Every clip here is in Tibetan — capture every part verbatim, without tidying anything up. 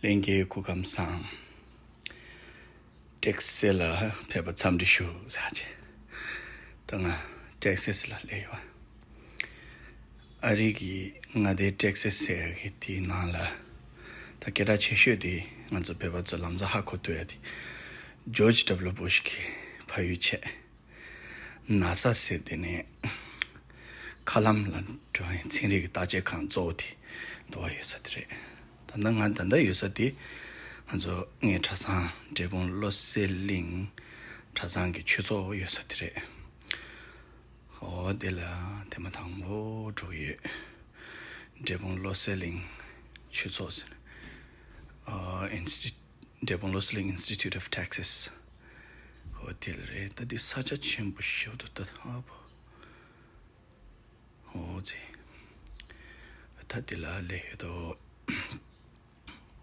ལྷན་རྒྱས་སྐུ་ཁམས་བཟང་། ཊེག་སེ་སི་ལ་ཕེབས་པར་འཚམས་འདྲི་ཞུ་ཟེར་བྱས། ད་ང་ཊེག་སེ་སི་ལ་སླེབས་ཡོད། ཨ་རི་གི་མངའ་སྡེ་ཊེག་སེ་སི་ཟེར་ཡག་གི་དེའི་ནང་ལ། ད་སྐད་གྲགས་ཆེ་ཤོས་དེ་ང་ཚོ་བོད་པ་ཚོ་ལམ་སང་ཧ་གོ་ཐུབ་ཡག་དེ། ཇོརྗ་ཌབ་ལུ་བུཤ་གི་ཕ་ཡུལ་བྱས། ནཱ་ས་ཟེར་དེ་ནས་མཁའ་ལམ་ལ་འགྲོ་བའི་ཚན་རིག་གི་བརྟག་དཔྱད་ཁང་གཙོ་བོ་དེ་འདུག་པ་ཡོད་ས་དེ་རེད། ད་ལྟ་ང་ད་ལྟ་ཡོད་ས་དེ། ང་ཚོ་ངའི་གྲྭ་ཚང་འབྲས་སྤུངས་བློ་གསལ་གླིང་གྲྭ་ཚང་གི་ཆོས་ཚོགས་ཡོད་ས་དེ་རེད། ཨོ་དེ་ལ་དེ་མ་དང་པོ་འགྲོ་གི་ཡོད། འབྲས་སྤུངས་བློ་གསལ་གླིང་ཆོས་ཚོགས་ཟེར་ནས། ཨོ་ཨིན་སི་ཊི་འབྲས་སྤུངས་བློ་གསལ་གླིང་Institute of Texas། ཨོ་དེ་ལ་རེད། ད་འདི་ས་ཆ་ཆེན་པོ་ཞེ་པོ་འདུག་ད་ཧ་པོ། ཨོ་ཙི། ད་འདི་ལ་ལས་ཡོད་དོ།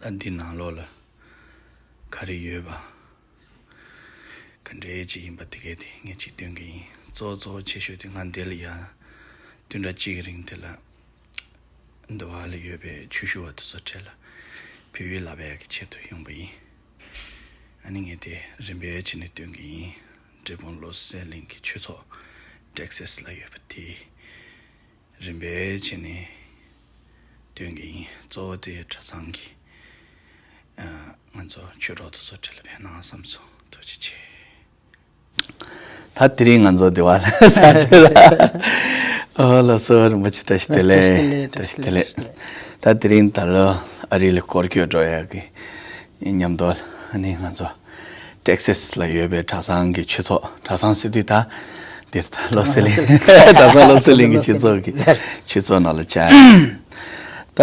ད་འདི་ནང་ལོགས་ལ་ག་རེ་ཡོད་པ། ག་འདྲའི་ཅིག་ཡིན་པ་དེ་གས་དེ་ངས་ཅིག་སྟོན་གི་ཡིན། གཙོ་གཙོ་ཆེ་ཤོས་དེ་ང་འདི་ལ་ཡ་བདུན་ཕྲག་གཅིག་གི་རིང་དེ་ལ་འདི་བ་ལ་ཡོད་པའི་ཆོས་ཞུ་བ་དེ་ཚོ་གྲས་ལ་བོད་ཡིག་བསླབ་པའི་གི་ཆེད་དུ་ཡོང་པ་ཡིན། ཨ་ནི་ངས་དེ་རིམ་པས་བྱས་ནས་སྟོན་གི་ཡིན། འབྲས་སྤུངས་བློ་གསལ་གླིང་གི་ཆོས་ཚོགས་ཊེག་སེ་སི་ལ་ཡོད་པ་དེ། རིམ་པས་བྱས་ནས་སྟོན་གྱི་ཡིན། གཙོ་བོ་དེ་གྲྭ་ཚང་གི། ཨ། ང་ཚོ་ཆོས་གྲོགས་དེ་ཚོ་འཕྲིན་ལ་ཕན་ན་བསམ་སོང་། ཐུགས་རྗེ་ཆེ། ད་དེ་རིང་ང་ཚོ་འདི་བ་ལ་ས་ཆ་ལ། ཨོ་ལགས་སོ། རིན་པོ་ཆེ་བཀྲ་ཤིས་བདེ་ལེགས། བཀྲ་ཤིས་བདེ་ལེགས། ད་དེ་རིང་ད་ལོ་ཨ་རི་ལ་སྐོར་སྐྱོད་འགྲོ་ཡག་གི་མཉམ་དུ་ཨ་ནི་ང་ཚོ་ཊེག་སེ་སི་ལ་ཡོད་པའི་གྲྭ་ཚང་གི་ཆོས་ཚོགས། གྲྭ་ཚང་ཟེར་དུས་ད་འདིར་ད་བློ་གསལ་གླིང་གྲྭ་ཚང་བློ་གསལ་གླིང་གི་ཆོས་ཚོགས་ཀྱི་ཆོས་ཚོགས་ནང་ལ་བཅར། ད་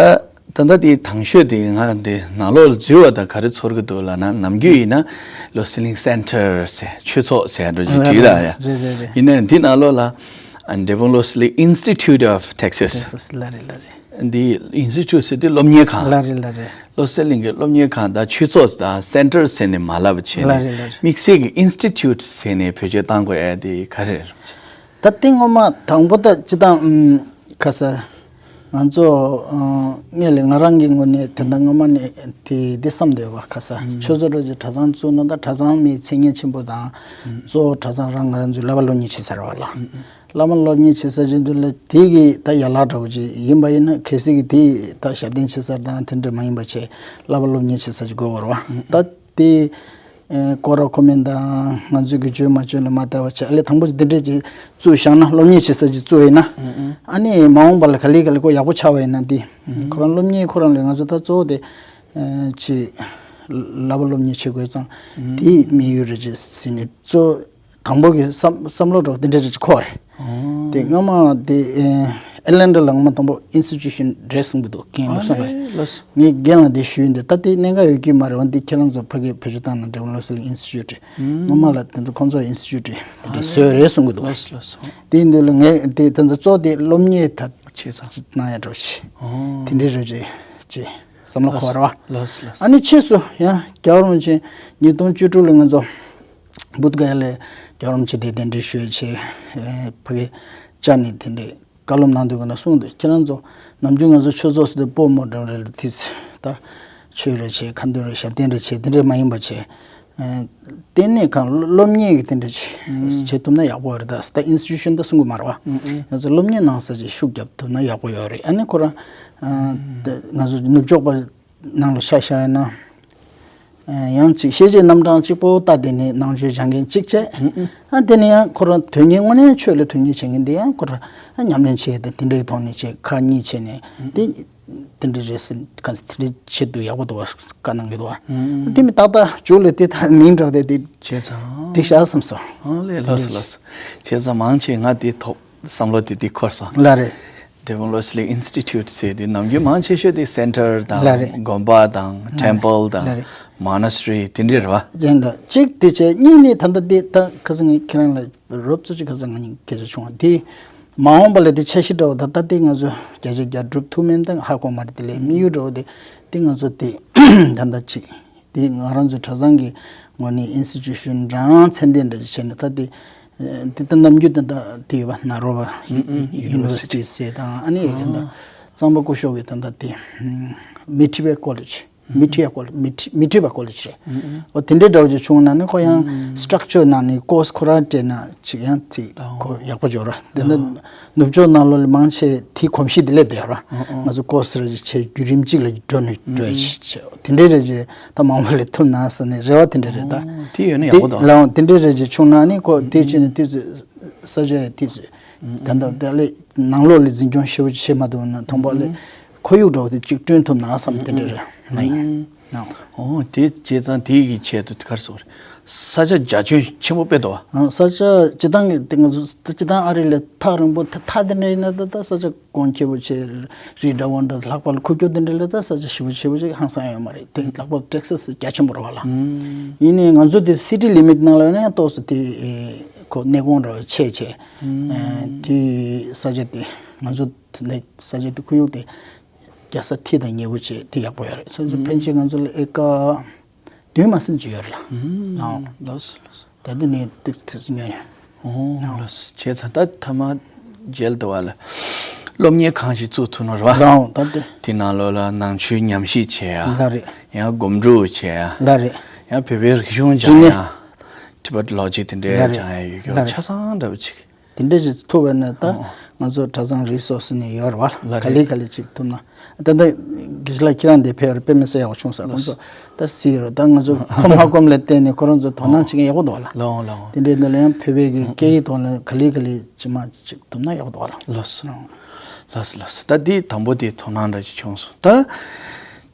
ད་ལྟ་དེའི་དང་ཤོས་དེ་ང་འདི་ནང་ལོགས་ལ་འཛུལ་བ་དང་ག་རེ་ཚོར་གི་འདུག་ལབ་ན། ནམ་རྒྱུན་ཡིན་ན་བློ་གསལ་གླིང་སེན་ཊར་ཟེར་ཆོས་ཚོགས་ཟེར་འགྲོ་རྒྱུ་ཅིག་རེད་ཡ། རེད་རེད་རེད། ཡིན་ནའི་འདི་ནང་ལོགས་ལ་ཨ་འབྲས་སྤུངས་བློ་གསལ་གླིང་Institute of Texas། ཊེག་སེ་སི། ལགས་རེད་ལགས་རེད། འདི་ཨིན་སི་ཊི་ཊུཊ་ཟེར་དུས་སློབ་གཉེར་ཁང་། ལགས་རེད་ལགས་རེད། བློ་གསལ་གླིང་གི་སློབ་གཉེར་ཁང་དང་ཆོས་ཚོགས་དང་སེན་ཊར་ཟེར་ནས་མ་ལབ་བྱས་ནས། ལགས་རེད་ལགས་རེད། དམིགས་བསལ་གྱི་ཨིན་སི་ཊི་ཊུཊ་ཟེར་ནས་བེད་སྤྱོད་བཏང་དགོས་ཡ་དེ་ག་རེ་རེད། ད་དེ་སྔོན་མ་དང་པོ་ད་སྤྱིར་བཏང་ཨུམ་ཁ་ས་ང་ཚོ་ཨ་སྔོན་ལ་ང་རང་གི་ངོས་ནས་དེ་འདྲ་སྔོན་མ་ནས་དེ་འདི་བསམ་བསྡད་པ། ཁ་ས་ཆོས་ཚོགས་རོགས་ཀྱི་གྲྭ་ཚང་བཙུགས་ན་ད་གྲྭ་ཚང་མི་མཚན་སྙན་ཆེན་པོ་དང་། གཙོ་བོ་གྲྭ་ཚང་རང་ང་རང་ཚོའི་བསླབ་པ་སློབ་གཉེར་བྱེད་ས་རེད་པ་ལགས། བསླབ་པ་སློབ་གཉེར་བྱེད་ས་བྱེད་དུས་ལ་དེ་གི་ད་ཡན་ལག་འདྲ་བོ་ཅིག་ཡིན་པ་ཡིན་ན། གལ་སྲིད་ཀྱི་དེ་ད་ཞབས་བརྟན་བྱེད་ས་དང་དེ་འདྲ་མ་ཡིན་པ་བྱས་བསླབ་པ་སློབ་གཉེར་བྱེད་ས་ཅིག་དགོས་པ་རེད་པ། ད་དེ་ཨེ་སྐོར་ར་ཁོ་མེན་དང་ང་ཚོས་ཀྱི་བཅོས་མ་བཅོས་ལ་མ་ལྟ་བ་བྱས། ཨ་ལས་དང་པོ་འདི་འདྲས་ཅིག་བཙུགས་བཞག་ན། སློབ་གཉེར་བྱེད་ས་ཅིག་བཙུགས་ཡིན་ན། ཨ་ནི་མ་འོངས་པ་ལ་ག་ལེ་ག་ལེ་ཁོ་ཡག་པོ་ཆགས་པ་ཡིན་ན། དེ་ཁོ་རང་སློབ་གཉེར་ཁོ་རང་ལས་ང་ཚོ་ད་གཙོ་བོ་དེ་ཨེ་ཅིག་བསླབ་པ་སློབ་གཉེར་བྱེད་དགོས་ཙང་། དེའི་དམིགས་ཡུལ་རེད་ཅེས་ཟེར་ནས་གཙོ་དང་པོ་གི་བསམ་བསམ་བློ་འདྲ་བོ་དེ་འདྲ་རེ་ཅིག་འཁོར་རེད། དེ་སྔ་མ་དེ་ཨེ་ཨེ་ལན་ཌ་ལ་སྔོན་མ་དང་པོ་ཨིན་སི་ཊི་ཊུ་ཤན་རེད་གསུང་གི་འདུག་རྒན་ལགས་གསུང་གི་རེད། ངས་རྒན་ལགས་འདི་ཞུས་ཡིན་དེ། ད་དེ་གནད་འགག་ཡོད་ཀྱི་མ་རེད་པ། འདི་ཁྱེད་རང་ཚོ་ཕ་གིར་བེད་སྤྱོད་བཏང་ན། འབྲས་སྤུངས་བློ་གསལ་གླིང་ཨིན་སི་ཊི་ཊུཊ་སྔོན་མ་ལ་དེ་ཚོ་ཁོང་ཚོ་ཨིན་སི་ཊི་ཊུཊ་དེ་འདྲ་བཟོས་རེད་གསུང་གི་འདུག་དེ་ཡིན་དུས་ལ་ངས་དེ་དེ་ཚོ་གཙོ་དེ་སློབ་གཉེར་ད་ཅིག་གནང་ཡ་འདྲ་བོ་ཞིག་དེ་འདྲ་རེད་ཅེས་ཅེས་བསམ་བློ་འཁོར་བ་རེད་པ། ཨ་ནི་ཕྱིས་སུ་ཡང་རྒྱལ་བ་རིན་པོ་ཆེ་ཉིས་སྟོང་བཅུ་དྲུག་ལ་ང་ཚོ་བུདྡྷ་ག་ཡ་ལ་རྒྱལ་བ་རིན་པོ་ཆེ་དེ་གདན་འདྲེན་ཞུས་བྱས། ཨེ་ཕ་གི་བཅར་ནས་དེ་འདྲའི་བཀའ་སློབ་གནང་དུས་ཀ་ན་གསུངས་འདུག་ཁྱེད་རང་ཚོ་ནམ་རྒྱུན་ང་ཚོ་ཆོས་ཚོགས་སུ་དེ་སྤོ་མོ་འདྲ་རེད་ལ། དེ་ད་ཆོས་རེ་བྱས། ཁ་འདོན་རེ། ཞབས་བརྟན་རེ་བྱས། དེ་འདྲ་མ་ཡིན་པ་བྱས། ཨེ་ལྟེ་གནས་ཁང་སློབ་གཉེར་གྱི་དེ་འདྲ་ཅིག་བྱེད་ཐུབ་ན་ཡག་པོ་རེད། ད་ད་ཨིན་སི་ཊི་ཊུ་ཤན་ད་གསུང་གི་མ་རེད་པ། ང་ཚོ་སློབ་གཉེར་གནང་ས་ཅིག་ཤུགས་རྒྱབ་ཐུབ་ན་ཡག་པོ་ཡོད་རེད། ཨ་ནི་ཁོ་རང་ཨ་ད་ང་ཚོ་ནུབ་ཕྱོགས་པ་ནང་ལ་ཆ་བཞག་ཡིན་ན། ཨ་ཡང་ཅིག་ཤེས་བྱའི་རྣམ་གྲངས་གཅིག་པོ་ལྟ། དེ་ནས་ནང་ཆོས་སྦྱང་མཁན་གཅིག་བྱས། ཨ་དེ་ནས་ཡང་ཁོ་རང་དོན་གཉེར་དངོས་གནས་ཆོས་ལ་དོན་གཉེར་བྱེད་མཁན་དེ་ཡང་ཁོ་རང་ཨ་ཉམས་ལེན་བྱས་ཏེ་དེ་འདྲའི་ཐོག་ནས་བྱས། ཁ་གཉིས་བྱས་ནས་དེ་དེ་འདྲ་རེད་ཟེར། ག་ཚོད་དེ་འདྲའི་ཆེད་དུ་ཡག་པོ་འདུག་བ། བཀའ་གནང་གི་འདུག་བ། དེ་མི་ཏག་ཏག་མཇུག་ལ་དེ་ད་མིང་འདྲ་བ་དེ་དེ་བྱས་ཙང་འགྲིག་ཤག་བསམ་སོང་། ཨ་ལས། ལགས་སོ་ལགས་སོ། བྱས་ཙང་མང་ཆེ་ང་དེ་ཐོག་བསམ་བློ་དེ་དེ་འཁོར་སོང་། ལགས་རེད། འབྲས་སྤུངས་བློ་གསལ་གླིང་ཨིན་སི་ཊི་ཊུཊ་ཟེར་དུས་ནམ་རྒྱུན་མང་ཆེ་ཤོས་དེ་སེན་ཊར་དང་། ལགས་རེད། དགོན་པ་དང་། ལགས་རེད། ཊེམ་པལ་དང་། ལགས་རེད། མོ་ནེ་སི་ཊི་རི་དེ་འདྲ་རེད་པ། ཡིན་ད་གཅིག་དེ་བྱས། གཉིས་ནས་ད་ལྟ་དེ་ད་ཁ་སང་ངས་ཁྱེད་རང་ལ་རོབ་ཙམ་ཅིག་ཁ་སང་ང་གཉིས་སྐད་ཆ་བྱུང་བ་དེ། མ་འོངས་པ་ལ་དེ་འཆར་གཞི་འདྲ་བོ་ད་ད་ལྟ་དེ་ང་ཚོ་བརྒྱ་ཆ་བརྒྱ་འགྲུབ་ཐུབ་མིན་ད་ཧ་གོ་མ་རེད། དེ་ལས་དམིགས་ཡུལ་འདྲ་བོ་དེ་དེ་ང་ཚོ་དེ་ད་ལྟ་ཅིག་དེ་ང་རང་ཚོའི་གྲྭ་ཚང་གི་ངོས་ནས་ཨིན་སི་ཊི་ཊུ་ཤན་རང་ཚད་ལྡན་འདྲ་ཅིག་བྱས་ནས། ད་དེ་དེ་ད་ནམ་རྒྱུན་ད་ད་དེ་ཡོད་པ། ནཱ་རོ་པ་ཡུ་ནི་ཝར་སི་ཊི་ཟེར་དང་། ཨ་ནི་ད་གཙང་པ་སྐུ་ཞབས་ཀྱི་ད་ད་དེ་མི་ཊི་བེཊ་ཀོ་ལེཇ། མི་ཁྲིད་ཡ་ཀོ་མི་ཁྲིད་མི་ཁྲིད་པ་ཀོ་ལེ་ཇི་རེད། འོ་དེ་འདྲའི་འདྲ་བོ་ཅིག་བྱུང་ན་ནི་ཁོ་ཡང་སི་ཊག་ཅར་ནང་ནས་ཀོ་སི་ཁོ་རང་སྤྲད་ན་ཅིག་ཡང་དེ་ཁོ་ཡག་པོ་འབྱོར་ར། དེ་འདྲ་ནུབ་ཕྱོགས་ནང་ལོགས་ལ་མང་ཆེ་དེའི་གོམས་གཤིས་དེ་སླེབས་བསྡད་ར། ང་ཚོ་ཀོ་སི་ར་ཅིག་བྱས་བརྒྱུད་རིམ་གཅིག་ལ་འགྲོ་ནས་འགྲོ་ཡ་ཅིག་བྱས། དེ་འདྲའི་རེད་ཅེས་ད་མང་པོ་ལས་ཐུབ་ན་ཟེར་ནས་རེ་བ་དེ་འདྲ་རེད་ད། དེ་ཡོད་ན་ཡག་པོ་འདུག་ལའང་དེ་འདྲའི་རེད་ཅེས་བྱུང་ན་ནི་ཁོ་དེ་ཅི་ནས་དེ་ཚོ་ས་ཆ་ཡ་དེ་ཚོ་ད་ལྟ་དེ་ལས་ནང་ལོགས་ལ་འཛིན་སྐྱོང་ཞེ་པོ་ཅིག་བྱེད་མ་ཐུབ་ན་དང་པོ་ལས་ཁོར་ཡུག་འདྲ་བོ་དེ་གཅིག་བསྐྲུན་ཐུབ་ན་བསམ་དེ་འདྲ་རེད་ང་ཡིན། ཨོ་དེ་བྱས་ཙང་དེ་གི་ཆེད་དུ་གར་སོང་རེད། ས་ཆ་རྒྱ་ཁྱོན་ཆེན་པོ་དཔེ་འདུག་ཨ། ས་ཆ་སྤྱི་བཏང་གི་དེ་ང་ཚོ་སྤྱི་བཏང་ཨ་རི་ལས་ཐག་རིང་པོ་ཐ་ཐ་དེ་འདྲ་ཡིན་ན་ད་ད་ས་ཆ་གོང་ཁེ་པོ་ཆེ་རི་འདྲ་བོ་འདྲ་ལྷག་པར་ལ་ཁུག་ཀྱོག་དེ་འདྲ་ལས་ད་ས་ཆ་ཞེ་པོ་ཆེ་པོ་ཅིག་ཧང་སང་ཡོད་མ་རེད། དེ་ལྷག་པར་ཏེག་སཱས་རྒྱ་ཆེན་པོ་རེད་བ་ལ། ཡིན་ནའི་ང་ཚོ་དེ་སི་ཊི་ལི་མིཊ་ནང་ལ་ཡོད་ན་ཡང་ཏོག་ཙམ་དེ་ཁོ་གནས་གོང་འདྲ་བོ་ཆེ་ཆེ་དེ་ས་ཆ་དེ་ང་ཚོ་དེ་ནས་ས་ཆ་དེ་ཁོར་ཡུག་དེ་རྒྱལ་ས་ཐིག་དང་ཉེ་པོ་བྱས་དེ་ཡག་པོ་ཡོད་རེད། སོ་སོ་ཕན་ཆད་ང་ཚོ་ལ་ཨེ་ཀ་བདུན་མ་ཟིན་ཅིག་ཡོད་རེད་ལ། ཨང་། ལགས་སོ་ལགས་སོ། ད་དེ་ནས་ཏིག་ཏིག་ཉོས་ཡོད། ཨོ་ལགས་སོ། བྱས་ཙང་ད་ཐ་མ་མཇལ་དུ་བ་ལ་སློབ་གཉེར་ཁང་ཞིག་བཙུགས་ཐུབ་ན་རེད་བ། ལའང་ད་དེ། དེ་ནང་ལོགས་ལ་ནང་ཆོས་ཉམས་ཞིབ་བྱེད་ཡ། ལ་རེད། ཡང་སྒོམ་སྒྲུབ་བྱེད་ཡ། ལ་རེད། ཡང་བོད་པའི་རིག་གཞུང་སྦྱང་ཡ། ཅི་ནས། ཊི་བེཊ་ལོ་ཇིག་དེ་འདྲའི་ལ་རེད། སྦྱང་ཡ་ཡོད་ལ་རེད། ཆ་ཚང་འདྲ་བོ་ཅིག་དེ་འདྲ་ཅིག་ཐུབ་པ་ན་ད་ང་ཚོ་གྲྭ་ཚང་རིགས་སོ་སོ་ནས་ཡོད་རེད་བ། ལ་ག་ལེ་རེད། ག་ལེ་ཅིག་ཐུབ་ན། ད་ལྟ་དགེ་བཤེས་ལགས་ཁྱེད་རང་འདི་ཕེབས་རེད་དཔེ་མི་སྲིད་ཡག་པོ་བྱུང་ས་ཁོང་ཚོ་ད་གཟིགས་རོགས་ད་ང་ཚོ་ཁོམ་ཧ་གོམ་ལ་བརྟེན་ནས་ཁོ་རང་ཚོ་དོ་སྣང་བྱེད་མཁན་ཡག་པོ་འདུག་བ་ལ། ལའང་ལའང་། དེ་འདྲའི་འདི་ལ་ཡང་བོད་པའི་གི་སྐད་ཡིག་ཐོག་ལ་ག་ལེ་ག་ལེ་ཅིག་མ་ཅིག་ཐུབ་ན་ཡག་པོ་འདུག་བ་ལ། ལགས་སོ། ལགས་སོ་ལགས་སོ། ད་འདི་དང་པོ་དེ་དོ་སྣང་འདྲ་ཅིག་བྱུང་སོང་ད།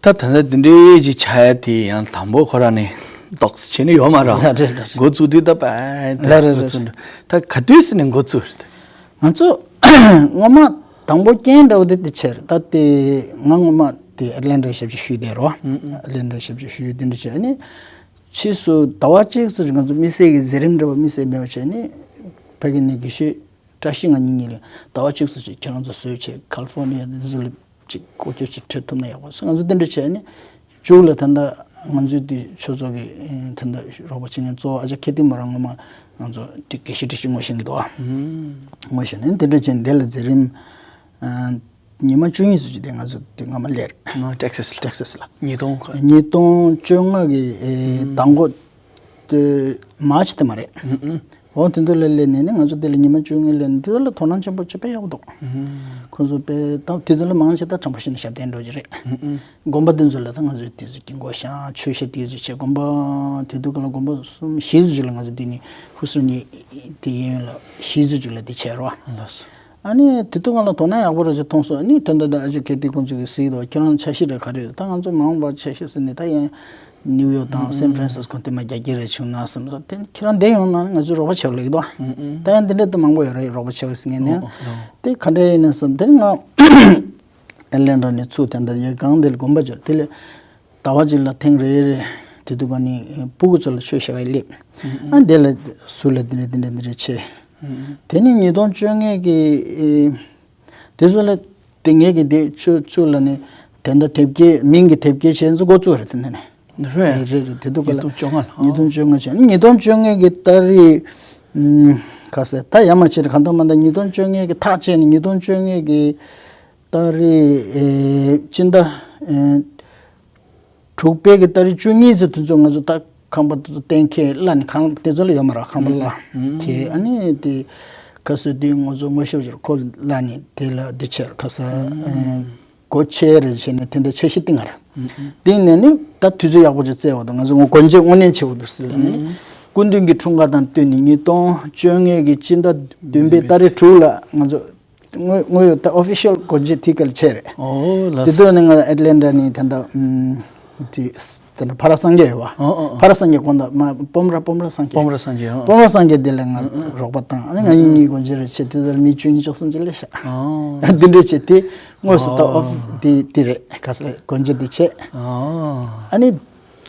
ད་ད་ལྟ་འདི་འདྲའི་ཅིག་ཆགས་ཡ་དེ་ཡང་དང་པོ་ཁོ་རང་ནས་རྟོགས་བྱས་ནས་ཡོད་མ་རེད། ལ་རེད་ལ་རེད། འགོ་བཙུགས་དུས་ད་པ་ལ་རེད་ལ་རེད། ད་ག་དུས་སུ་ནས་འགོ་བཙུགས་རེད། ང་ཚོ་སྔོན་མ་དང་པོ་རྐྱེན་འདྲ་བོ་དེ་དེ་ཆེ་རེད། ད་དེ་ང་སྔོན་མ་དེ་ཨེཊ་ལན་ཊ་ཞབས་ཕྱི་ཞུས་བསྡད་རོ། ཨེཊ་ལན་ཊ་ཞབས་ཕྱི་ཞུས་དེ་འདྲ་བྱས་ནས་ཕྱིས་སུ་ཟླ་བ་གཅིག་ཙམ་ང་ཚོ་དམིགས་བསལ་གྱི་མཛད་རིམ་འདྲ་བོ་དམིགས་བསལ་མེད་པ་བྱས་ནས་ཕ་གི་ནས་དགེ་བཤེས་བཀྲ་ཤིས་ང་གཉིས་གཉིས་ལས་ཟླ་བ་གཅིག་ཙམ་ཅིག་ཁྱེད་རང་ཚོ་བཟོས་བྱས་ཁ་ལི་ཧྥོ་ནི་ཡ་དེ་ཚོ་ལ་ཅིག་སྐོར་སྐྱོད་ཅིག་ཁྲིད་ཐུབ་ན་ཡག་པོ་ང་ཚོ་དེ་འདྲ་བྱས་ནས་མཇུག་ལ་ད་ལྟ་ང་ཚོའི་དེ་ཆོས་ཚོགས་ཀྱི་ད་ལྟ་རོགས་པ་བྱེད་མཁན་གཙོ་བོ་ཨ་ཅག་ཁེ་ཏི་མོ་རང་སྔོན་མ་ང་ཚོ་དེ་དགེ་བཤེས་བཀྲ་ཤིས་ངོ་ཤེས་ཀྱི་འདུག་ཨ། ངོ་ཤེས་ནས་དེ་འདྲ་བྱས་ནས་དེ་ལ་མཛད་རིམ་ཉི་མ་བཅུ་གཉིས་ཙམ་ཅིག་དེ་ང་ཚོ་དེ་སྔ་མ་སླེབས་རེད། ནོ་ཊེག་སཱས་ལ། ཊེག་སཱས་ལ། ཉིས་སྟོང་ག་ཉིས་སྟོང་བཅོ་ལྔ་གི་ཨེ་ཟླ་འགོ་དེ་མར་ཆི་དེ་མ་རེད། འོ་དེ་ཚོ་ལ་སླེབས་ནས་ནི་ང་ཚོ་དེ་ལ་ཉི་མ་བཅོ་ལྔ་སླེབས་ནས་དེ་ཚོ་ལ་དོ་སྣང་ཆེན་པོ་བྱེད་པ་ཡག་པོ་འདུག་ཁོང་ཚོ་དཔེ་ད་དེ་ཚོ་ལ་མང་ཆེ་ད་དྲང་པོ་བཤད་ན་ཞབས་བརྟན་འགྲོ་གི་རེད། དགོན་པ་དེ་ཚོ་ལ་ད་ང་ཚོས་དེ་ཚོ་དཀྱིལ་འཁོར་བཤམས་མཆོད་བཤམས་དེ་ཚོ་བྱས་དགོན་པ་དེ་དུས་སྐབས་ལ་དགོན་པ་གསུམ་བཞི་ཚོ་ཅིག་ལ་ང་ཚོ་དེ་ནི་ཧུ་སུར་ནི་དེ་ཡན་ལ་བཞི་ཚོ་ཅིག་ལ་དེ་བྱས་རོགས། ལགས་སོ། ཨ་ནི་དེ་དུས་སྒང་ལ་དོ་སྣང་ཡག་པོ་རེ་ཞིག་མཐོང་སོང་། ཨ་ནི་དེ་འདྲ་ད་ཨ་ཅེ་ཁེ་ཏི་ཁོང་ཚོ་གིས་གཟིགས་དང་ཁྱེད་རང་འཆར་གཞི་རེ་ག་རེ་ཡོད། ད་ང་ཚོ་མ་འོངས་པར་འཆར་གཞི་ཟེར་ནས་ད་ཡང་ནིའུ་ཡོག་དང་སན་ཧྥ་རན་སིས་ཀོ་དེ་མ་རྒྱ་སྐྱེད་རེ་བྱུང་ན་བསམ་སོང་། དེ་ཁྱེད་རང་བསྡད་ཡོང་ན་ང་ཚོས་རོགས་པ་བྱེད་ལེགས་དོ། ད་ཡང་དེ་འདྲ་ད་མང་པོ་ཡོད་རེད་རོགས་པ་བྱེད་པ་ཟེར་མཁན་ནི། དེ་ག་འདྲ་ཡིན་ན་བསམ། དེ་ང་ཨེ་ལན་ཌ་ནས་ཚུར་དེ་འདྲ་ཡ་གང་དེ་ལ་དགོན་པ་འབྱོར། དེ་ལས་ཟླ་བ་གཅིག་ལ་ཐེངས་རེ་རེ་དེ་དུས་སྒང་ནི་སྤུ་གུ་ཚོ་ལ་ཆོས་བཤད་པ་སླེབས། ཨ་དེ་ལ་ཟུར་ལ་དེ་འདྲ་དེ་འདྲ་དེ་འདྲ་བྱས། དེ་ནི་ཉིས་སྟོང་བཅོ་ལྔ་གི་ཨེ་དེ་ཚོ་ལ་དེ་ངེད་ཀྱི་དེ་ཆུ་ཆུ་ལ་ནི་དེ་འདྲ་དེབ་སྐྱེལ་མིང་གི་དེབ་སྐྱེལ་བྱས་ཚོ་འགོ་བཙུགས་རེད་དེ་འདྲ་ནི། རེད། རེད་རེད་རེད། དེ་དུས་སྒང་ལ་ཉིས་སྟོང་བཅོ་ལྔ་ལ། ཉིས་སྟོང་བཅོ་ལྔ་བྱས་ནི་ཉིས་སྟོང་བཅོ་ལྔ་གི་ཏ་རིག་ཨམ་ག་ཟེར་ད་ཡར་མར་བྱས་རེད་གང་ལྟར་མ་ལྟར་ཉིས་སྟོང་བཅོ་ལྔ་གི་ཐག་བཅད་ནས་ཉིས་སྟོང་བཅོ་ལྔ་གི་ཏ་རིག་ཨེ་སྤྱི་ཟླ་ཨེ་དྲུག་པའི་གི་ཏ་རིག་བཅུ་གཉིས་ཚེ་དུས་ཚོད་ང་ཚོ་ད་ཁང་པ་དེ་ཚོ་གཏན་འཁེལ་གླ་ནི་ཁང་དེ་ཚོ་ལ་ཡོད་མ་རེད། ཁང་པ་གླ་ཁེལ། ཨ་ནི་དེ་ག་ཟེར་དུས་ང་ཚོ་ངོ་ཤེས་ཅིག་ཁོ་གླ་ནི་དེ་ལ་དེ་ཆེར་ག་ཟེར་ཨེ་སྒོ་ཕྱེ་རེ་བྱས་ནས་དེ་འདྲ་འཆར་གཞི་བཏིང་ང་རེད། བཏིང་ནས་ནི་ད་དུས་ཚོད་ཡག་པོ་ཅིག་བཙལ་བ་དང་ང་ཚོ་ངོ་སྒོ་འབྱེད་དངོས་གནས་བྱེད་དགོས་འདུག་ཟེར་ལབ་ནས་སྐུ་མདུན་གྱི་འཁྲུངས་སྐར་དང་བསྟུན་ནས་ཉིས་སྟོང་བཅོ་ལྔ་གི་སྤྱི་ཟླ་བདུན་པའི་ཏ་རིག་དྲུག་ལ་ང་ཚོ་དངོས་དངོས་ཡོད་ད་ཨོ་ཕི་ཤལ་སྒོ་འབྱེད་དེ་ག་ལ་བྱས་རེད། ཨོ་ལགས་དེ་སོ། དུས་ནི་ང་ཨེཊ་ལན་ཊ་ནས་ད་ལྟ་ཨམ་དེ་དེ་ནི་ཕ་ར་སངས་རྒྱས་ཡོད་པ། ཨོ་ཨོ། ཕ་ར་སངས་རྒྱས་དགོངས་དག་མ་སྤོམ་ར་སྤོམ་ར་སངས་རྒྱས། སྤོམ་ར་སངས་རྒྱས་ཨོ། སྤོམ་ར་སངས་རྒྱས་དེ་ལ་ང་ཨོ་ཨོ། རོགས་པ་དང་ཨ་ནི་ང་གཉིས་གཉིས་སྒོ་འབྱེད་རེ་བྱས་དེ་ཚོ་ལ་མི་བཅུ་གཉིས་བཅུ་གསུམ་ཅིག་སླེབས་ཤག་ཨོ། འདི་འདྲ་བྱས་དེ་དངོས་སུ་ད་ཨོ་ཨོ་དེ་དེ་རེད་ག་ཟེར་སྒོ་འབྱེད་དེ་བྱས། ཨོ། ཨ་ནི་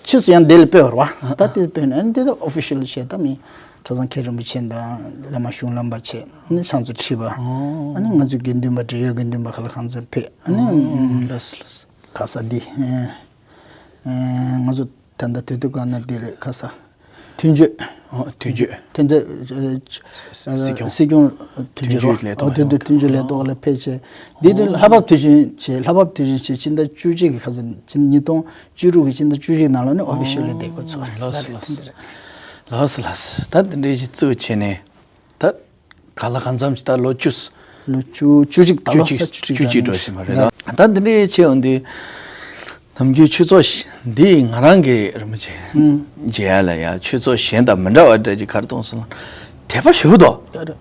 ཕྱིས་སུ་ཡང་འདི་ལ་སྤོས་པ་རེད་བ། ད་དེ་སྤོས་ནས་ཨ་ནི་དེ་ད་ཨོ་ཕི་ཤལ་བྱས་ད་མི་གྲྭ་ཚང་མཁན་རིན་པོ་ཆེ་དང་བླ་མ་གཞུང་བླ་མ་བྱས་ཨ་ནི་ཕྱག་མཛོད་ཁྲི་པ་ཨོ། ཨ་ནི་ང་ཚོའི་དགེ་འདུན་པ་འབྲེལ་ཡོད་དགེ་འདུན་པ་ག་ལ་གང་འཚམ་ཕེབས་ཨ་ནི་ཨོ་ལགས་སོ་ལགས་སོ། ག་ཟེར་འདི་ཨེ་ཨེ་ང་ཚོ་ད་ལྟ་དེ་དུས་སྒང་ན་འདི་རེད་ག་ཟེར། མཐུན་སྦྱོར། ཨོ། མཐུན་སྦྱོར། མཐུན་སྦྱོར། ཨ། སྲིད་སྐྱོང་། སྲིད་སྐྱོང་མཐུན་སྦྱོར། མཐུན་སྦྱོར་ལས་ཐོག་ཨོ། མཐུན་སྦྱོར། མཐུན་སྦྱོར་ལས་ཐོག་ལ་ཕེབས་བྱས། འདི་དུས་ལྷ་བབས་དུས་ཆེན་བྱས། ལྷ་བབས་དུས་ཆེན་བྱས་ཕྱི་ཟླ་བཅུ་གཅིག་གི་ཁ་སང་ཕྱི་ཉིས་སྟོང་བཅུ་དྲུག་གི་ཕྱི་ཟླ་བཅུ་གཅིག་ནང་ལོགས་ནས་ཨོ་ཕི་ཤལ་ལས་འདེགས་འབུལ་ཚུགས་པ་རེད། ལགས་སོ། ལགས་སོ། ལགས་སོ། ད་འདི་འདྲའི་ཞིག་བཙུགས་བྱས་ནས། ད་ག་ལ་གང་འཚམ་ཞིག་ད་ལོ་བཅུ། ལོ་བཅུ། བཅུ་གཅིག། ད་ལོ་བཅུ་གཅིག། བཅུ་གཅིག་འགྲོ་བཞིན་པ་རེད། ད་ད་འདི་འདྲའི་ཆེད་འོང་དུས། ནམ་རྒྱུན་ཆོས་ཚོགས་འདི་ང་རང་གི་རིན་པོ་ཆེ་ཨུམ། མཇལ་ཡ་ལ་ཡ། ཆོས་ཚོགས་གཞན་དང་མི་འདྲ་བ་འདྲ་ཅིག་ག་རེ་མཐོང་སོང་ལ། དད་པ་ཞེ་པོ་འདུག་ད་རེད།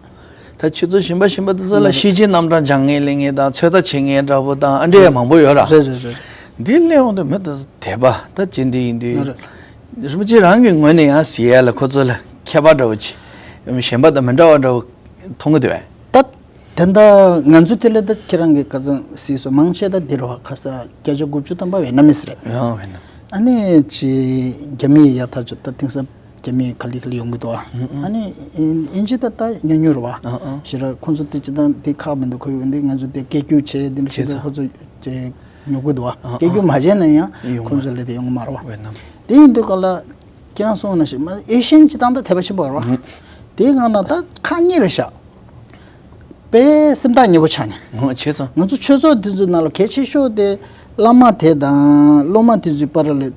ད་ཆོས་ཚོགས་གཞན་པ་གཞན་པ་དེ་ཚོ་ལ་ལ་རེད། ཤེར་ཕྱིན་རྣམ་གྲངས་སྦྱང་མཁན་ལེན་མཁན་དང་ཚོད་ལྟ་བྱེད་མཁན་འདྲ་པོ་དང་ཨ་འདྲ་ཡ་མང་པོ་ཡོད་ར། རེད་རེད་རེད། འདི་གླེང་འོང་དུས་མི་དེ་དད་པ་ད་ཅི་འདི་ཡིན་དུས། ལ་རེད། རིན་པོ་ཆེ་རང་གི་ངོས་ནས་ཡང་ཟེར་ཡ་ལ་ཁོ་ཚོ་ལ་ཁྱད་པར་འདྲ་པོ་ཅིག་གཞན་པ་དང་མི་འདྲ་བ་འདྲ་པོ་མཐོང་གི་འདུག་བས། ད་དེ་འདྲ་ང་ཚོ་དེ་ལ་ད་ཁྱེད་རང་གི་ཁ་སང་གཟིགས་སོང་། མང་ཆེ་ད་འདི་རུ་ཁ་ས་བརྒྱ་ཆ་དགུ་བཅུ་ཐམ་པ་ཝེ་ནམ་མི་སི་རེད། ཡང་ཝེ་ནམ། ཨ་ནི་ཅི་རྒྱ་མི་ཡ་ད་ཅོ་ད་དེང་སང་རྒྱ་མི་ག་ལེ་ག་ལེ་ཡོང་གི་འདུག་ཨ། ཨ་ནི་ཨིན་ཇི་ད་ད་ཉུང་ཉུང་རེད་བ། ཨ་ཨ། ཞེ་དྲག་ཁོང་ཚོ་དེ་ཅི་ད་དེ་ཁག་མི་འདུག་ཁོ་ཡོང་དེ་ང་ཚོ་དེ་སྐད་སྒྱུར་བྱས་དེ་འདྲ་བྱས་ཁོ་ཚོ་དེ་ཉོ་གི་འདུག་ཨ། སྐད་སྒྱུར་མ་བྱས་ན་ཡང་ཁོང་ཚོ་ལ་དེ་ཡོང་གི་མ་རེད་བ། དེ་ཡིན་དུས་ག་ལ། ཁྱེད་རང་གསུངས་ན་ཞིག་མ་ཨེ་ཤེན་སྤྱི་བཏང་ད་དད་པ་ཆེན་པོ་རེད་བ། དེའི་ངང་ན་ད་ཁག་གཉིས་རེད་ཤག་དཔེ་སེམས་ཐག་ཉེ་པོ་ཆགས་ནས། ངོ་བྱས་ཙང་། ང་ཚོ་ཆོས་ཚོགས་དེ་ཚོའི་ནང་ལ་གལ་ཆེ་ཤོས་དེ་བླ་མ་དེ་དང་སློབ་མ་དེ་ཚོའི་བར་ལ་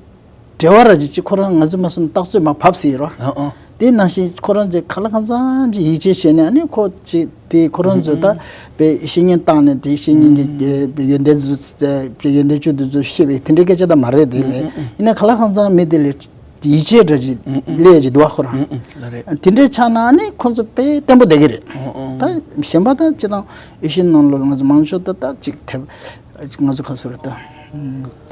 འབྲེལ་བ་ར་ཅིག་ཅིག་ཁོ་རང་ང་ཚོ་མ་སོང་རྟགས་ཚོད་མ་བབས་ཟེར་རོ། ཨ་ཨ། དེ་ནང་བཞིན་ཁོ་རང་ཚོས་ག་ལ་གང་འཚམ་ཅིག་ཡིད་ཆེས་བྱས་ནས་ཨ་ནི་ཁོ་ཅིག་དེ་ཁོ་རང་ཚོས་ད་དཔེ་བཤེས་གཉེན་བཏང་ནས་དེ་བཤེས་གཉེན་གྱི་ཡོན་ཏན་དེ་ཚོ་ཡོན་ཏན་བཅུ་དེ་ཚོ་ཤེས་པའི་དེ་འདྲའི་སྐད་ཆ་ད་མ་རེད། དེ་ལས་ཡིན་ན་ག་ལ་གང་འཚམ་མི་དེ་ལས། ཡིད་ཆེས་འདྲ་ཅིག་ཨུ་ཨུ། སླེབས་ཀྱི་འདུག་བ་ཁོ་རང་། ཨུ་ཨུ། ལ་རེད། དེ་འདྲའི་ཆགས་ན་ནི་ཁོང་ཚོ་དཔེ་བརྟན་པོ་བསྡད་ཀྱི་རེད། ཨུ་ཨུ། ད་གཞན་པ་ད་སྤྱི་བཏང་ཨེ་ཤི་ཡའི་ནང་ལོགས་ང་ཚོ་མང་ཤོས་ད་ད་ཅིག་དེ་ང་ཚོ་ཁ་སོ་རེད་ད།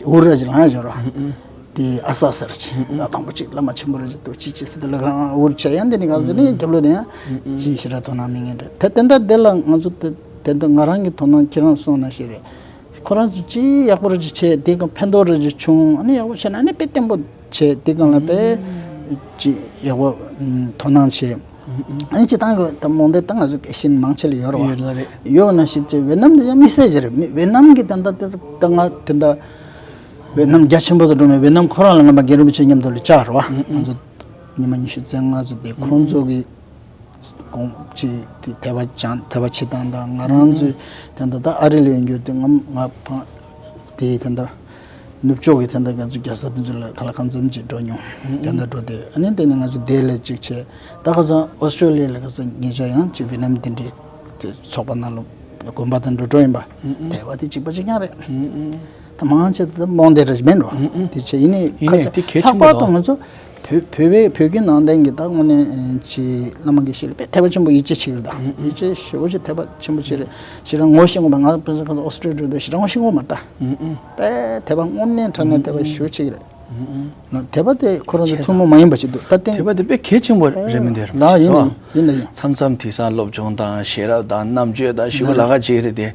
འུར་ར་ཅིག་ལངས་ཡ་ཅིག་ཡོད་ར། ཨུ་ཨུ། དེ་ཨ་ས་ས་ར་ཅིག་ཨུ་ཨུ། ད་དང་པོ་ཅིག་བླ་མ་ཆེན་པོ་ར་ཅིག་འདུག་ཅིག་ཅིག་སི་དེ་ལ་གང་འུར་བྱས་ཡ་འདི་ནི་ག་ཚོད་ནི་རྒྱབ་ལོགས་ནས་ཡང་ཅིག་ཞེ་དྲག་དོ་སྣང་མེད་མཁན་རེད། དེ་དེ་འདྲ་དེ་ལ་ང་ཚོ་དེ་དེ་འདྲ་ང་རང་གི་དོ་སྣང་ཁྱེད་རང་གསུངས་ན་ཞིག་རེད། ཁོ་རང་ཚོ་ཅིག་ཡག་པོ་ར་ཅིག་བྱས་དེ་གང་ཕན་ཐོགས་ར་ཅིག་བྱུང་ཨ་ནི་ཡག་པོ་བྱས་ན་ཨ་ནི་དཔེ་བརྟན་པོ། བྱས་དེ་སྒང་ལ་དཔེ་ཅིག་ཡག་པོ་དོ་སྣང་བྱས། ཨ་ནི་སྤྱི་བཏང་གི་ད་རྨོངས་དད་ད་ང་ཚོ་སྐད་ཤེས་མང་ཆེ་ལ་ཡོད་རེད་བ། ཡོད་ལ་རེད། ཡོད་ན་ཞིག་ཅེ་ཝེ་ནམ་དེ་ཡང་དམིགས་བསལ་ཅིག་རེད། མི་ཝེ་ནམ་གི་ད་ད་ད་ད་ང་དེ་འདྲ་ཝེ་ནམ་རྒྱ་ཆེན་པོ་དུ་འགྲོ་མེད། ཝེ་ནམ་ཁོ་རང་ལ་ངོ་མ་རྒན་རིན་པོ་ཆེ་མཉམ་དུ་ལ་བཅར་རེད་བ། ང་ཚོ་ཉི་མ་ཉི་ཤུ་རྩ་ལྔ་ཚོ་དེ་ཁོང་ཚོ་གི་གོང་ཅིག་དེ་དད་པ་ཅང་དད་པ་བྱེད་སྟངས་དང་ང་རང་ཚོའི་དེ་འདྲ་ད་ཨ་རི་ལ་ཡོད་རྒྱུ་དེ་ང་ང་ཕ་དེ་དེ་འདྲ། ནུབ་ཕྱོགས་ཀྱི་དེ་འདྲ་ང་ཚོ་རྒྱལ་ས་དེ་ཚོ་ལ་ག་ལ་གང་འཚམ་ཅིག་འགྲོ་མྱོང་། དེ་འདྲ་འགྲོ་དེ་ཨ་ནི་དེ་ནས་ང་ཚོ་དེ་ལ་ཅིག་བྱས་ད་ཁ་སང་ཨོ་སི་ཀྲོ་ལི་ཡ་ལ་ཁ་སང་ཉེ་ཆར་ཡང་ཅིག་ཝེ་ནམ་དེ་འདྲའི་ཚོགས་པ་ནང་ལ་དགོན་པ་དང་འགྲོ་འགྲོ་ཡིན་པ་དེ་བ་དེ་གཅིག་པ་གཅིག་རྐྱང་རེད། ད་མང་ཆེ་ད་རྨོངས་དད་རེ་མེད་འགྲོ་དེ་བྱས་ཡིན་ནའི་ཁ་སང་ལྷག་པར་དུ་ང་ཚོ་བོད་བོད་པའི་བོད་བརྒྱུད་ནང་བསྟན་གྱི་ད་དངོས་གནས་ཅིག་བླ་མ་དགེ་བཤེས་ལ་དཔེ་དད་པ་ཆེན་པོ་ཡིད་ཆེས་བྱེད་ཀྱི་རེད། ད་ཡིད་ཆེས་ཞེ་པོ་ཅིག་དད་པ་ཆེན་པོ་བྱེད་རེད། ཞེ་དྲག་ངོ་ཤེས་དགོས་པ་ང་ཕན་ཚུན་ཁ་སང་ཨོ་སི་ཀྲོ་ལི་ཡ་འགྲོ་དུས་ཞེ་དྲག་ངོ་ཤེས་དགོས་མ་རེད་ད། ཨུ་ཨུ། དཔེ་དད་པ་དངོས་གནས་དྲང་གནས་དད་པ་ཞེ་པོ་ཅིག་རེད། ཨུ་ཨུ། དད་པ་དེ་ཁོ་རང་ཚོ་ཐུན་མོང་མ་ཡིན་པ་ཅིག་འདུག་ད་བསྟན། དད་པ་དེ་དཔེ་གལ་ཆེན་པོ་རེད་མི་འདུག་ར། ལགས་ཡིན་ད་ཡིན་ད་ཡིན། མཚམས་མཚམས་དེང་སང་སློབ་སྦྱོང་དང་ཤེས་རབ་དང་རྣམ་དཔྱོད་དང་ཞེ་པོ་ལ་ལ་རེད། ལ་ཁ་ཅིག་རེད་དེ།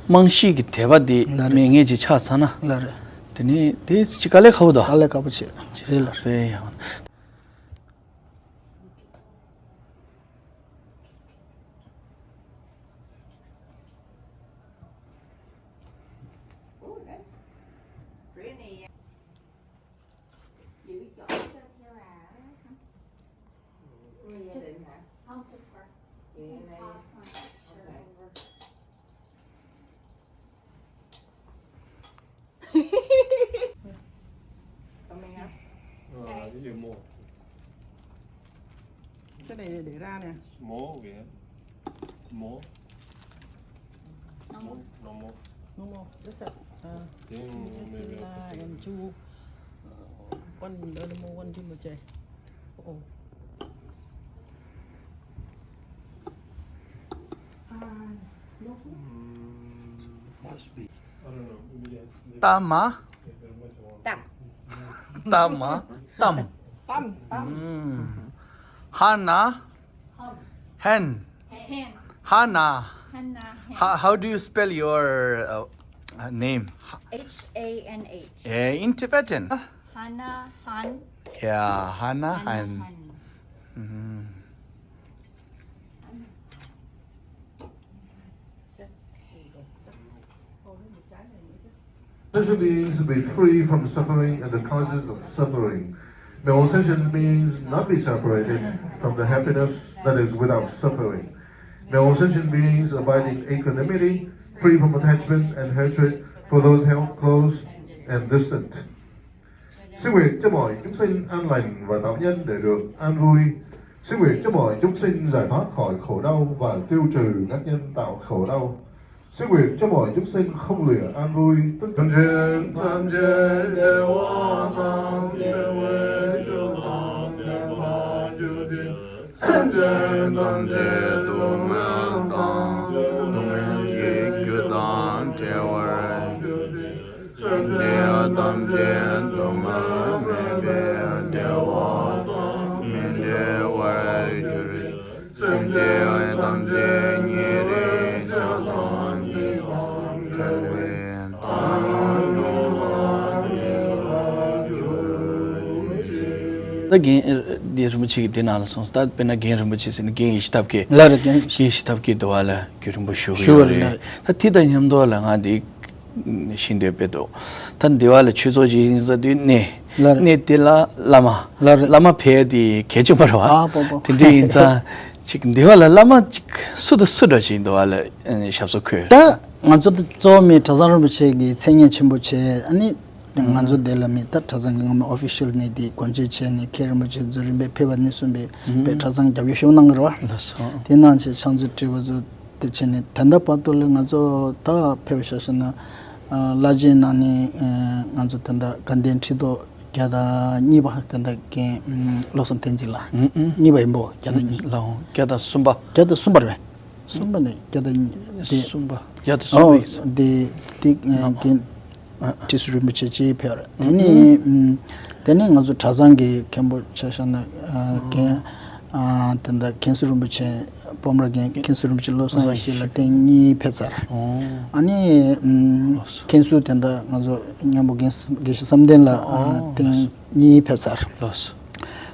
རྨང་གཞི་གི་དད་པ་དེ་ལ་རེད། མེད་མཁན་ཅིག་ཆགས་ཚར་ན། ལ་རེད། དེ་ནི་དེ་ཅིག་དཀའ་ལས་ཁག་པོ་འདུག་དཀའ་ལས་ཁག་པོ་ཆེ་རེད་ལ། དཔེ་ཡག་པོ། Cái này để ra nè. Small kìa. Small. Normal. Small, normal. Normal. This is, uh, then maybe Sila and Chu. Uh, one, uh, more one, two, oh. Must be. Tama. Tam. Tama. Tam. Tam, tam. Mm. Hana. Hen. Hen. Hana. Hana. Hen. How, how do you spell your uh, uh, name? H A N H. Eh, in Tibetan? Hana Han. Yeah, Hana Han. Han. Mm. This means to be free from suffering and the causes of suffering. May all sentient beings not be separated from the happiness that is without suffering. May all sentient beings abide in equanimity, free from attachment and hatred for those held close and distant. Xin nguyện cho mọi chúng sinh an lành và tao nhắn đầy được an vui. Xin nguyện cho mọi chúng sinh giải thoát khỏi khổ đau và tiêu trừ các nhân tạo khổ đau. Xin nguyện cho mọi chúng sinh không lìa an vui, tức tâm trên tam giới đều an tâm, đều với sự tâm đều và chư thiên. Sanh trên tam giới tu nguyện tâm, tu nguyện diệt chư tâm trên vạn. Sanh trên tam giới tu nguyện mê bế đều an tâm, mê bế vạn chư thiên. Sanh trên tam giới như rê cho tâm như tâm trên vạn. ད་རྒན་འདི་རིན་པོ་ཆེ་གི་འདི་ནང་ལ་སོང་ཙང་། ད་དཔེར་ན་རྒན་རིན་པོ་ཆེ་ཟེར་ན་རྒན་ཡེ་ཤེས་ཐབས་མཁས། ལགས་རེད། རྒན་རྒན་ཡེ་ཤེས་ཐབས་མཁས་འདི་བ་ལ་རྒན་རིན་པོ་ཆེ་ཞུ་གི་ཞུ་ཡོད་བ་རེད། རེད། ད་དེ་དང་མཉམ་དུ་ལ་ང་འདི་ཤེས་འདོད་དཔེ་འདུག་ད་འདི་བ་ལ་ཆོས་ཚོགས་ཅིག་ཡིན་ཙང་དུས་གནས། ལགས་རེད། གནས་དེ་ལ་བླ་མ། ལགས་རེད། བླ་མ་ཕལ་དེ་གལ་ཆེན་པོ་རེད་བ། ཨ་པོ་པོ། དེ་འདྲ་ཡིན་ཙང་ཅིག་འདི་བ་ལ་བླ་མ་ཅིག་སུ་དང་སུ་འདྲ་ཞིག་འདི་བ་ལ་ཨ་ནི་ཞབས་སོར་འཁོད། ད་ང་ཚོ་གཙོ་བོ་མི་གྲྭ་ཚང་རིན་པོ་ཆེ་གི་མཚན་སྙན་ཆེན་པོ་བྱས། ཨ་ནི་ང་ཚོ་དེ་ལ་མི་ད་གྲྭ་ཚང་གི་སྔ་མ་ཨོ་ཕི་ཤལ་ནས་དེ་སྒོ་འབྱེད་བྱས་ནས་མཁན་རིན་པོ་ཆེ་ཚོ་རིམ་པས་ཕེབས་པ་ནས་བཟུང་བའི་དཔེ་གྲྭ་ཚང་རྒྱབ་སྐྱོར་ཤུགས་གནང་གི་རེད་བ། ལགས་སོ། དེ་ནང་བཞིན་ཕྱག་མཛོད་ཁྲི་པ་ཚོ་དེ་བྱས་ནས་ད་ལྟ་བར་དུ་ལ་ང་ཚོ་ད་ཕེབས་བཞག་ཤག་ན། ཨ་བླ་ཆེན་ནང་ནས་ཨ་ང་ཚོ་ད་ལྟ་དགའ་ལྡན་ཁྲི་ཐོག་བརྒྱ་དང་གཉིས་པ་ད་ལྟ་རྒན་བློ་བཟང་བསྟན་འཛིན་ལགས། ཨུ་ཨུ། གཉིས་པ་ཡིན་པོ། བརྒྱ་དང་གཉིས། ལགས་འོང་། བརྒྱ་དང་གསུམ་པ། བརྒྱ་དང་གསུམ་པ་རེད་པས། གསུམ་པ་ནས་བརྒྱ་དང་གཉིས་དེ། གསུམ་པ། བརྒྱ་དང་གསུམ་པ་ཨོ་ཡིན། དེ་དེ་ཨ་རྒན་ཁྲི་ཟུར་རིན་པོ་ཆེ་ཅིག་ཕེབས་རེད། དེ་ནས་ཨུ་དེ་ནས་ང་ཚོ་གྲྭ་ཚང་གི་མཁན་པོ་ཆ་བཞག་ན་ཨ་རྒན་ཨ་དེ་འདྲ་མཁན་ཟུར་རིན་པོ་ཆེ། སྤོམ་ར་རྒན་མཁན་ཟུར་རིན་པོ་ཆེ་བློ་བཟང་ཡེ་ཤེས་ལགས་ཐེངས་གཉིས་ཕེབས་ཚར། ཨོ། ཨ་ནི་ཨུམ་ལགས་སོ། མཁན་ཟུར་དེ་འདྲ་ང་ཚོ་མཉམ་པོ་རྒན་དགེ་བཤེས་བསམ་གཏན་ལགས་ཨ་ཨོ་ཐེངས་གཉིས་ཕེབས་ཚར། ལགས་སོ།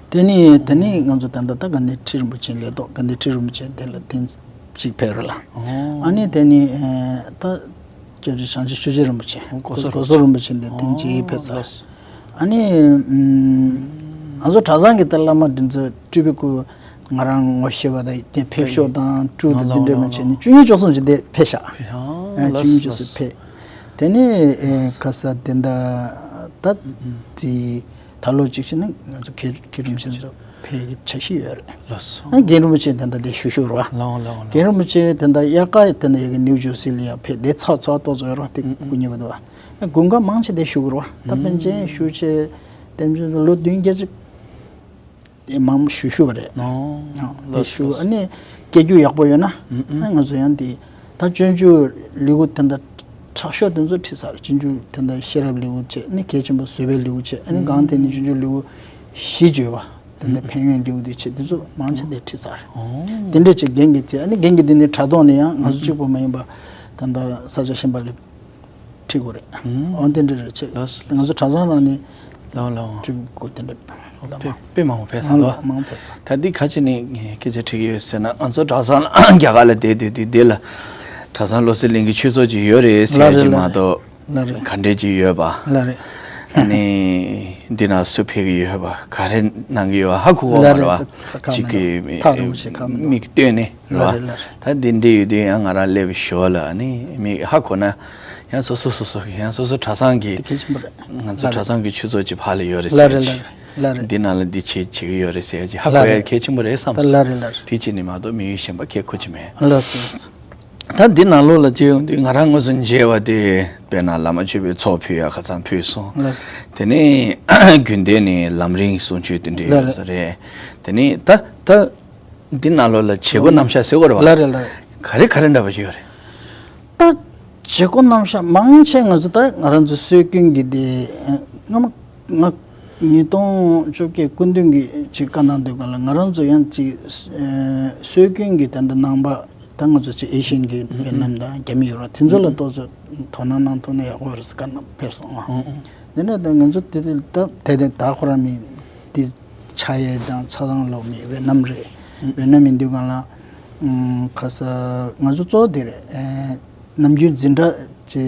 དེ་ནས་དེ་ནས་ང་ཚོ་ད་ལྟ་ད་དགའ་ལྡན་ཁྲི་རིན་པོ་ཆེ་ལས་ཐོག་དགའ་ལྡན་ཁྲི་རིན་པོ་ཆེ་དེ་ལ་ཐེངས་གཅིག་ཕེབས་རེད་ལ། ཨོ། ཨ་ནི་དེ་ནས་ཨེ་ད་སྐྱབས་རྗེ་བྱང་ཆུབ་ཆོས་རྗེ་རིན་པོ་ཆེ། ཨོ་གོ་ས་རིན་པོ་ཆེ། གོ་ས་རིན་པོ་ཆེ་འདི་ཐེངས་གཅིག་ཕེབས་ཚར། ཨོ་ལགས་སོ། ཨ་ནི་ཨུམ་ང་ཚོ་གྲྭ་ཚང་གི་ད་བླ་མ་འདི་ཚོ་སྤྲུལ་པའི་སྐུ་ང་རང་ངོ་ཤེས་པ་དང་དེ་ཕེབས་ཤོག་དང་སྤྲུལ་དང་འདི་འདྲ་མ་བྱས་ནས་བཅུ་གཉིས་བཅུ་གསུམ་ཅིག་དེ་ཕེབས་ཤག་ཨ་ཨ་བཅུ་གཉིས་བཅུ་གསུམ་ཕེབས། དེ་ནས་ཨེ་ཁ་ས་དེ་འདྲ་ད་དེ་ད་ལོ་གཅིག་བྱས་ན་ང་ཚོ་མཁན་རིན་པོ་ཆེ་ཚོ་ཕེབས་ཀྱི་འཆར་གཞི་ཡོད་རེད། ལགས་སོ། ཨ་རྒན་རིན་པོ་ཆེ་དེ་འདྲ་དེ་བཞུགས་བཞུགས་རེད་བ། ལགས་འོང་ལགས་འོང་ལགས། རྒན་རིན་པོ་ཆེ་དེ་འདྲ་དབྱར་ཁ་དེ་འདྲ་ཡ་གི་ནིའུ་ཇར་སི་ལ་ཡ་ཕེབས་དེ་ཚ་ཚ་ཏོག་ཙམ་ཡོད་རེད་བ། དེ་སྐུ་ཉེ་བ་འདུག་བ། དགུན་ཁ་མང་ཆེ་དེ་བཞུགས་རེད་བ། ད་ཕན་ཆད་བཞུགས་ཆེ་དེ་ཚོ་ལོ་བདུན་བརྒྱད་ཅིག་དེ་མང་བཞུགས་བཞུགས་པ་རེད། ཨོ། ཨ་དེ་ལགས་སོ་བཞུགས། ལགས་ཨ་ནི་སྐྱེ་རྒྱུ་ཡག་པོ་ཡོད་ན། ཨུ་ཨུ། ཨ་ང་ཚོ་ཡང་དེ་ད་སྤྱོད་འཇུག་ལེའུ་དེ་འདྲ་དྲག་ཤོས་དེ་ཚོ་ཁྲིད་ཚར། སྤྱོད་འཇུག་དེ་འདྲ་ཤེས་རབ་ལེའུ་བྱས་ཨ་ནི་གལ་ཆེན་པོ་བཟོད་པའི་ལེའུ་བྱས་ཨ་ནི་ཨུ་གང་དེ་ནི་སྤྱོད་འཇུག་ལེའུ་བཞི་བརྗོད་པ་དེ་འདྲ་ཨུ་ཕན་ཡོན་ལེའུ་དེ་བྱས་དེ་ཚོ་མང་ཆེ་དེ་ཁྲིད་ཚར། ཨོ། དེ་འདྲ་བྱས་རྒན་གྱིས་བྱས་ཨ་ནི་རྒན་གྱིས་དེ་ནི་དྲ་ཐོག་ནས་ཡང་ང་ཚོ་གཅིག་པོ་མ་ཡིན་པ་ད་ལྟ་ས་ཆ་གཞན་པ་ལ་ཁྲིད་དགོས་རེད། ཨུམ། འོ་དེ་འདྲ་རེད་ཆེ། ལགས་སོ། ང་ཚོ་གྲྭ་ཚང་ནང་ནས་ལགས་ལགས། ཁྲིད་དགོས་དེ་འདྲ་ལགས་མ། དཔེ་དཔེ་མང་པོ་ཕེབས་ཨ་ཚར་ལགས་འདུག་མང་པོ་ཕེབས་ཚར། ད་འདི་ག་ཅི་ནས་སྐད་ཆ་དྲི་གི་ཡོད་ཟེར་ན་ང་ཚོ་གྲྭ་ཚང་རྒྱ་གར་ལ་བསྡད་བསྡད་དུས་འདི་ལ་གྲྭ་ཚང་བློ་གསལ་གླིང་གི་ཆོས་ཚོགས་ཅིག་ཡོད་རེད་ཟེར་ཡ་ཅིག་མ་གཏོགས་ལགས་རེད། ག་འདྲས་ཅིག་ཡོད་པ། ལགས་རེད། ཨ་ནི་འདི་ན་སུ་ཕེབས་ཀྱི་ཡོད་པ་ག་རེ་གནང་གི་ཡོད་པ་ཧ་གོ་གི་ཡོད་མ་རེད་བ། ལགས་རེད། ཁ་ཁ་ཅིག་གི་མི་ཐག་རིང་པོ་ཞིག་ཁ་མི་འདུག་མིག་བཏོན་ནས། རེད་བ། ལགས་རེད་ལགས་རེད། ད་འདི་འདྲ་ཡོད་དུས་ཡང་ང་རང་སླེབས་ཞོར་ལ་ནི་མི་ཧ་གོ་ན་ཡང་སོ་སོ་སོ་སོ་ཡང་སོ་སོ་གྲྭ་ཚང་གི་དེ་གལ་ཆེན་པོ་རེད། ང་ཚོ་ལགས་རེད། གྲྭ་ཚང་གི་ཆུ་ཚོད་ཅིག་ཕར་ལ་ཡོད་རེད་ཟེར་ལགས་རེད་ཅིག་ལགས་རེད་ལགས་རེད། འདི་ནང་ལ་འདི་བྱེད་བྱེད་ཀྱི་ཡོད་རེད་ཟེར་ཅིག་ཧ་གོ་ཡ་ལགས་རེད། གལ་ཆེན་པོ་རེད་བསམ་ད་ལགས་རེད་ལགས་རེད། དེ་བྱས་ནས་མ་གཏོགས་མི་ཡུལ་གཞན་པ་ཁྱེད་ཁུ་ཅི་མེད། ལགས་སོ། ད་འདི་ནང་ལོགས་ལ་ཅིག་ཡོང་དུས་ང་རང་དངོས་སུ་མཇལ་བ་དེ་དཔེར་ན་བླ་མ་མཆོད་པའི་ཚོགས་ཕུལ་ཡ་ཁ་ཚང་ཕུལ་སོང་། ལགས་སོ། དེ་ནས་རྒྱུན་ལྡན་ནས་ལམ་རིམ་གསུང་ཆོས་དེ་འདྲ་ཡོད་ས་རེད། དེ་ནས་ད་ད། འདི་ནང་ལོགས་ལ་བྱེད་སྒོ་རྣམ་གཞག་ཟེར་དགོས་རེད་བ། ལགས་རེད་ལགས་རེད། ག་རེ་ག་རེ་འདྲ་བ་ཡོད་རེད། ད་བྱེད་སྒོ་རྣམ་གཞག་མང་ཆེ་ང་ཚོ་ད་ང་རང་ཚོ་སྲོལ་རྒྱུན་གྱི་དེ་སྔ་མ་ང་ཉིས་སྟོང་བཅོ་བརྒྱད་སྐུ་མདུན་གྱི་ཅིག་བཀའ་གནང་དུས་སྒང་ལ་ང་རང་ཚོ་ཡང་ཅིག་སྲོལ་རྒྱུན་གྱི་ད་ལྟ་ནང་པ་ད་ང་ཚོ་ཅིག་ཨེ་ཤི་ཡན་གྱི་ཝེ་ནམ་དང་རྒྱ་མི་ཡོད་རེད། དེ་ཚོ་ལ་ཏོག་ཙམ་དོ་སྣང་གནང་ཐུབ་ན་ཡག་པོ་རེད་ཟེར་བཀའ་གནང་ཕེབས་སོང་ང་། དེ་ནས་ད་ང་ཚོ་དེ་དེ་ད་དེ་དེ་ད་ཁོ་རང་མི་དེ། ཆ་ཡེ་དང་ཆ་ཚང་ལོག་མི་ཝེ་ནམ་རེད། ཝེ་ནམ་ཡིན་དུས་སྒང་ལ་ཁ་ས་ང་ཚོ་གཙོ་བོ་དེ་རེད། ནམ་རྒྱུན་འཛིན་གྲྭ་ཅེ་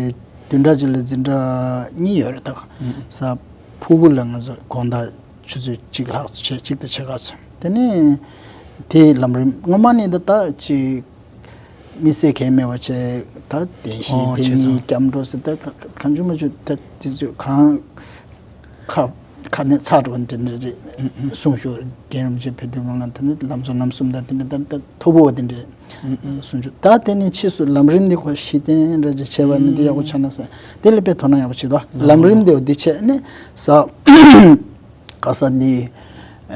བདུན་ཕྲག་གཅིག་ལ་འཛིན་གྲྭ་གཉིས་ཡོད་རེད་ད། ས་ཕུ་བོ་ལ་ང་ཚོ་དགོང་དག་ ཆུ་ཚོད་གཅིག་ལྷག་ཙམ་བྱས། གཅིག་དང་ཕྱེད་ཀ་ཙམ། དེ་ནས་དེའི་ལམ་རིམ་སྔོན་མ་ནི་ད་ད་ཅིག་དམིགས་བསལ་གང་མེད་པ་བྱས། ད་བདེན་བཞི་ཨོ་བདེན་བྱས་གཉིས་ཙང་། སྐྱབས་འགྲོ་ཟེར། ད་གང་བྱུང་མ་བྱུང་ད་དེ་ཚོ་གང་ཁ་ཁ་ནས་ཚར་འགྲོ་འདི་འདྲ་རེད། གསུང་ཞོར་རྒན་རིན་པོ་ཆེ་ཕེབས་དུས་སྒང་ལ་དེ་ནི་ལམ་གཙོ་རྣམ་གསུམ་དང་དེ་འདྲ་ད་ད་མཐོ་པོ་བ་དེ་འདྲ་གསུང་ཞོར། ད་དེ་ནི་ཕྱིས་སུ་ལམ་རིམ་འདི་ཁོ་གཞི་རྟེན་འདྲ་ཅིག་བྱས་པ་ནི་འདི་ཡག་པོ་ཆགས་ན་ཟེར། དེ་ལ་དཔེ་དོ་སྣང་ཡག་པོ་བྱེད་དོ། ལམ་རིམ་འདི་འོ་འདི་བྱས་ནས་ས། ག་ས་འདི་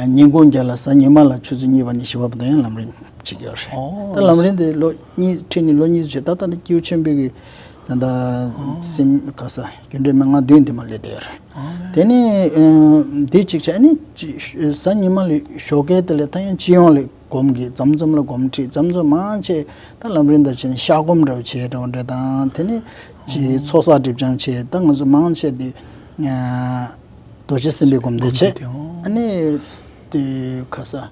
ཉིན་གུང་རྒྱབ་ལ་གཟའ་ཉི་མ་ལ་ཆུ་ཚོད་གཉིས་པ་ནས་བཞི་པ་བར་དུ་ཡང་ལམ་རིམ་བྱེད་ཀྱི་ཡོད་རེད། ཨོ། ད་ལམ་རིམ་དེ་ལོ་གཉིས་ཁྲིད་ནས་ལོ་གཉིས་བྱས། ད་ལྟ་ནི་སྐྱེས་བུ་ཆེན་པོའི་གི་ད་ལྟ་ཨོ། སེམས་ག་ས་རྒྱུ་འབྲས་མན་ངག་བདུན་དེ་མ་སླེབས་བསྡད་ཡོད་རེད། ཨོ། དེ་ནས་ཨ་འདི་གཅིག་བྱས། ཨ་ནི་གཟའ་ཉི་མ་ལ་ཞོགས་ཀས་དེ་ལ་ད་ཡང་སྤྱི་ཡོངས་ལ་སྒོམ་གྱི་མཚམས་མཚམས་ལ་སྒོམ་ཁྲིད། མཚམས་མཚམས་མང་ཆེ་ད་ལམ་རིམ་དང་བྱས་ནས་ཤ་སྒོམ་འདྲ་བོ་བྱས་འདྲ་བོ་འདྲ་དང་། དེ་ནས་ཅིག་ཚོགས་བསགས་སྒྲིབ་སྦྱང་བྱས། ད་ང་ཚོ་མང་ཆེ་དེ་ཨ་རྡོ་རྗེ་སེམས་དཔའི་སྒོམ་བཟླས་བྱས། ཨ་ནི་དེ་ག་ས་ཨ་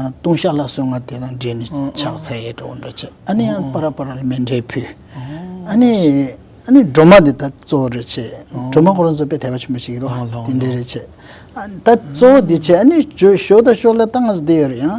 ལྟུང་བཤགས་ལ་སོགས་ལྔ་དེ་དང་འབྲེལ་ནས་ཕྱག་འཚལ་ཡས་འདྲ་བོ་འདྲ་བྱས། ཨ་ནི་ཡང་ཨ་ཨ་པ་ར་པ་ར་ལ་མཎྜལ་ཕུལ། ཨ་ནི་ཨ་ནི་སྒྲོལ་མ་འདི་ད་གཙོ་བོ་རེད་བྱས། སྒྲོལ་མ་ཁོ་རང་ཚོ་དཔེ་དད་པ་ཆེན་པོ་ཞིག་རེད་བ། ཨོ་ལགས། དེ་འདྲ་རེད་བྱས། ཨ་ད་གཙོ་བོ་འདི་བྱས། ཨ་ནི་ཞོ་ཞོ་ད་ཞོ་ལ་ད་ང་ཚོ་བསྡད་ཡོད་རེད། ཡང་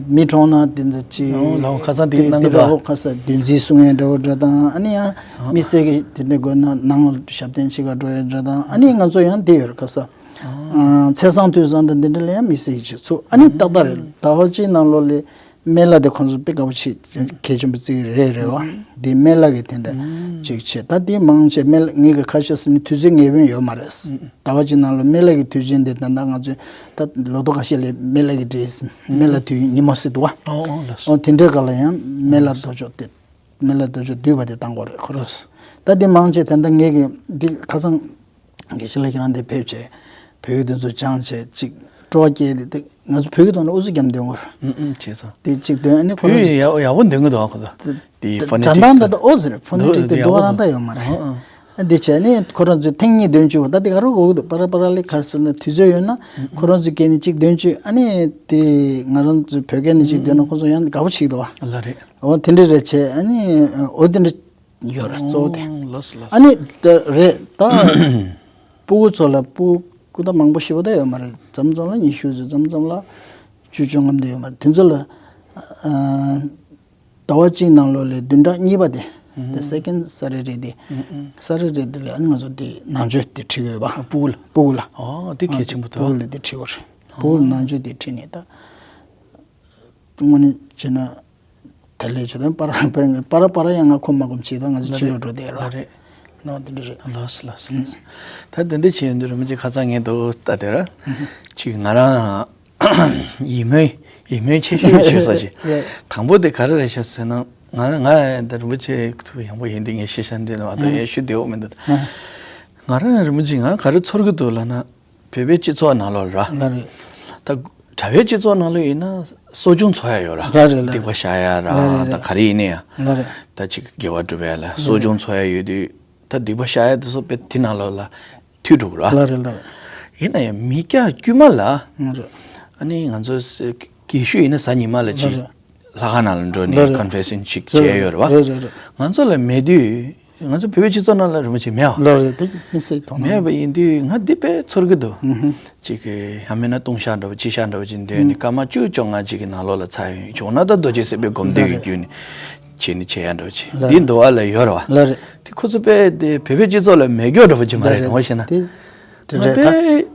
མི་གྲོངས་ན་དེ་ཚོ་ཅིག་ཨོ་ལགས། ཁ་སང་དེ་གནང་གི་འདུག་ག་ཁ་ས་བདུན་ཚིགས་གསུང་ཡས་འདྲ་བོ་འདྲ་དང་། ཨ་ནི་ཡང་མི་སེར་གྱི་དེ་འདྲ་དགོས་ན་ནང་ལ་ཞབས་བརྟན་བྱེད་ག་འགྲོ་ཡས་འདྲ་དང་། ཨ་ནི་ང་ཚོ་ཡང་བསྡད་ཡོད་རེད། ཁ་ས་ཨ་ཚེས་བཟང་དུས་བཟང་དང་འདི་འདྲ་ལ་ཡང་མི་སེར་གྱི་ཅིག་ཚུགས། ཨ་ནི་ཏག་ཏག་རེད། ཟླ་བ་གཅིག་ནང་ལོགས་ལ་སྨན་བླ་དེ་ཁོང་ཚོ་དཔེ་དགའ་པོ་བྱེད། གལ་ཆེན་པོ་བརྩི་གི་རེད། རེད་བ། འདི་སྨན་བླ་གི་དེ་འདྲ་ཅིག་བྱས། ད་འདི་མང་ཆེ་སྨན་བླ་ངེད་ཀྱི་ཁ་ཤས་སུ་ནི་དུས་ཚོད་ངེས་པ་ཡོད་མ་རེད། ཟླ་བ་གཅིག་ནང་ལ་སྨན་བླ་གི་དུས་ཆེན་དེ་ད་ལྟ་ང་ཚོས་ད་ལོ་ཐོ་ཁ་ཤས་ལ་སྨན་བླ་གི་འབྲེལ་སྨན་བླ་དུས་ཉིན་མོ་ཟེར་འདུག་བ། ཨོ་ཨོ་ལགས་སོ། ཨོ་དེ་འདྲའི་སྐབས་ལ་ཡང་སྨན་བླ་དོ་ཅོག་དེ་སྨན་བླ་དོ་ཅོག་བསྡུས་པ་དེ་བཏང་དགོས་རེད་ཁོ་རང་ཚོ། ད་འདི་མང་ཆེ་ད་ལྟ་ངེད་ཀྱི་འདི་ཁ་སང་དགེ་བཤེས་ལགས་ཁྱེད་རང་འདིར་ཕེབས་བྱས་བོད་ཡིག་དེ་ཚོ་སྦྱངས་བྱས་ཅིག་སྤྲོ་བ་སྐྱེས་ཏེ། དེ་ང་ཚོ་བོད་ཡིག་ཐོག་ནས་ཨུ་ཚུགས་རྒྱབ་འདོན་དགོས་རེད། ཨུ་ཨུ་བྱས་ཙང་། དེ་གཅིག་འདོན། ཨ་ནི་ཁོ་བོད་རང་ཡིག་ཡག་ཡག་པོ་འདོན་གི་འདུག་ཨ། ཁོ་ཚོ་དེ་དེ་ཕོ་ནེ་ཊིག་སྒྲ་གདངས་འདྲ་ད་ཨོ་ཟེར། ཕོ་ནེ་ཊིག་དེ་འདུག་པ་རང་ད་ཡོད་མ་རེད། ཨ་ཨ། ཨ་འདི་བྱས་ནས་ཁོ་རང་ཚོས་ཐེངས་གཉིས་འདོན་བཅུག་ད་དེ་ག་རེ་དགོས་ཀྱི་འདུག་པ་ར་པ་ར་ལི་ག་ཟེར་ན་དུས་ཚོད་ཡོད་ན་ཁོ་རང་ཚོས་སྐད་ནས་གཅིག་འདོན་བཅུག་ཨ་ནི་དེ་ང་རང་ཚོ་བོད་སྐད་ནས་གཅིག་འདོན་ན་ཁོ་ཚོ་ཡང་དགའ་པོ་བྱེད་ཀྱི་འདུག་བ། ལགས་རེད། འོ་དེ་འདྲ་རེད་བྱས། ཨ་ནི་འོ་དེ་འདྲ་ཡོད་རེད་གཙོ་བོ་དེ། ཨོ་ལགས་སོ་ལགས་སོ། ཨ་ནི་ད་རེད་ད། སྤུ་གུ་ཚོ་ལ་སྤུ་གུ་ད་མང་པོ་ཞེ་པོ་ད་ཡོད་མ་རེད། མཚམས་མཚམས་ལ་ཉི་ཤུ་ཙམ། མཚམས་མཚམས་ལ་བཅུ་བཅོ་ལྔ་ཙམ་ཡོད་མ་རེད། དེ་ཚོ་ལ་ཨ་ཟླ་བ་གཅིག་ནང་ལོགས་ལ་བདུན་ཕྲག་གཉིས་པ་དེ། ཨུ་ཧུ། དེ་སེ་ཀེན་ཌི་སེ་ཊར་ཌེ་དེ། ཨུ་ཨུ། སེ་ཊར་ཌེ་དེ་ལ་ཨ་ནི་ང་ཚོ་དེ་ནང་ཆོས་དེ་ཁྲིད་ཀྱི་ཡོད་པ། ཨ་སྤུ་གུ་ལ། སྤུ་གུ་ལ། ཨོ་དེ་གལ་ཆེན་པོ་འདུག་སྤུ་གུ་ལ་དེ་ཁྲིད་དགོས་རེད། སྤུ་གུ་ལ་ནང་ཆོས་དེ་ཁྲིད་ནས་ད། དངོས་གནས་བྱས་ན་དེ་ལས་བྱས་ན་པ་ར་པ་ར་པ་ར་པ་ར་ཡང་ང་ཁོམ་མ་ཁོམ་བྱེད་ད་ང་ཚོ་ཕྱི་ལོགས་འགྲོ་བསྡད་ར། ལགས་རེད། ནང་དེ་འདྲ་རེད། ལགས་སོ་ལགས་སོ་ལགས་སོ། ད་དེ་འདྲ་བྱས་ཡོང་དུས་རིན་པོ་ཆེ་ཁ་སང་ངས་འདུག་ལྟ་དེ་ར། ཅིག་ང་རང་ཡིད་སྨོན་ཡིད་སྨོན་ཆེ་ཤོས་ཡོད་ས་ཅིག་རེད། དང་པོ་དེ་ག་རེ་རེད་ཤག་ཟེར་ན། ང་ང་ད་རིན་པོ་ཆེ་ཚུར་ཡོང་པ་ཡིན་དུས་ངས་ཤེས་བྱ་འདི་ནང་ད་ཡང་ཞུ་བདེ་བོ་མི་འདུག་ང་རང་རིན་པོ་ཆེ་ང་ག་རེ་ཚོར་གི་འདུག་ལབ་ན། བོད་པའི་སྤྱི་ཚོགས་ནང་ལོགས་ར། ལགས་རེད། ད་གྲྭ་པའི་སྤྱི་ཚོགས་ནང་ལོགས་ཡིན་ན་གསོ་སྦྱོང་འཚོགས་ཡ་ཡོད་ར། ལགས་རེད་ལགས་རེད། སྡིག་པ་བཤགས་ཡ་ར། ལགས་རེད་ད་ག་རེ་ཡིན་ན་ཡང་། ལགས་རེད། ད་ཅིག་དགེ་བ་སྒྲུབ་ཡ་ལ་གསོ་སྦྱོང་འཚོགས་ཡ་ཡོད་དུས་ད་སྡིག་པ་བཤགས་ཡ་དེ་ཚོ་དཔེ་དེ་ནང་ལོགས་ལ་མཐུད་འགྲོ་གི་ར། ལགས་རེད་ལགས་རེད། ཡིན་ན་ཡང་མི་སྐྱ་དཀྱུས་མ་ལ། ལགས་རེད། ཨ་ནི་ང་ཚོ་ས་དགེ་བཤེས་ཡིན་ན་གཟའ་ཉི་མ་ལ་ཅིག་ལགས་རེད། ལྷ་ཁང་ནང་ལ་འགྲོ་ནས་ལགས་རེད། ཀོན་ཕེ་སན་ཅིག་བྱས་ཡོད་རེད་བ། རེད་རེད་རེད། ང་ཚོ་ལ་མེད་དུས། ང་ཚོ་བོད་པའི་སྤྱི་ཚོགས་ནང་ལ་རིན་པོ་ཆེ་མེད་བ། ལགས་རེད། དེ་དམིགས་བསལ་དོ་སྣང་མེད་པ་ཡིན་དུས་ང་འདི་དཔེ་ཚོར་གི་འདུག་ཨུ་ཧུ། ཅིག་གི་ཡང་མིན་ན་ལྟུང་བཤགས་འདྲ་བོ་སྤྱི་བཤགས་འདྲ་བོ་ཅིག་འདོན་ནས་ཨུ། སྐར་མ་བཅུ་བཅོ་ལྔ་ཅིག་གི་ནང་ལོགས་ལ་ཚར་ཡོང་བྱུང་ན་ད་རྡོ་རྗེ་སེམས་དཔའི་སྒོམ་བཟླས་ཀྱི་བརྒྱུད་ནས་བྱས་ནས་བྱེད་ཡ་འདྲ་བོ་ཅིག་ལགས་འདི་འདུལ་བ་ལ་ཡོད་རེད་བ། ལགས་རེད། དེ་ཁོ་ཚོ་དཔེ་དེ་བོད་པའི་སྤྱི་ཚོགས་ལ་མེད་རྒྱུ་འདྲ་བོ་ཅིག་མ་རེད། ལགས་རེད། ངོ་ཤེས་ན། དེ་དེ་ང་རེད་ད། དཔེ་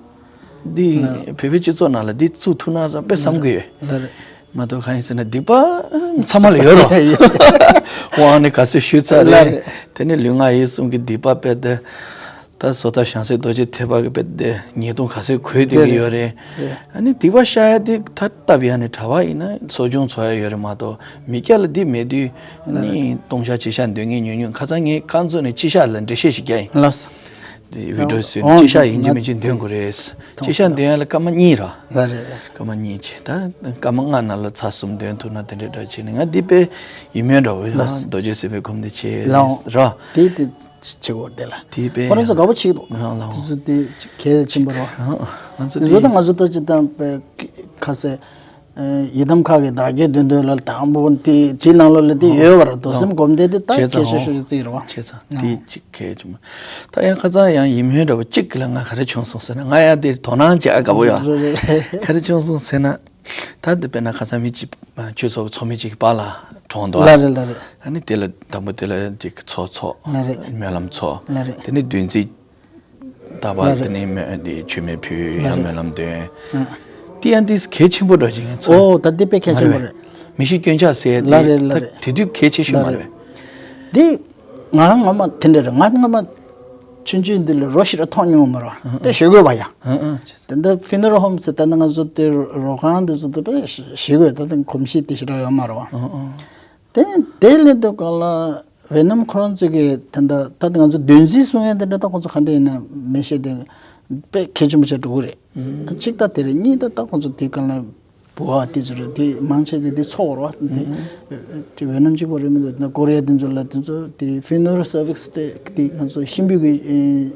འདི་ལགས་རེད། བོད་པའི་སྤྱི་ཚོགས་ནང་ལ་འདི་བཙུགས་ཐུབ་ན་བསམ་དཔེ་བསམ་གི་ཡོད། ལགས་རེད། མ་གཏོགས་གང་ཡིན་ཟེར་ན་སྡིག་པ་ཚང་མ་ལ་ཡོད་རེད། དབང་ནི་ག་ཚོད་ཞུས་ཚར་རེད། ལགས་རེད། དེ་ནས་ལུས་ངག་ཡིད་གསུམ་གྱི་སྡིག་པ་དཔེ་དེ། ད་སོ་ཐར་བྱང་སེམས་རྡོ་རྗེ་ཐེག་པ་གི་དཔེ་དེ་ཉེས་ལྟུང་ག་ཚོད་གོས་བསྡད་ཀྱི་ཡོད་རེད། རེད། ཨ་ནི་སྡིག་པ་བཤགས་ཡ་དེ་ད་སྟབས་ཡག་ནས་གྲྭ་པ་ཡིན་ན་གསོ་སྦྱོང་འཚོགས་ཡ་ཡོད་རེད་མ་གཏོགས་མི་སྐྱ་ལ་འདི་མེད་དུས། ལགས་རེད། ནི་ལྟུང་བཤགས་སྤྱི་བཤགས་འདོན་མཁན་ཉུང་ཉུང་། ཁ་སང་ངས་ཁང་ཚན་ནས་སྤྱི་བཤགས་ལ་འགྲེལ་བཤད་ཞིག་རྒྱག་ཡིན། ལགས་སོ། དེ་བི་ཌི་ཡོ་བཟོས་ནས་ཨོ་སྤྱི་བཤགས་ཡིན་གཅིག་མིན་གཅིག་འདོན་དགོས་རེད། སྤྱི་བཤགས་འདོན་ཡ་ལ་སྐར་མ་གཉིས་ར། ལགས་རེད་ལགས་རེད། སྐར་མ་གཉིས་བྱས་ད་སྐར་མ་ལྔ་ནང་ལ་ཚར་གསུམ་འདོན་ཐུབ་ན་དེ་འདྲའི་འདྲ་བྱས་ནས་ང་འདི་དཔེ་ཡིད་སྨོན་འདྲ་བོ་ཡོད། ལགས་སོ། རྡོ་རྗེ་སེམས་དཔའི་སྒོམ་བཟླས་བྱས་ལགས་འོང་། ར། དེ་དེ་བྱེད་དགོས་རེད་ལ། དེ་དཔེ་ཁོ་རང་ཚོ་དགའ་པོ་བྱེད་ཀྱི་འདུག་ལགས་འོང་། དེ་ཚོ་དེ་གལ་ཆེན་པོ་རེད་བ། ང་ཚོ་དེ་ཚོ་ད་ང་ཚོ་ལྟ་ཅི་དང་དཔེ་ཁ་ཟས། ཡི་དམ་མཁའ་གི་བདག་རྒྱུད་འདོན་འདོན་ལ་དང་པོ་དེ་དེའི་ནང་ལོགས་ལ་དེ་ཡོད་པར་རྡོ་སེམས་སྒོམ་བཟླས་དེ་ད་བྱས་ཙང་གལ་ཆེ་ཤོས་ཤིག་རེད་བ། བྱས་ཙང་དེ་གཅིག་གལ་ཆེན་པོ། ད་ཡང་ཁ་སང་ཡང་ཡིད་སྨོན་འདྲ་བོ་གཅིག་གི་ལ་ང་ག་རེ་བྱུང་སོང་ཟེར་ན། ང་ཡང་དེར་དོ་སྣང་བྱེད་ཨ་དགའ་པོ་ཡོད། རེད་རེད་རེད། ག་རེ་བྱུང་སོང་ཟེར་ན། ད་འདི་དཔེར་ན་ཁ་སང་མི་གཅིག་ཆོས་ཚོགས་ཚོགས་མི་གཅིག་གི་པཱ་ལགས་གྲོངས་འདུག་ལ་རེད་ལ་རེད། ཨ་ནི་དེ་ལ་དང་པོ་དེ་ལ་ཅིག་ཚོགས་ཚོགས་ལ་རེད། སྨོན་ལམ་ཚོགས། ལ་རེད། དེ་ནི་བདུན་ཚིགས། ད་བར་ལ་དེ་རེད། ནི་མེ་འདི་མཆོད་མེ་ཕུལ། ལ་ཡང་རེད། སྨོན་ལམ་འདོན། ཨ། དེ་ཡང་དེ་གལ་ཆེན་པོ་འདྲ་ཞིག་ཡིན་ཚོད། ཨོ་ད་དེ་དཔེ་གལ་ཆེན་པོ་རེད། མི་ཤི་སྐྱོན་ཆག་ཟེར་ལ་དེ་རེད་ལ་ད་རེད། དེ་དུས་གལ་ཆེ་ཤོས་ལ་མ་རེད། རེད། དེ་ང་རང་སྔོན་མ་དེ་འདྲ་རེད། ང་སྔོན་མ་ཆུང་ཆུང་འདི་ལ་རོ་ཞེ་དྲག་མཐོང་མྱོང་མ་རེད་བ། ཨ་དཔེ་ཞེ་དགོས་པ་ཡ། ཨ་ཨ་ཅེས། དེ་འདྲ་ཕུ་ནུ་རལ་ཧོམ་ཟེར་ད་ནི་ང་ཚོ་དེ་རོ་ཁང་འདི་ཚོ་དེ་དཔེ་ཞེ་དགོས། ད་དེ་གོམས་གཤིས་དེ་ཞེ་དྲག་ཡོད་མ་རེད་བ། ཨ་ཨ། དེ་དེ་སླེབས་དུས་སྒང་ལ་ཝེ་ནམ་ཁོ་རང་ཚོ་གི་དེ་འདྲ་ད་ང་ཚོ་བདུན་ཚིགས་གསུང་མཁན་དེ་འདྲ་ད་ཁོ་ཚོ་ག་འདྲ་ཡིན་ན་མི་ཤེས། དེ་དཔེ་གལ་ཆེན་པོ་ཆགས་འགྲོ་གི་རེད། ཨུམ། གཅིག་ད་དེ་རེད། གཉིས་ད་ད་ཁོ་ཚོ་དེ་སྒང་ལ་བུ་བ་དེ་ཚོ་རེད། དེ་མང་ཆེ་དེ་དེ་ཚོགས་རེད་བ། དེ་ཨུམ། དེ་ཝེ་ནམ་གཅིག་པོ་རེད་མི་འདུག་ད་ཀོ་རི་ཡ་དེ་ཚོ་ལ་དེ་ཚོ་དེ་ཕུ་ནུ་རལ་སར་བིས་དེ་དེ་ང་ཚོ་གཤིན་པོའི་གི་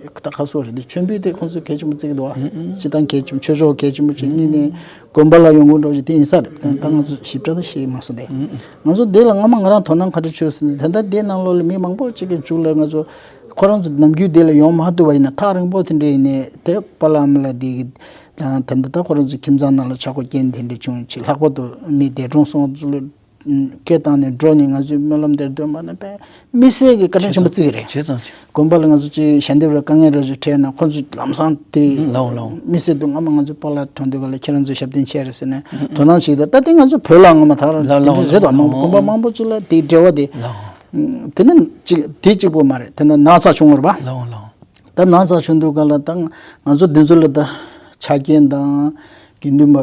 ད་ག་སོ་རེད། དེ་མཆོད་འབུལ་དེ་ཁོ་ཚོ་གལ་ཆེན་པོ་བརྩི་གི་འདུག་བ། ཨུམ་ཨུམ། སྤྱིར་བཏང་གལ་ཆེན་པོ། ཆོས་ཕྱོགས་གལ་ཆེན་པོ་བྱས། གཉིས་ནས། དགོན་པ་ལ་ཡོང་གི་འགྲོ་ཞིག་དེ་ཡིན་ས་རེད། ད་ད་ང་ཚོ་ཞིབ་ཕྲ་ད་ཤེས་མ་སོང་སྟེ། ང་ཚོ་དེ་ལ་སྔ་མ་ང་རང་དོ་སྣང་ག་འདྲ་བྱུང་ཟེར་ན། ད་ལྟ་དེའི་ནང་ལོགས་ལ་མི་མང་པོ་ཅིག་གི་མཇུག་ལ་ང་ཚོ་ཁོ་རང་ཚོ་ནམ་རྒྱུན་དེ་ལ་ཡོང་མ་ཐུབ་པ་ཡིན་ན། ཐག་རིང་པོ་དེ་འདྲ་ཡིན་ནའི་དེ་པཱ་ལགས་ཨ་མ་ལགས་དེ་གི་ད་ད་ལྟ་ད་ཁོ་རང་ཚོ་ཁྱིམ་ཚང་ནང་ལ་ཆག་སྒོ་རྐྱེན་དེ་འདྲ་བྱུང་ཅིག་ལྷག་པར་དུ་མི་འདས་གྲོངས་སོང་ཚོ་ལ་སྐད་བཏང་ནས་འགྲོ་ནས་ང་ཚོའི་སྨོན་ལམ་དེར་འདོན་པ་ན་དཔེ་མི་སེར་གྱི་བཀའ་དྲིན་ཆེན་པོ་བརྩི་གི་རེད། བྱས་ཙང་བྱས་ཙང་། དགོན་པ་ལ་ང་ཚོ་ཅིག་ཞལ་འདེབས་ར་དཀའ་ངལ་ར་ཅིག་འཕྲད་ན་ཁོ་ཚོ་ལམ་སང་དེ་ལའོ་ལའོ། མི་སེར་དུ་སྔ་མ་ང་ཚོ་པཱ་ལགས་གྲོངས་དུས་ག་ལ་ཁྱེད་རང་ཚོ་ཞབས་བརྟན་བྱས་རེད་ཟེར་ནས་དོ་སྣང་བྱེད་ཀྱི་འདུག་ད་དེ་ང་ཚོ་བོད་ལ་སྔ་མ་ད་ར་ལའོ་ལའོ་དེ་འདྲ་རེད་དོ། ལའོ་མང་པོ་ལའོ། དགོན་པ་མང་པོ་ཅིག་ལ་དེ་འབྲེལ་བ་དེ། ལའོ། དེ་ནི་ཅིག་དེ་གཅིག་པོ་མ་རེད། དེ་ནི་ན་ཚ་བྱུང་བ་རེད་པ། ལའོ་ལའོ། ད་ན་ཚ་བྱུང་དུས་ག་ལ་ད་ང་ཚོ་འདི་ཚོ་ལ་ད་ཆ་རྐྱེན་དང་དགེ་འདུན་པ་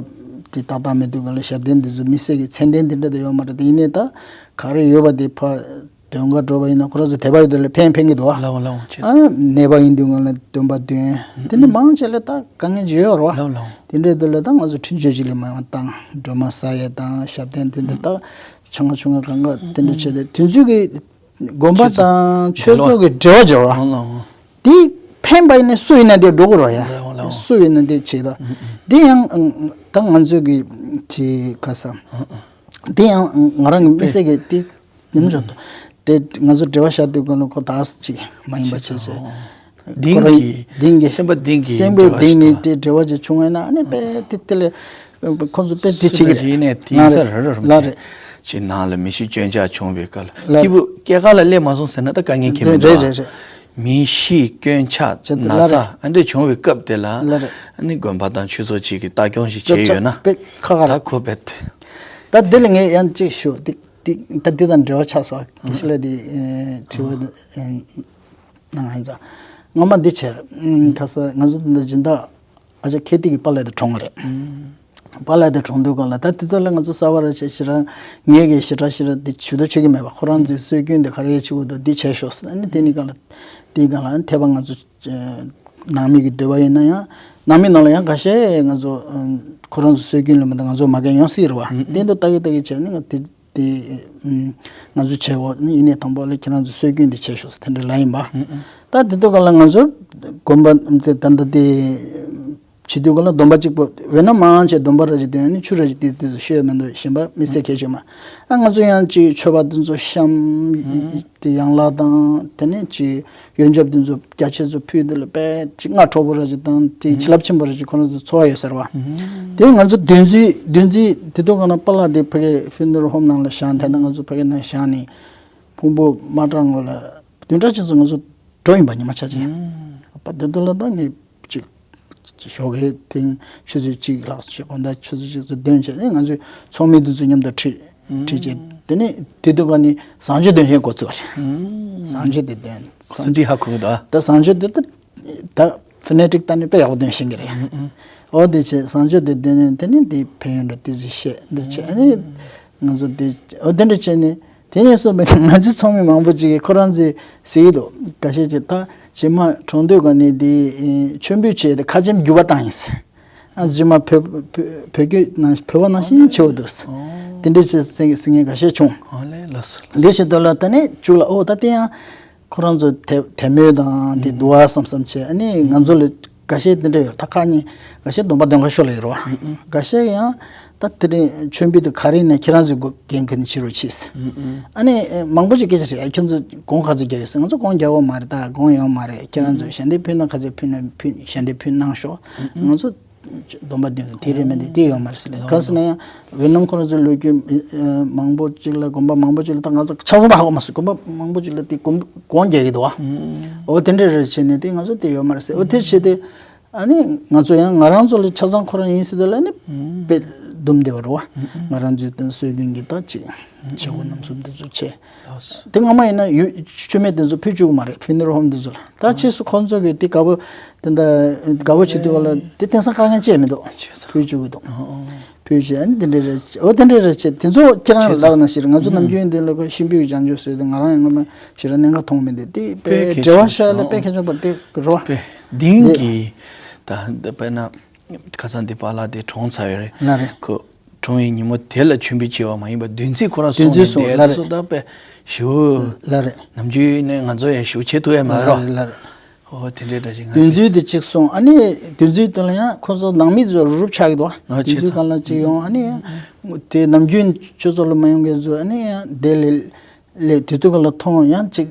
དེ་ཏག་ཏག་མེད་དུས་ག་ལ་ཞབས་བརྟན་འདི་ཚོ་མི་སེར་གྱི་མཚན་ལྡན་དེ་འདྲ་དེ་ཡོད་མ་རེད། དེ་ཡིན་ནའི་ད་ག་རེ་ཡོད་པ་དེ་ཕར་འདོན་ག་འགྲོ་བ་ཡིན་ན་ཁོ་རང་ཚོ་དད་པ་ཡོད་དེ་ལ་ཕན་ཕན་གྱི་འདུག་ཨ། ལའོ་ལའོ་བྱས། ཨ་ནད་པ་ཡིན་དུས་ག་ལ་འདོན་པ་འདོན། དེ་ནི་མང་ཆེ་ལ་ད་དཀའ་ངལ་ཅིག་ཡོད་རེད་བ། ལའོ་ལའོ། དེ་འདྲའི་དུས་ལ་ད་ང་ཚོ་འཕྲིན་བཅོལ་ཅིག་ལས་མ་ཡོང་བཏང་། སྒྲོལ་མ་ཟ་ཡས་དང་ཞབས་བརྟན་དེ་འདྲ་ད་ཆུང་ང་ཆུང་ང་གང་ག་དེ་འདྲ་བྱས་ཏེ་དུས་ཚོད་ཀྱི་དགོན་པ་དང་ཆོས་ཚོགས་ཀྱི་འབྲེལ་བ་སྦྱོར་བ། ཨང་ཨང་། དེ་ཕན་པ་ཡིན་ན་སུ་ཡིན་ན་དེ་འགྲོ་དགོས་རེད་ཡ། ལའོ་ལའོ། སུ་ཡིན་ན་དེ་བྱེད་ད། ཨང་ཨང་། དེ་ཡང་ཨང་ད་ང་ཚོ་གི་ཅི་ག་ས། ཨང་ཨང་། དེ་ཡང་ང་རང་གི་མི་སེར་གི་དེ་ཉིན་མོ་ཞོག་ཏུ་དེ་ང་ཚོ་འབྲེལ་བ་བཞག་དུས་ག་ལ་ཁོ་དག་ཅིག་མ་ཡིན་པ་བྱས་བྱས། ཨང་། གདིང་གི་ཁོ་རང་གདིང་གི་སེམས་པ་གདིང་གི་སེམས་པའི་འབྲེལ་བ་གདིང་ཞིག་ནི་དང་། དེ་འབྲེལ་བ་ཅིག་བྱུང་བས་ན་ཨ་ནི་དཔེ་དེ་དེ་ལས། ཁོང་ཚོ་དཔེ་དེ་བྱེད་ཀྱི་རེད། ཡིན་ནའི་དེང་སང་ར་ར་རུམ་ལ་བྱས། རེད། ཅིག་ནང་ལ་མི་ཤི་སྐྱོན་ཆག་བྱུང་བའི་སྐབས་ལ་ལ་སྐྱིད་པོ་སྐྱེ་ཁ་ལ་སླེབས་མ་སོང་ཟེར་ན་ད་དཀའ་ངལ་ཁྱད་མི་འདུག་རེད་རེད་རེད། མི་ཤི་སྐྱོན་ཆག་ཅེས་ན་ལ་ཚ་རེད། ཨ་འདྲས་བྱུང་བའི་སྐབས་དེ་ལ་ལ་རེད། ཨ་ནི་དགོན་པ་དང་ཆོས་ཚོགས་གཅིག་གིས་ལྟ་སྐྱོང་ཞིག་བྱས་ཡོད་ན། དཔེ་ཁ་ཁ་རེད། ད་ཁོ་བེད། ད་འདི་ལ་ངས་ཡང་གཅིག་ཞུ། འདི་འདི་ད་འདི་དང་འབྲེལ་བ་ཆགས་སོང་། དགེ་བཤེས་ལགས་འདི་དྲི་བ་འདི། ནང་ཡིན་ཙང་། སྔོན་མ་འདི་བྱས། ཁ་ས་ང་ཚོ་འདི་འདྲ་སྦྱིན་བདག་ཨ་ཅག་ཁེ་ཏི་གི་པཱ་ལགས་དེ་གྲོངས་པ་རེད། པཱ་ལགས་དེ་གྲོངས་དུས་སྒང་ལ་ད་དེ་ཚོ་ལ་ང་ཚོ་གསར་པ་རེད་བྱས། ཞེ་དྲག་ངས་ཀྱི་ཞེ་དྲག་ཞེ་དྲག་འདི་ཇུས་གཏོགས་བྱེད་ཀྱི་མེད་པ། ཁོ་རང་ཚོའི་སྲོལ་རྒྱུན་འདི་ག་རེ་བྱེད་དགོས་འདུག་འདི་བྱས་ཤོག་ཟེར། ཨ་ནི་དེ་ནི་སྒང་ལ་དེའི་སྒང་ལ་ཨ་ནི་འཐད་པ་ང་ཚོ་ནང་མི་གི་འདོད་པ་ཡིན་ན་ཡང་། ནང་མི་ནང་ལ་ཡང་འགའ་ཤས་ང་ཚོ་ཁོ་རང་ཚོ་སྲོལ་རྒྱུན་ལ་མི་འདང་། ང་ཚོ་མ་འགན་ཡོང་སྲིད་རེད་བ། དེ་འདྲ་ལྟ་གི་ལྟ་གི་བྱས་ནི་ང་དེ། དེ་ང་ཚོ་བྱེད་དགོས་ནི་ཡིན་ནའི་དང་པོ་ལ་ཁྱེད་རང་ཚོ་སྲོལ་རྒྱུན་དེ་བྱེད་ཤོག་ཟེར་དེ་འདྲ་ལབ་ཡིན་པ། ད་དེ་དུས་སྒང་ལ་ང་ཚོ་དགོན་པ་དེ་ད་ལྟ་དེ་བྱེད་དུས་སྒང་ལ་སྡོམ་པ་གཅིག་པོ་བས་ན་མང་ཆེ་སྡོམ་པ་ར་ཅིག་འདོན་ནི་ཆུ་ར་ཅིག་དེ་དེ་ཚོ་ཤོད་མི་འདུག་གཞན་པ་མི་སེར་གལ་ཆེ་མ། ཨ་ང་ཚོ་ཡང་ཅིག་མཆོད་པ་དེ་ཚོ་བཤམས། དེ་ཡན་ལག་དང་དེ་ནས་ཅིག་ཡོན་ཆབ་དེ་ཚོ་རྒྱ་ཆེ་ཚོ་ཕུལ་དུས་ལ་དཔེ་ཅིག་སྔ་དྲོ་པོ་ར་ཅིག་དང་དེ་བྱིན་རླབས་ཆེན་པོ་ར་ཅིག་ཁོ་རང་ཚོ་འཚོ་བ་ཡོད་ཟེར་བ། དེ་ང་ཚོ་བདུན་ཚིགས་བདུན་ཚིགས་དེ་དུས་སྒང་ལ་པཱ་ལགས་དེ་ཕ་གི་ཕུ་ནུ་རལ་ཧོམ་ནང་ལ་བཞག། དེ་ནས་ང་ཚོ་ཕ་གི་ནང་བཞག་ནས་ཕུང་པོ་མ་དྲངས་གོང་ལ་བདུན་ཕྲག་གཅིག་ཙམ་ང་ཚོ་འགྲོ་ཡིན་པ། ཉི་མ་ཆ་ཅིག་པ་དེ་དུས་ལ་ད་ངས་ཅིག་ཞོགས་ཀའི་ཐེངས་ཆུ་ཚོད་གཅིག་ལྷག་ཙམ་ཞིག་དགོང་དག་ཆུ་ཚོད་གཅིག་ཙམ་འདོན་བྱས་ནས་ང་ཚོའི་ཚོགས་མི་དེ་ཚོ་མཉམ་དུ་ཁྲིད་ཁྲིད་བྱས། དེ་ནས་དེ་དུས་སྒང་ནས་བཟང་སྤྱོད་འདོན་མཁན་འགོ་བཙུགས་པ་རེད། བཟང་སྤྱོད་དེ་འདོན། སུ་འདི་ཧ་གོ་གི་འདུག་ད་བཟང་སྤྱོད་དེ་ད་ད་ཕོ་ནེ་ཊིག་ད་ནི་དཔེ་ཡག་པོ་འདོན་ཤེས་ཀྱི་རེད། ཨོ་དེ་བྱས་བཟང་སྤྱོད་དེ་འདོན་ནས་དེ་ནས་དེ་ཕན་ཡོན་འདྲ་དེ་ཚོ་བཤད་འདི་བྱས་ནས་ང་ཚོ་དེ་ཨོ་དེ་འདྲ་བྱས་ནས་དེ་ནས་བཟུང་བའི་ང་ཚོའི་ཚོགས་མི་མང་པོ་ཅིག་གིས་ཁོ་རང་ཚོས་ཟེར་གྱི་འདུག་ཁ་ཤས་ཀྱིས་ད་རྗེས་མ་གྲོངས་དུས་སྒང་ནས་དེ་མཆོད་འབུལ་བྱས་ཏེ་ཁ་ཆེམས་འགྱུར་བ་བཏང་ཡིན་ཟེར། ཨ་རྗེས་མ་བོད་བོད་བོད་བརྒྱུད་ནང་བོད་པ་ནང་བཞིན་བྱེད་འོ་འདུག་ཟེར། དེ་འདྲ་བྱས་ཟེར་ཟེར་མཁན་ཁ་ཤས་བྱུང་། ཨོ་ལེ་ལགས་སོ་ལགས་སོ། འདི་བྱེད་དུས་ལ་ད་ནས་མཇུག་ལ་ཨོ་ད་དེ་ཡང་ཁོ་རང་ཚོ་དད་དད་མོས་དང་དེ་འདུག་བ་བསམ་བསམ་བྱས། ཨ་ནི་ང་ཚོ་ལ་འགའ་ཤས་དེ་འདྲ་ཡོད། ད་ཁ་ཉིན་འགའ་ཤས་སྡོམ་པ་འདོན་ག་ཤོག་ལབ་ཡོད་རེད་བ། འགའ་ཤས་ཡང་ད་ ད་དེ་རིང་མཆོད་འབུལ་དེ་ག་རེ་ཡིན་ན་ཁྱེད་རང་ཚོས་འགན་འཁུར་ནས་བྱེད་རོགས་གྱིས། ཨ་ནི་མང་པོ་ཅིག་སྐད་ཆ་དྲིས། ཨ་ཁྱེད་ཚོས་གོང་ག་ཚོད་རྒྱག་ཡོད་ཟེར། ང་ཚོ་གོང་རྒྱག་ཡོད་མ་རེད། ད་གོང་ཡོད་མ་རེད། ཁྱེད་རང་ཚོས་ཞལ་འདེབས་ཕུལ་ན་ག་ཚོད་ཕུལ་ན་ཕུལ། ཞལ་འདེབས་ཕུལ་གནང་ཤོག་ང་ཚོ་སྡོམ་པ་འདོན་གི། དེ་རེད་མིན་འདུག་དེ་ཡོད་མ་རེད་ཟེར་ལབ། ག་ཟེར་ན་ཡང་འོད་སྣང་ཁོ་རང་ཚོའི་ལོ་རྒྱུས་མང་པོ་ཅིག་ལ། དགོན་པ་མང་པོ་ཅིག་ལ་ད་ང་ཚོ་ཆ་ཚང་ད་ཧ་གོ་མ་སོང་། དགོན་པ་མང་པོ་ཅིག་ལ་དེ་གོང་གོང་རྒྱག་གི་འདུག་བ། འོ་དེ་འདྲ་རེ་བྱས་ནས་དེ་ང་ཚོ་དེ་ཡོད་མ་རེད་ཟེར། འོ་དེ་བྱས་ཏེ་ཨ་ནི་ང་ཚོ་ཡང་ང་རང་ཚོ་ལ་ཆ་ཚང་ཁོ་རང་ཡིན་ཟེར་དུས་ལ་ནི་དཔེ་སྡུམ་བསྡད་པ་རེད་བ། ང་རང་ཚོའི་དེ་སྲོལ་རྒྱུན་གྱི་ད་ཅིག་བྱེད་སྒོ་རྣམ་གསུམ་དེ་ཚོ་བྱས། དེ་སྔ་མ་ཡིན་ན་ཡུལ་མཆོད་མེ་དེ་ཚོ་ཕུལ་བཅུག་གི་མ་རེད། ཕུ་ནེ་རལ་ཧོམ་དེ་ཚོ་ལ། ད་ཕྱིས་སུ་ཁོང་ཚོ་གིས་དེ་དགའ་པོ་དེ་འདྲ་དགའ་པོ་བྱེད་དུས་སྐབས་ལ་དེ་དེང་སང་དཀའ་ངལ་ཅི་ཡང་མི་འདུག་ཕུལ་བཅུག་གི་འདུག་ཕུལ་བྱས་ཨ་ནི་དེ་འདྲ་རེད། འོ་དེ་འདྲ་རེད་བྱས། དེ་ཚོ་ཁྱེད་རང་ལ་ལབ་ནང་བཞིན་ང་ཚོ་ནམ་རྒྱུན་དེ་ལ་གཤིན་པོའི་བྱང་ཆུབ་ཟེར་དེ་ང་རང་ཡང་སྔོན་མ་ཞེ་དྲག་གནད་འགག་མཐོང་མི་འདུག་དེ་དཔེ་འབྲེལ་བ་ཤར་ལ་དཔེ་ཁྱད་ཆོག་པ་དེ་རེད་བ། དེ་ལྡིང་གི་ད་དཔེར་ན་ཁ་སང་འདི་པཱ་ལགས་དེ་གྲོངས་ཚར་ཡོད་རེད། ལགས་རེད། ཁོ་གྲོངས་པའི་ཉིན་མོ་དེ་ལ་མཆོད་འབུལ་བྱས་པ་མ་ཡིན་པར་བདུན་ཚིགས་ཁོ་རང་བདུན་གསུངས་ཚིགས་ནས་བསྡད། ལགས་རེད། དེ་ཚོ་ད་དཔེ་ཞེ་པོ། ལགས་རེད། ནམ་རྒྱུན་ནས་ང་ཚོ་ཡང་ཞེ་པོ་བྱེད་ཐུབ་ཡ་མ་རེད། ལགས་རེད། ལགས་རེད། འོ་དེ་འདྲའི་འདྲ་ཞིག་ང་བདུན་ཚིགས་དེ་གཅིག་གསུངས། ཨ་ནི་བདུན་ཚིགས་དེ་ལ་ཡང་ཁོ་ཚོ་ནང་མི་ཚོ་རུབ་རུབ་ཆགས་ཀྱི་འདུག་ཨ་བདུན་ཚིགས་སྒང་ལ་གཅིག་ཡོང་། ཨ་ནི་དེ་ནམ་རྒྱུན་ཆོས་ཚོགས་ལ་མ་ཡོང་མཁན་ཚོ་ཨ་ནི་ཡང་དེ་ལས་ལས་དེ་དུས་སྒང་ལ་མཐོང་ཡང་གཅིག་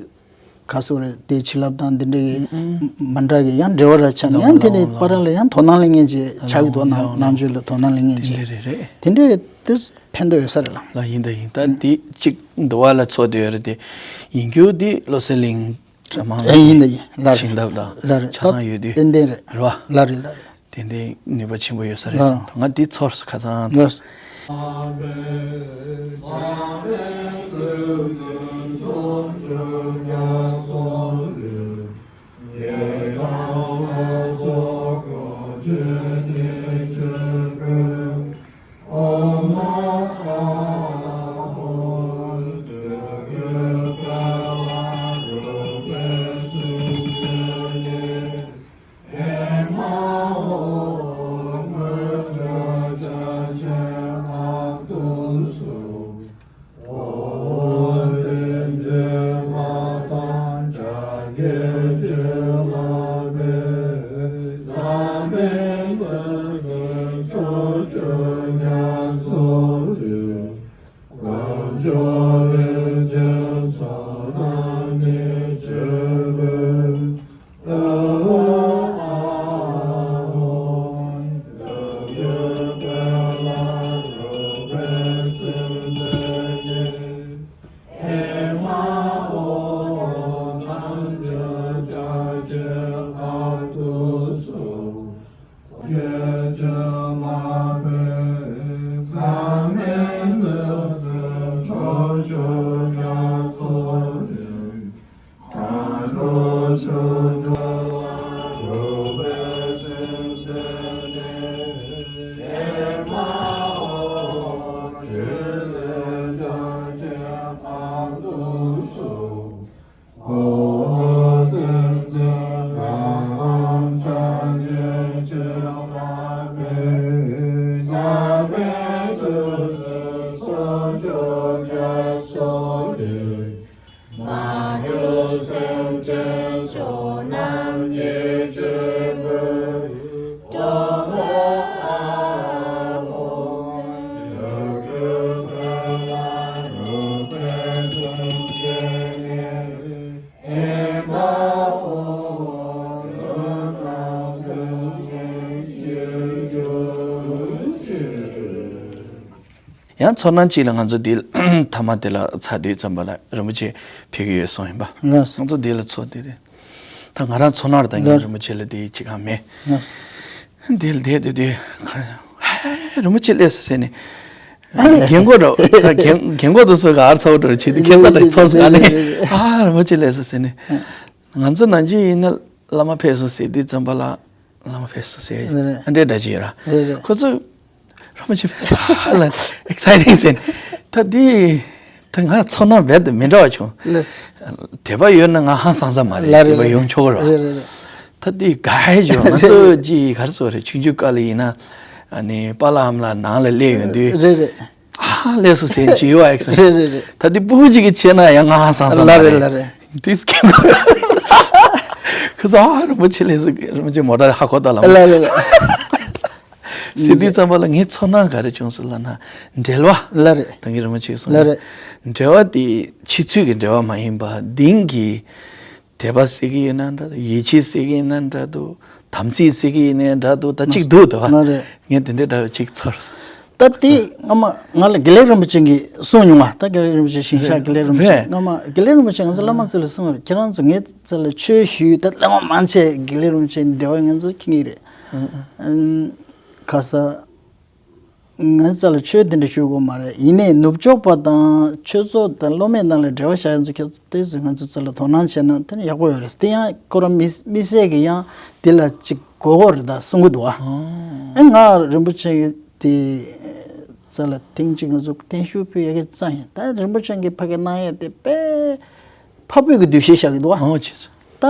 ག་སོ་རེད། དེ་བྱིན་རླབས་དང་འདི་འདྲ་གི་མ་འདྲ་གི་ཡང་འབྲེལ་བ་ར་ཆགས་ནས་ཡང་དེ་ནས་པར་ལ་ཡང་དོ་སྣང་ལེན་མཁན་ཅིག་ཆགས་ཀྱི་འདུག་ནང་ནང་ཆོས་ལ་དོ་སྣང་ལེན་མཁན་ཅིག་དེ་འདྲ་རེད་རེད། དེ་འདྲ་དེ་ཕན་ཐོགས་ཡོད་ས་རེད་ལ། ལ་ཡིན་ད་ཡིན། ད་དེ་གཅིག་འདུལ་བ་ལ་ཚོགས་བསྡད་ཡོད་རེད། དེ་ཡིན་རྒྱུ་དེ་བློ་གསལ་གླིང་གྲྭ་མང་ཨེ་ཡིན་ད་ཡིན། ལ་རེད། བྱིན་རླབས་དང་ལ་རེད། ཆ་ད་ཚང་ཡོད་དུས་ཏན་ཏན་རེད། རེད་བ། ལ་རེད་ལ་རེད། དེ་འདྲའི་ནུས་པ་ཆེན་པོ་ཡོད་ས་རེད་བསམ། ང་འདི་ཚོར་སོང་ཁ་སང་། ལགས། ཡང་ཚོར་སྣང་གཅིག་ལ་ང་ཚོ་འདི་མཐའ་མ་དེ་ལ་ཚར་དུས་ཙམ་པ་ལ་རིན་པོ་ཆེ་ཕེབས་ཀྱི་ཡོད་སོང་ཡིན་པ། ལགས་སོ། ང་ཚོ་འདི་ལ་ཚོར་དུས་དེ། ད་ང་རང་ཚོར་སྣང་རེད། ད་ངས་ལགས། རིན་པོ་ཆེ་ལ་དེ་ཅི་གང་མེད། ལགས་སོ། འདི་ལ་བསྡད་དུས་དེ་ག་རེ། ཧེ་རིན་པོ་ཆེ་སླེབས་སོང་ཟེར་ནས། རྒན་གོག་འདྲ། ད་རྒན་རྒན་གོག་དེ་ཚོ་ག་རེ་ཚ་བོ་འདྲ་བྱེད་དུས་ཁྱད་མཚར་ལ་ཚོར་སོང་། ཨ་ནི་ཨ་རིན་པོ་ཆེ་སླེབས་སོང་ཟེར་ནས། ང་ཚོ་ནང་ཆོས་ཡིན་ན་བླ་མ་ཕེབས་སོང་ཟེར་དུས་ཙམ་པ་ལ། བླ་མ་ཕེབས་སོང་ཟེར། རེད་རེད། ཨ་འདྲས་འདྲ་ཅིག་ཡོད་ར། རེད་རེད། ཁོ་ཚོས་རིན་པོ་ཆེ་ཕེབས་སོང་ལ་ཨེག་སའི་ཊིང་ཟེར། ད་འདི་ད་ང་ཚོར་སྣང་རྦད་དེ་མི་འདྲ་བ་བྱུང་། ལགས། དད་པ་ཡོད་ན་ང་ཧང་སང་ས་མ་རེད། ལགས་རེད། དད་པ་ཡོང་ཆོག་གི་རེད། རེད་རེད་རེད། ད་འདི་དགའ་ཡས་བྱུང་། ང་ཚོ་ཅིག་ག་རེ་ཟེར་དགོས་རེད། ཆུང་ཆུང་སྐབས་ལ་ཡིན་ན་ཨ་ནི་པཱ་ལགས་ཨ་མ་ལགས་ནང་ལ་སླེབས་ཡོང་དུས། རེད་རེད། ཨ་ལས་སོ་ཟེར་གྱི་ཡོད་ཨེག་སན། རེད་རེད་རེད། ད་དེ་སྤུ་གུ་གཅིག་གིས་བྱས་ན་ཡང་ང་ཧང་སང་ས་མ་ལ་རེད། རེད་ལ་རེད། དེ་སྐད་ཁོ་ཚོ་ཨ་རིན་པོ་ཆེ་ལས་སོ། རིན་པོ་ཆེ་མོ་ཊ་ཧ་གོ་ད་ལ། ལ་རེད་ལ། ཟེར་དུས་ཙམ་པ་ལ་ངའི་ཚོར་སྣང་ག་རེ་བྱུང་སོང་ལབ་ན། འབྲེལ་བ། ལགས་རེད། ད་གིན་རིན་པོ་ཆེས་གསུངས། ལགས་རེད། འབྲེལ་བ་དེ་ཕྱི་ཚུལ་གྱི་འབྲེལ་བ་མ་ཡིན་པ། གཏིང་གི་དད་པ་ཟེར་གྱི་ཡིན་ན་འདྲ་འདུག་ཡིད་ཆེས་ཟེར་གྱི་ཡིན་ན་འདྲ་འདུག་དམ་ཚིག་ཟེར་གྱི་ཡིན་ན་འདྲ་འདུག་ད་གཅིག་འདུག་དོ། ལགས་རེད། ངས་དེ་འདྲའི་འདྲ་བ་གཅིག་ཚོར་སོང་། ད་དེ་སྔ་མ་ང་ལ་དགེ་ལེགས་རིན་པོ་ཆེ་གིས་གསུངས་མྱོང་བ། ད་དགེ་ལེགས་རིན་པོ་ཆེ་ཞིང་གཤེགས་རེད། དགེ་ལེགས་རིན་པོ་ཆེ་རེད། སྔ་མ་དགེ་ལེགས་རིན་པོ་ཆེ་ང་ཚོ་བླ་མ་ཚོ་ལ་གསུངས་པ་རེད། ཁྱེད་རང་ཚོ་ངའི་རྩ་ལ་ཆོས་ཞུས་ད་བླ་མ་མང་ཆེ་དགེ་ལེགས་རིན་པོ་ཆེ་འབྲེལ་བ་ང་ཚོ་ཁྱེད་ངེས་རེད། ཨ་ཁ་ས། ང་རྩ་ལ་ཆོས་དེ་འདྲ་ཞུ་དགོས་མ་རེད། ཡིན་ནའི་ནུབ་ཕྱོགས་པ་དང་ཆོས་ཚོགས་དང་སློབ་མའི་ནང་ལ་འབྲེལ་བ་བཞག་ཡ་ཚོ་ཁྱེད་ཚོ་ཏོག་ཙམ་ང་ཚོ་རྩ་ལ་དོ་སྣང་བྱས་ན་དེ་ནི་ཡག་པོ་ཡོད་རེད། དེ་ཡང་ཁོ་རང་མི་མི་སེར་གྱི་ཡང་དེ་ལ་ཅིག་གོ་གོ་རེད་ད་གསུང་གི་འདུག་ཨ། ཨེ་ང་རིན་པོ་ཆེ་གི་དེ་རྩ་ལ་ཐེངས་གཅིག་ང་ཚོ་བརྟན་བཞུགས་ཕུལ་ཡ་གི་རྩ་ཡིན། ད་རིན་པོ་ཆེ་གི་ཕ་གི་གནང་ཡ་དེ་དཔེ་འཕགས་བོད་ཀྱི་འདུ་ཤེས་བཞག་གི་འདུག་ཨ། ཨོ་ཅེས། ད་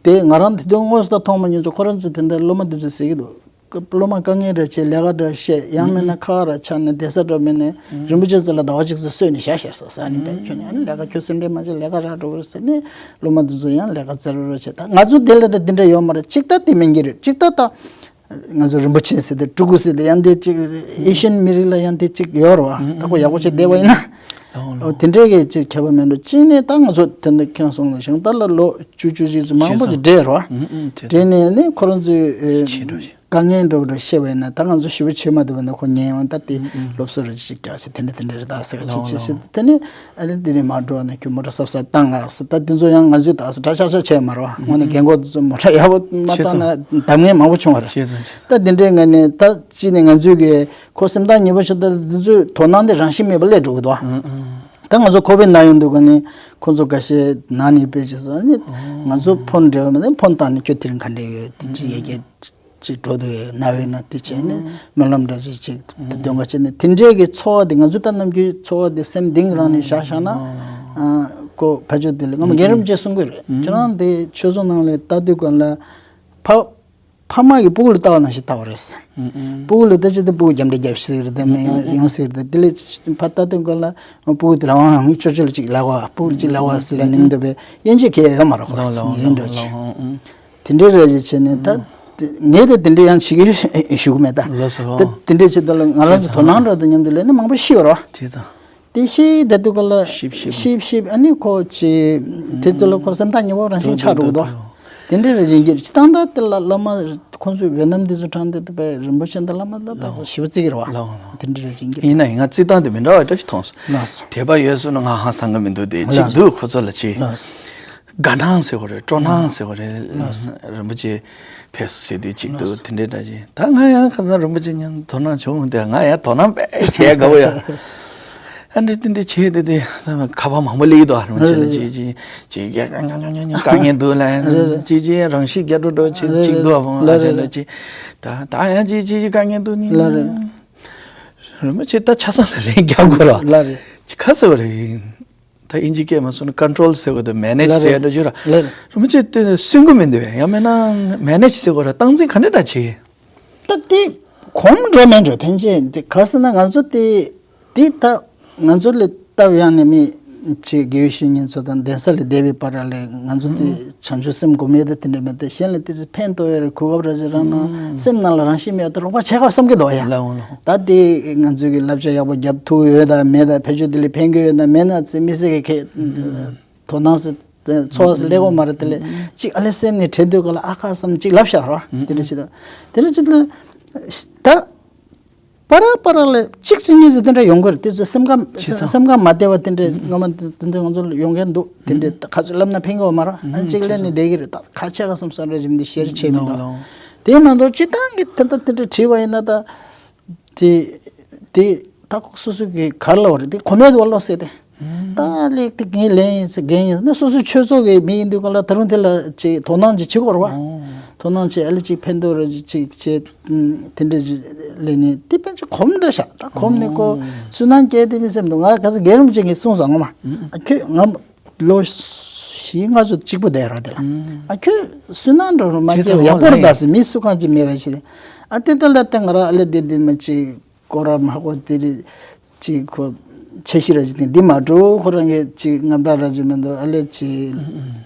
དེ་ང་རང་དེ་དུས་དངོས་སུ་ད་མཐོང་མ་མྱོང་ཚོ་ཁོ་རང་ཚོ་དེ་འདྲ་སློབ་མ་དེ་ཚོ་ཟེར་གི་འདུག་སློབ་མ་དཀའ་ངལ་ར་བྱས་ལས་ཀ་འདྲ་བཤད། ཡང་མིན་ན་ཁ་ར་ཆག་ནས་བསྡད་ས་འདྲ་མེད་ནས་རིན་པོ་ཆེ་ཚོ་ལ་ཟླ་བ་གཅིག་ཙམ་གསོས་ནས་བཞག་བཞག་ས་ས་ནི་བས་ཁྱོད་ནི་ཨ་ནི་ལས་ཀ་ཁྱོད་སེམས་ཁྲལ་མ་བྱེད། ལས་ཀ་རག་འགྲོ་གི་རེད་ཟེར་ནས་སློབ་མ་དེ་ཚོ་ཡང་ལས་ཀ་ཙེ་རུ་རུ་བྱེད། ད་ང་ཚོ་དེ་ལ་ད་དེ་འདྲ་ཡོད་མ་རེད། གཅིག་ད་དེ་མིན་གྱི་རེད། གཅིག་ད་ད་ང་ཚོ་རིན་པོ་ཆེ་ཟེར་ཏེ་སྤྲུལ་སྐུ་ཟེར་ཏེ་ཡང་དེ་གཅིག་ཨེ་ཤན་མི་རིགས་ལ་ཡང་དེ་གཅིག་ཡོད་རེད་བ། ད་ཁོ་ཡག་པོ་བྱས་བསྡད་པ་ཡིན་ན། ཨོ་དེ་འདྲའི་གི་ཅིག་ཁྱད་པར་མེད་འགྲོ། གཅིག་ནས་ད་ང་ཚོ་དེ་འདྲ་ཁྱེད་རང་གསུངས་ལ་ཞིང་ད་ལ་ལོ་བཅུ་བཅུ་གཅིག་ཙམ་མང་པོ་ཅིག་བགྲེས་རོ། བགྲེས་ནས་ནི་ཁོ་རང་ཚོའི་དཀའ་ངལ་འགྲོ་འགྲོ་ཤེས་པ་ཡིན་ན་ད་ང་ཚོ་ཞེ་པོ་བྱེད་མ་ཐུབ་པ་ན་ཁོ་ཉན་ཡོང་ད་དེ་སློབ་གསོ་རེ་ཅིག་རྒྱག་ཞིག་དེ་འདྲ་དེ་འདྲ་རེད་ད་ཟེར་ག་ཅིག་ཅིག་ཞིག་དེ་ནི་ཨ་ནི་དེ་ནི་མ་འགྲོ་ན་ཁྱོད་མོ་ཊ་གསབ་ས་བཏང་ང་ཟེར། ད་དེ་ཚོ་ཡང་ང་ཚོས་ད་ཟེར་གྲ་ཆག་ཆག་བྱས་མ་རོ། དངོས་གནས་རྒན་གོག་དེ་ཚོ་མོ་ཊ་ཡག་པོ་མ་བཏང་ན་འདམ་ངེས་མང་པོ་བྱུང་བ་རེད། ད་དེ་འདྲའི་ངང་ནས་ད་ཅི་ནས་ང་ཚོས་གི་ཁོ་སེམས་ཐག་ཉེ་པོ་ཞིག་ད་འདི་ཚོའི་དོ་སྣང་དེ་རང་བཞིན་མེད་པ་སླེབས་འགྲོ་གི་འདུག་ད་ང་ཚོ་ཁོ་བིད་ན་ཡོང་དུས་ག་ནས་ཁོ་ཚོ་འགའ་ཤས་ན་ནས་དཔེ་ཅིག་ཟ་ནས་ང་ཚོ་ཕོན་འབྲེལ་བ་མེད་ན་ཕོན་བཏང་ནས་ཁྱོད་དེ་རིང་ག་འདྲས་ཡོད་དེ་ཅི་ཡས་ཀྱི་ཅིག་འགྲོ་འདུག་ཡོད་ན་ཡོད་ན་དེ་བྱས་ནས་སྨོན་ལམ་འདྲ་ཅིག་ཅིག་དེ་འདོན་ག་བྱས་ནས་དེ་འདྲས་ཀྱི་ཚོར་བ་དེ་ང་ཚོ་ད་ནམ་རྒྱུན་ཚོར་བ་དེ་སེམས་གཏིང་རང་ནས་བཞག་བཞག་ན་ཨ་ཁོ་ཕ་ཆོས་དེ་ལ་ང་མ་རྒན་རབས་ཅིག་གསུང་གི་རེད། ཁྱེད་རང་དེ་ཆོས་ཚོགས་ནང་ལ་ལྟ་དུས་ག་ལ་ཕ། ཕ་མ་གིས་སྤུ་གུ་ལ་ལྟ་བ་ནང་བཞིན་ལྟ་བ་རེད། སྤུ་གུ་ལ་ལྟ་ཅི་ལྟ་སྤུ་གུ་རྒྱབ་འདྲེ་རྒྱབ་ཤི་ཟེར་དེ་མི་ཡང་ཡོང་ཟེར་དེ་དེ་ལས་ཕ་ལྟ་དུས་ག་ལ་སྤུ་གུ་དེ་ལ་ཨང་ཅོ་ཅོ་ལ་ཅིག་ལབ་པ་སྤུ་གུ་ལ་ཅིག་ལབ་པ་ཟེར་ལ་ནིང་འདོད་པའི་དབྱེ་འབྱེད་གལ་ཡོད་མ་རེད་ཁོ་ཉེ་རིང་འགྲོ་ཅིག་དེ་འདྲའི་རེ་ཅིག་བྱས་ནས་ད་ངས་དེ་དེ་འདྲའི་ཡང་བྱེད་ཀྱི་ཞུ་གི་མེད་ད། ད་དེ་འདྲའི་ཆེད་དུ་ལ་ང་རང་ཚོ་དོ་སྣང་འདྲ་དང་མཉམ་དུ་ལས་ནི་མང་པོ་ཤི་བ་རེད་བ། དེ་ཤེས་ཡི་དེ་དུས་ག་ལ་ཤིབ་ཤིབ་ཤིབ་ཤིབ་ཨ་ནི་ཁོ་ཅི་དེ་དུས་ལ་ཁོ་སེམས་ཐག་ཉེ་བོ་རང་བཞིན་ཆགས་འགྲོ་གི་འདུག་དེ་འདྲའི་རེ་བཞིན་གྱི་སྤྱི་བཏང་ད་དེ་ལ་བླ་མ་ཁོང་ཚོས་ཝེ་ནམ་དེ་ཚོ་དྲངས་ཏེ་དེ་པའི་རིན་པོ་ཆེ་འདི་བླ་མ་ལ་པའི་ཞི་བ་རྩི་གི་རེད་བ། དེ་འདྲའི་རེ་བཞིན་གྱི་ཡིན་ན་ཡིན་ང་རྩི་སྟངས་དེ་མི་འདྲ་བ་འདྲ་ཞིག་མཐོང་སོང་། དད་པ་ཡོད་སོང་ན་ང་ཧང་སང་གི་མི་འདུག་དེ་གཅིག་འདུག་ཁོ་ཚོ་ལ་ཅི། དགའ་སྣང་ཟེར་བ་རེད། སྤྲོ་སྣང་ཟེར་བ་རེད། རིན་པོ་ཆེ་ཕེབས་སོང་ཟེར་དུས་གཅིག་ཏུ་དེ་འདྲའི་འདྲ་ཅིག་ད་ང་ཡང་ཁ་སང་རིན་པོ་ཆེ་མཉམ་དོ་སྣང་བྱུང་སྟེ་ང་ཡང་དོ་སྣང་དཔེ་བྱེད་དགའ་བོ་ཡ། ཨ་འདྲ་དེ་འདྲ་བྱེད་དེ་དེ་ཁ་པར་མང་པོ་སླེབས་ཀྱི་འདུག་རིན་པོ་ཆེ་ལ་ཅིག་ཅིག་ཅིག་ཡ་ཀ་ཉ་ཉ་ཉ་ཉ་དཀའ་ངལ་འདུག་ལ་ཅིག་ཅིག་རང་ཤི་རྒྱ་འགྲོ་འགྲོ་ཅིག་ཅིག་འདུག་ཨ་ཕོ་ང་ཅག་ལ་ཅིག་ད་ད་ཡང་ཅིག་ཅིག་ཅིག་དཀའ་ངལ་འདུག་ནི་རིན་པོ་ཆེ་ད་ཆ་ཚང་ལ་ལན་རྒྱག་དགོས་ར་ཅིག་ཁ་ཟེར་བ་རེད། ད་ཨིན་ཇི་སྐད་མ་སོང་ན་ཀོན་ཊོལ་ཟེར་དགོས་དང་མེ་ནེཇ་ཟེར་འདྲ་ཅིག་ར། རིན་པོ་ཆེ་དེ་སུན་གི་མི་འདུག་བས། ཡང་མིན་ན་མེ་ནེཇ་ཟེར་དགོས་ར་སྟངས་འཛིན་ག་འདྲ་འདྲ་བྱེད། ད་དེ་གོམས་འགྲོ་མེད་འགྲོ་ཕན་ཆད་དེ་ག་ཟེར་ན་ང་ཚོ་དེ་དེ་ད་ང་ཚོ་ལས་སྟབས་ཡག་ནས་མི་ཆེ་དགེ་བའི་བཤེས་གཉེན་ཚོ་དང་གདན་ས་ལས་བསྡད་པའི་བར་ལས་ང་ཚོ་དེ་བྱང་ཆུབ་སེམས་སྒོམ་ཡས་དེ་དེ་འདྲ་མེད་དེ་གཞན་ལ་དེ་ཚོ་ཕན་ཐོགས་ཡོད་རེད་གོ་སྐབས་ར་ཅིག་རག་ན་སེམས་ནང་ལ་རང་བཞིན་མེད་དེ་རོགས་པ་བྱས་ཁ་བསམ་གི་འདུག་ཡ། ད་དེ་ང་ཚོས་ཀྱི་བསླབ་བྱ་ཡག་པོ་རྒྱབ་ཐུབ་ཡོད་དང་མེད་དང་ཕལ་ཆེར་དེ་ལས་ཕན་གི་ཡོད་དང་མེད་ན་ཚེ་མི་ཟེར་གི་ཁེ་དོ་སྣང་ཟེར་ཚོར་བ་ཟེར་ལས་གོ་མ་རེད། དེ་ལས་གཅིག་ཨ་ལས་སེམས་ནས་དྲན་དུས་ག་ལ་ཨ་ཁ་བསམ་གཅིག་ལབ་བཞག་རོགས་དེ་འདྲ་ཅིག་དང་དེ་འདྲ་ཅིག་ལ་ད། པ་ར་པ་ར་ལ་གཅིག་ཙམ་གཉིས་ཙམ་དེ་འདྲ་ཡོང་གི་རེད། དེ་ཚོ་སེམས་ཁམས་བྱས་ཙང་སེམས་ཁམས་མ་བདེ་བ་དེ་འདྲ་ངོ་མ་དེ་འདྲ་ང་ཚོ་ལ་ཡོང་མཁན་འདུག་དེ་འདྲ་ཁ་ཚོད་ལབ་ན་ཕན་གི་ཡོད་མ་རེད། ཨ་གཅིག་ལས་ནས་བསྡད་ཀྱི་རེད། ད་ཁ་ཆེ་ག་བསམ་བསམ་ར་ཅིག་མི་འདི་ཤེར་བྱས་མི་འདུག་དེ་མ་གཏོགས་སྤྱི་བཏང་གི་དེ་འདྲ་དེ་འདྲ་བྲིས་པ་ཡིན་ན་ད་དེ་དེ་ད་ཁོ་སོ་སོ་གི་ག་རེ་ལབ་པ་རེད། དེ་གོ་མེད་དུ་བ་ལོག་ཟེར་ཏེ། ད་ལེགས་ཏེ་ངའི་ལན་ཡིན་ཟེར་འགན་ཡིན་ཟེར་ན་སོ་སོའི་ཆོས་ཚོགས་ཀྱི་མི་ཡིན་དུས་ག་ལ་ད་རུང་དེ་ལ་ཅིག་དོ་སྣང་ཅིག་བྱེད་དགོས་རེད་བ། དོ་སྣང་བྱེད་ཨ་ལེ་ཅིག་ཕན་ཐོགས་རེད་ཅིག་བྱེད་དེ་འདྲ་ཅིག་ལས་ནི་དེ་ཕན་ཆད་གོམས་འདྲ་ཤག་ད་གོམས་ནི་ཁོ་སུན་སྣང་སྐྱེས་དེ་མི་སེམས་འདུག་ང་ག་ཚོད་རྒན་རིན་པོ་ཆེ་གིས་གསུངས་སོང་ངོ་མ། ཨ་ཁྱོད་ང་ལོ་བཞི་ལྔ་ཚོད་གཅིག་པུ་བསྡད་རོགས་དེ་ལ་ཨ་ཁྱོད་སུན་སྣང་འགྲོ་རུ་མ་སྐྱེས་ཡག་པོ་རེད་ད་ཟེར་མི་སུ་གང་ཅིག་མེད་པ་ཞིག་རེད། ཨ་དེ་ལྟར་ལ་ད་ང་རང་ཨ་ལེ་དེ་དེ་མ་ཅིག་སྐོར་ར་མ་གོ་དེ་རེད། ཅིག་ཁོ་ཆེ་ཤི་ར་ཅིག་དེ་འདི་མ་འགྲོ་ཁོ་རང་གི་ཅིག་ངམ་ར་ར་ཅིག་མི་འདུག་ཨ་ལེ་ཅིག་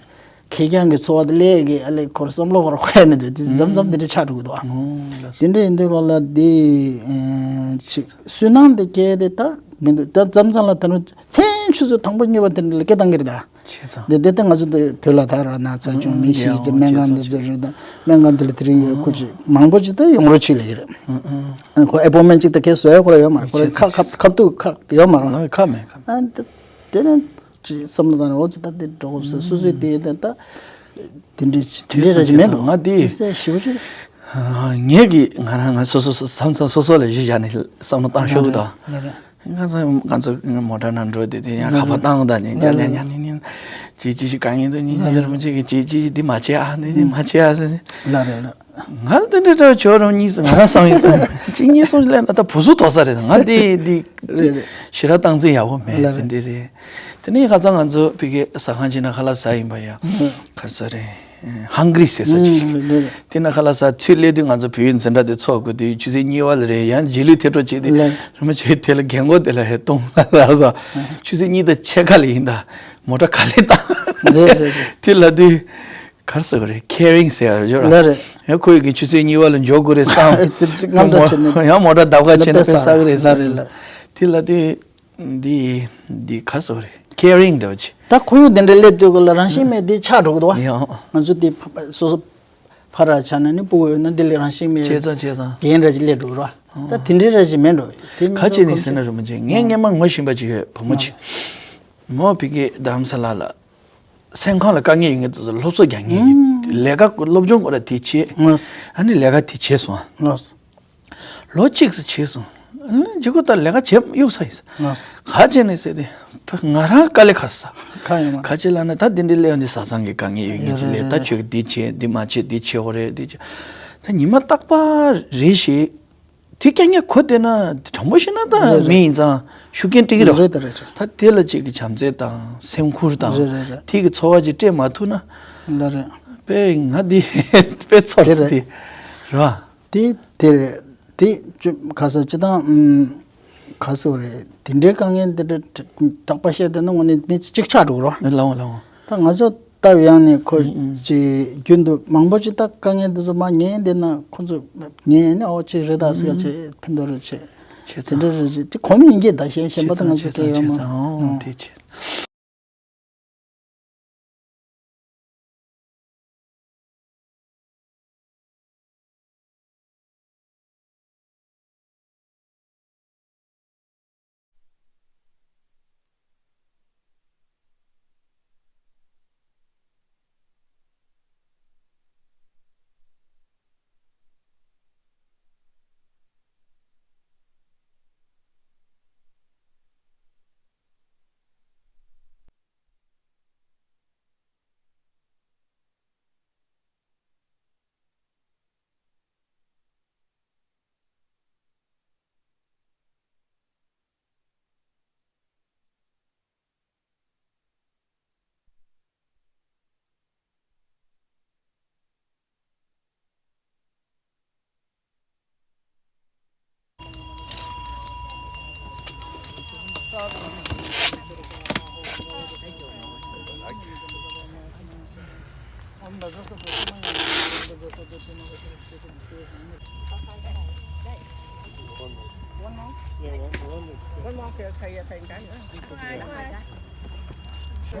ཁེར་རྐྱང་གི་འཚོ་བ་དེ་ལས་ཀྱི་ཨ་ལས་ཁོར་བསམ་བློ་ཁོར་འཁོར་ཡ་མི་འདུག་དེ་མཚམས་མཚམས་དེ་འདྲ་ཆགས་འགྲོ་གི་འདུག་ཨ། ཨོ་ལགས་སོ། དེ་འདྲ་ཡིན་དུས་སྐབས་ལ་དེ་ཨེ་ཅིག་སུན་སྣང་དེ་སྐྱེ་དེ་ད་མི་འདུག་ད་མཚམས་མཚམས་ལ་ད་ནི་མཚན་ཆུ་ཚོད་དང་པོ་གཉིས་པ་དེ་འདྲ་ལ་སྐད་བཏང་གི་རེད་ད། བྱས་ཙང་། དེ་དེ་ལྟ་ང་ཚོ་འདི་བོད་ལ་ད་ར་ན་ཚ་བྱུང་མི་ཤི་དེ་སྨན་ཁང་འདི་ཚོ་རེད་ད། སྨན་ཁང་འདི་ལ་དེ་རིང་ཡོད་ཁུ་ཅིག་མང་པོ་ཅིག་ད་ཡོང་རོགས་བྱེད་ལེ་གི་རེད། ཁོ་ཨེ་པོ་མེན་ཅིག་ད་ཁེ་བཟོ་ཡ་ཁོ་ར་ཡོད་མ་རེད། ཁོ་ར་ཁ་ཁ་ཁ་ཐུག་ཁ་ཡོད་མ་རེད། ཁ་མེད་ཁ་མེད། ཨ་འདི་དེ་ནས་ཅིག་བསམ་བློ་བཏང་ནས་འོ་ཙི་ད་དེ་འགྲོ་གོ་སོ་སོ་སོའི་དེ་ད་ད་དེ་འདྲའི་དེ་འདྲའི་ར་ཅིག་མེད་འགྲོ་ང་དེ་སེ་ཞིབ་ཅིག་ངས་ཀྱི་ང་རང་ང་སོ་སོ་སོ་བསམ་ཚང་སོ་སོ་ལ་གཞི་བཞག་ནས་བསམ་བློ་བཏང་ཤོག་གི་ད། ང་ཚོ་ང་ཚོ་མོ་ཊ་ནང་འགྲོ་དེ་དེ་ཡང་ཁ་པར་བཏང་དང་ནི་ཉ་ཉ་ཉ་ཉ་ཉ་ཅི་ཅི་ཞིག་གང་ཡིན་དུ་ཉི་ཉི་ར་མི་ཅིག་གི་ཅི་ཅི་འདི་མ་བྱེད་ཨ་འདི་འདི་མ་བྱེད་ཨ་ཟེར། ལ་རེ་ལ། ང་ལ་དེ་འདྲ་འདྲ་བྱོས་རུང་གཉིས་ང་རང་བསམ་ཡོད་དང་གཅིག་གཉིས་གསུམ་ལས་ན་ད་བུ་སུ་དོ་ས་རེད། ང་འདི་འདི་རེད་རེད། ཞེ་དྲག་སྟངས་འཛིན་ཡག་པོ་མེད་ལ་རེད། དེ་འདྲ་རེད། དེ་ནས་ཁ་སང་ང་ཚོ་ཕ་གི་ཟ་ཁང་ཅིག་ན་ཁ་ལག་ཟ་ཡིན་པ་ཡ། གར་ས་རེད། ཧང་གི་རི་ཟེར་ས་ཅིག་རེད། དེ་ན་ཁ་ལག་ཟ་ཚུར་སླེབས་དུས་ང་ཚོ་བོད་ཡིག་འཛིན་གྲྭ་དེ་ཚོགས་དགོས་དུས་ཆུ་ཚོད་གཉིས་པ་ལ་རེད། ཡང་རྗེས་ལུས་ཐེབས་གྲབས་བྱས་ཏེ་རིན་པོ་ཆེ་དེ་ལ་རྒན་གོག་དེ་ལ་ཧེ་གཏོང་ལ་ལ་ས་ཆུ་ཚོད་གཉིས་དང་ཕྱེད་ཀ་ལ་ཡིན་ད་མོ་ཊ་ག་ལེ་བཏང་། རེད་རེད་རེད། དེ་ལ་དུས་གར་ཟེར་བ་རེད། ཁེ་རིང་ཟེར་བ་རེད་ལ་རེད། ཡང་ཁོ་ཡི་གི་ཆུ་ཚོད་གཉིས་པ་ལ་འཇོག་དགོས་རེད་བསམ། དེ་ཅིག་རྔམ་དྲག་བྱས་ནས་ཡང་མོ་ཊ་ལྡབ་ཁ་བྱས་ནས་དཔེ་བསགས་གི་རེད་ལ་བསམ། རེད་ལ། དེ་ལ་དུས། འདི་འདི་ག་སོ་རེད། ཁེ་རིང་འདྲ་བ་ཅིག་ད་ཁོ་ཡུག་དེ་འདྲ་སླེབས་དུས་ག་ལ་རང་བཞིན་མེད་དེ་ཆགས་འགྲོ་གི་འདུག་བ། ཡང་། ང་ཚོ་དེ་ཕ་སོ་སོ་ཕ་ར་ཆགས་ན་ནི་སྤུ་གུ་ཡོད་ན་འདི་ལས་རང་བཞིན་མེད་བྱས་ཙང་བྱས་ཙང་། རྒན་འདྲ་ཅིག་སླེབས་འགྲོ་གི་ར། ད་དེ་འདྲའི་འདྲ་ཅིག་མེད་འགྲོ། དེ་ག་ཅི་ནི་ཟེར་ན་རིན་པོ་ཆེ་ངས་སྔན་མ་ངོ་ཤེས་པ་ཅིག་ཡོད་བུ་མོ་ཅིག་མོ་ཕ་གི་རྡ་རམ་ས་ལ་ལ། སེམས་ཁམས་ལ་དཀའ་ངལ་ཡོད་མཁན་དེ་ཚོ་སློབ་གསོ་རྒྱག་མཁན་ཡིན། ལས་ཀ་སློབ་སྦྱོང་སྐོར་ལ་དེ་བྱས། ཨ་ནི་ལས་ཀ་དེ་བྱས་སོང་། ལོ་གཅིག་ཙམ་བྱས་སོང་། ཨ་ནི་ཇི་གོ་ད་ལས་ཀ་བྱེད་གཡུག་ས་ཡིན་ས། ག་བྱས་ནས་ཟེར་ཏེ། ང་རང་དཀའ་ལས་ཁག་ས། ག་ལས་ལབ་ན་ད་དེ་འདྲའི་ལས་འདི་བཟའ་ཚང་གི་དཀའ་ངལ་ཡོད་མཁན་ཅིག་ལས་ད་ཁྱོད་འདི་བྱས་འདི་མ་བྱས་འདི་བྱས་འོ་རེད་འདི་བྱས། ད་ཉི་མ་རྟག་པར་རེ་ཞིག་དེ་རྐྱང་རྐྱང་གོ་བསྡད་ན་དྲང་པོ་བཤད་ན་ད་རེད་རེད། མི་ཡིན་ཙང་ཤུགས་རྐྱེན་སྤྲད་ཀྱི་རེད། རེད་ད་རེད་རེད། ད་དེ་ལ་ཅིག་གི་བྱམས་བརྩེ་དང་སེམས་ཁུར་དང་རེད་རེད་རེད། དེ་གི་ཚོར་བ་ཅིག་སྤྲད་མ་ཐུབ་ན། ད་རེད། དཔེ་ང་འདི་དཔེ་ཚོར་དེ་སོང་རེད། དེ་རེད་བ། དེ་དེ་རེད། དེ་ཅི་ག་ས་ཅི་དང་ཨུམ་ག་ས་རེད། དེ་འདྲའི་དཀའ་ངལ་དེ་འདྲ་དག་པ་བཤད་བསྡད་ན་དངོས་གནས་མི་གཅིག་ཆགས་འགྲོ་གི་རེད་བ། ལའོ་ལའོ། ད་ང་ཚོ་སྟབས་ཡག་ནས་ཁོ་ཨུ་ཨུ་ཅིག་རྒྱུན་དུ་མང་པོ་ཅིག་ད་དཀའ་ངལ་འདི་ཚོ་མ་ཉན་བསྡད་ན་ཁོ་ཚོ་ཉན་ནས་ཨོ་ཅིག་རེད་ད་ཟེར་ག་ཅིག་ཕན་ཐོགས་རེད་ཅེས་བྱས་དེ་ཙང་འདྲ་རེད་ཅིག་དེ་གོ་མི་ཡིན་གྱི་ད་གཞན་གཞན་པ་ད་ང་ཚོ་བྱས་ཙང་སྐད་ཡོད་མ་བྱས་ཙང་ཨོ་ཨོ་དེ་བྱས།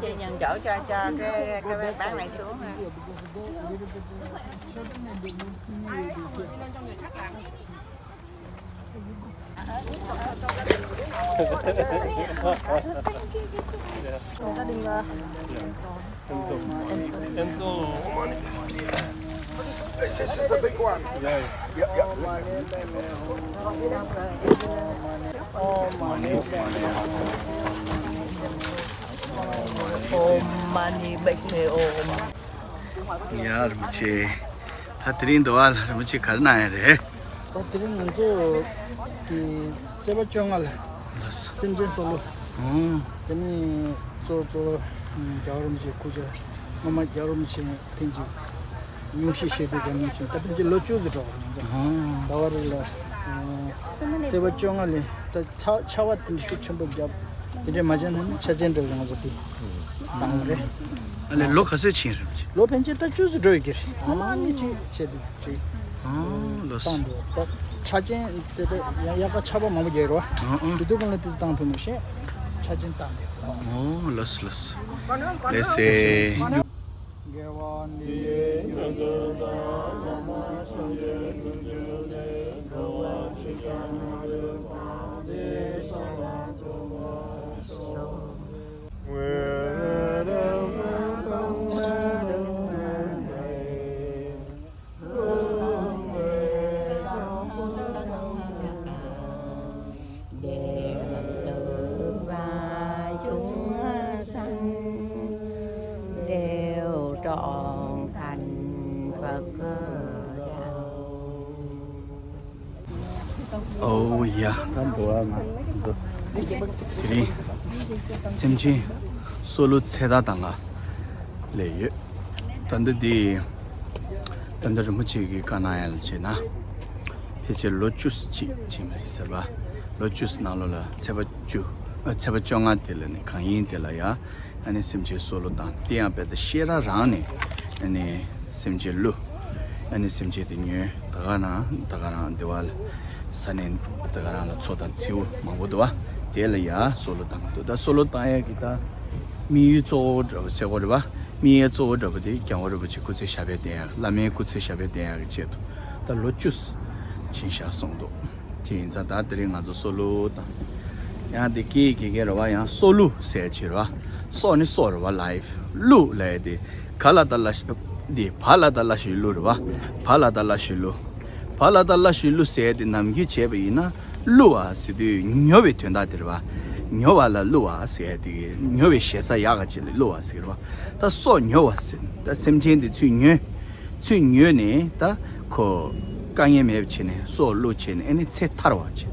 Chị nhận chỗ cho cho cái cái bán này xuống hả? This is the big one. Yeah, yeah. Om mani padme hum. ཡ་རིན་པོ་ཆེ། ད་དེ་རིང་འདུག་བ་རིན་པོ་ཆེ་ག་རེ་གནང་ཡ་རེད། ད་དེ་རིང་ང་ཚོ་གི་ཚེས་པ་བཅོ་ལྔ་ལ་ལགས་སོ། སེམས་ཅན་སྲོག་བླུ། ཨོ། དེ་ནས་གཙོ་གཙོ་བོ་རྒྱལ་བ་རིན་པོ་ཆེ་སྐུ་ཕྱྭ་སྔོན་མ་རྒྱལ་བ་རིན་པོ་ཆེ་ཐེངས་གཅིག་སྙུང་གཞི་བཞེས་དུས་རྒྱ་མི་ཆེན་ད་ཕན་ཆད་ལོ་བཅུ་ཙམ་འགྲོ་བ་རེད་ང་ཚོ། ཨོ། ཟླ་བ་རེ་ལ་ཚེས་པ་བཅོ་ལྔ་ལས་ད་ཚ་ཆར་པ་དེ་འདྲ་ཤུགས་ཆེན་པོ་བརྒྱབ་དེ་འདྲས་མ་བྱས་ན་ནི་ཆ་རྐྱེན་འདྲ་རེད་ང་ཚོ་དེ་བཏང་བ་རེད། ཨ་ལས་ལོ་ག་ཚོད་ཕྱིན་རེད་ཅེ། ལོ་ཕན་ཆད་ད་བཅུ་ཙམ་འགྲོ་ཡོད་ཀྱི་རེད། ཨ་མ་ནི་ཅིག་བྱས་ཏེ་ཅིག་ཨ་ལོ་སི། བཏང་འགྲོ་ད། ཁྲག་ཅན་དེ་དེ་ཡང་ཡག་པ་ཆར་པ་མང་པོ་རྒྱག་རོ། ཨ་ཨ་དེ་དུས་གང་ལ་དེ་ཚོ་བཏང་ཐུབ་མ་ཤེས། ཁྲག་ཅན་བཏང་འདུག་ཨོ་ལོ་སི་ལོ་སི། ལེ་སེ། ཨོ་ཡ། ད་འགྲོ་བ་ང་ཚོ་དེ་རིང་སེམས་ཅན་སྲོག་བླུ་ཚེ་ཐར་བཏང་ག་སླེབས་ཡོད། ད་ལྟ་འདི་ད་ལྟ་རིན་པོ་ཆེ་གི་བཀའ་གནང་ཡ་ལ་བྱས་ན་ཕལ་ཆེར་ལོ་བཅུ་ཙམ་ཅིག་ཕྱིན་པ་རེད་ཟེར་བ། ལོ་བཅུ་ནང་ལོགས་ལ་ཚེས་པ་བཅུ་ཨ་ཚེས་པ་བཅོ་ལྔ་དེ་ལ་ནི་གང་ཡིན་དེ་ལ་ཡ། ཨ་ནི་སེམས་ཅན་སྲོག་བླུ་བཏང་དེ་ཡང་དཔེ་ད་ཤེས་རབ་རང་ནས་ཨ་ནི་སེམས་ཅན་བླུ། ཨ་ནི་སེམས་ཅན་དེ་ཉོན་ད་ག་རང་ད་ག་རང་དེ་བ་ལ་ས་གནས་ད་ག་རང་ལ་མཚོ་དང་མཚེའུ་མང་པོ་འདུག་བ། དེ་ལ་ཡ་སྲོག་བླུ་བཏང་འདུག་ད་སྲོག་བླུ་བཏང་ཡ་གི་ད་དམིགས་ཡུལ་གཙོ་བོ་འདྲ་བོ་ཟེར་དགོས་རེད་བ། དམིགས་ཡུལ་གཙོ་བོ་འདྲ་བོ་དེ་རྒྱལ་བ་རིན་པོ་ཆེ་སྐུ་ཚེ་ཞབས་པད་བརྟན་ཡ་བླ་མའི་སྐུ་ཚེ་ཞབས་པད་བརྟན་ཡ་གི་ཆེད་དུ་ད་ལོ་བཅུ་ཕྱིན་བཞག་གསུངས་འདུག་དེ་ཡིན་ཙང་ད་དེ་རིང་ང་ཚོ་སྲོག་བླུ་དང་། ཡང་དེ་སྐད་ཡིག་དགེ་རྒན་རེད་བ། ཡང་སྲོག་བླུ་ཟེར་ཆེ་རེད་བ། སྲོག་ནི་སྲོག་རེད་བ། ལའིཕ། བླུ་ལབ་ཡ་དེ་ག་ལ་ད་ལ་ཤི་དེ་བ་ལ་ད་ལ་ཤི་བླུ་རེད་བ། བ་ལ་ད་ལ་ཤི་བླུ། བ་ལ་ད་ལ་ཤི་བླུ་ཟེར་ཡ་དེ་ནམ་རྒྱུན་བྱས་པ་ཡིན་ན་བླུ་བ་ཟེར་དུས་ཉོ་བའི་དོན་དག་དེ་རེད་བ། ཉོ་བ་ལ་བླུ་བ་ཟེར་ཡ་དེ་ཉོ་བའི་ཞེ་ས་ཡག་ག་ཅིག་ལ་བླུ་བ་ཟེར་རེད་བ། ད་སྲོག་ཉོ་བ་ཟེར་ད་སེམས་ཅན་དེ་ཚུར་ཉོས། ཚུར་ཉོས་ནས་ད་ཁོ་དཀའ་ངལ་མེད་པ་བྱས་ནས་སྲོག་བླུ་བྱས་ནས་ཨ་ནི་ཚེ་ཐར་བ་བྱས།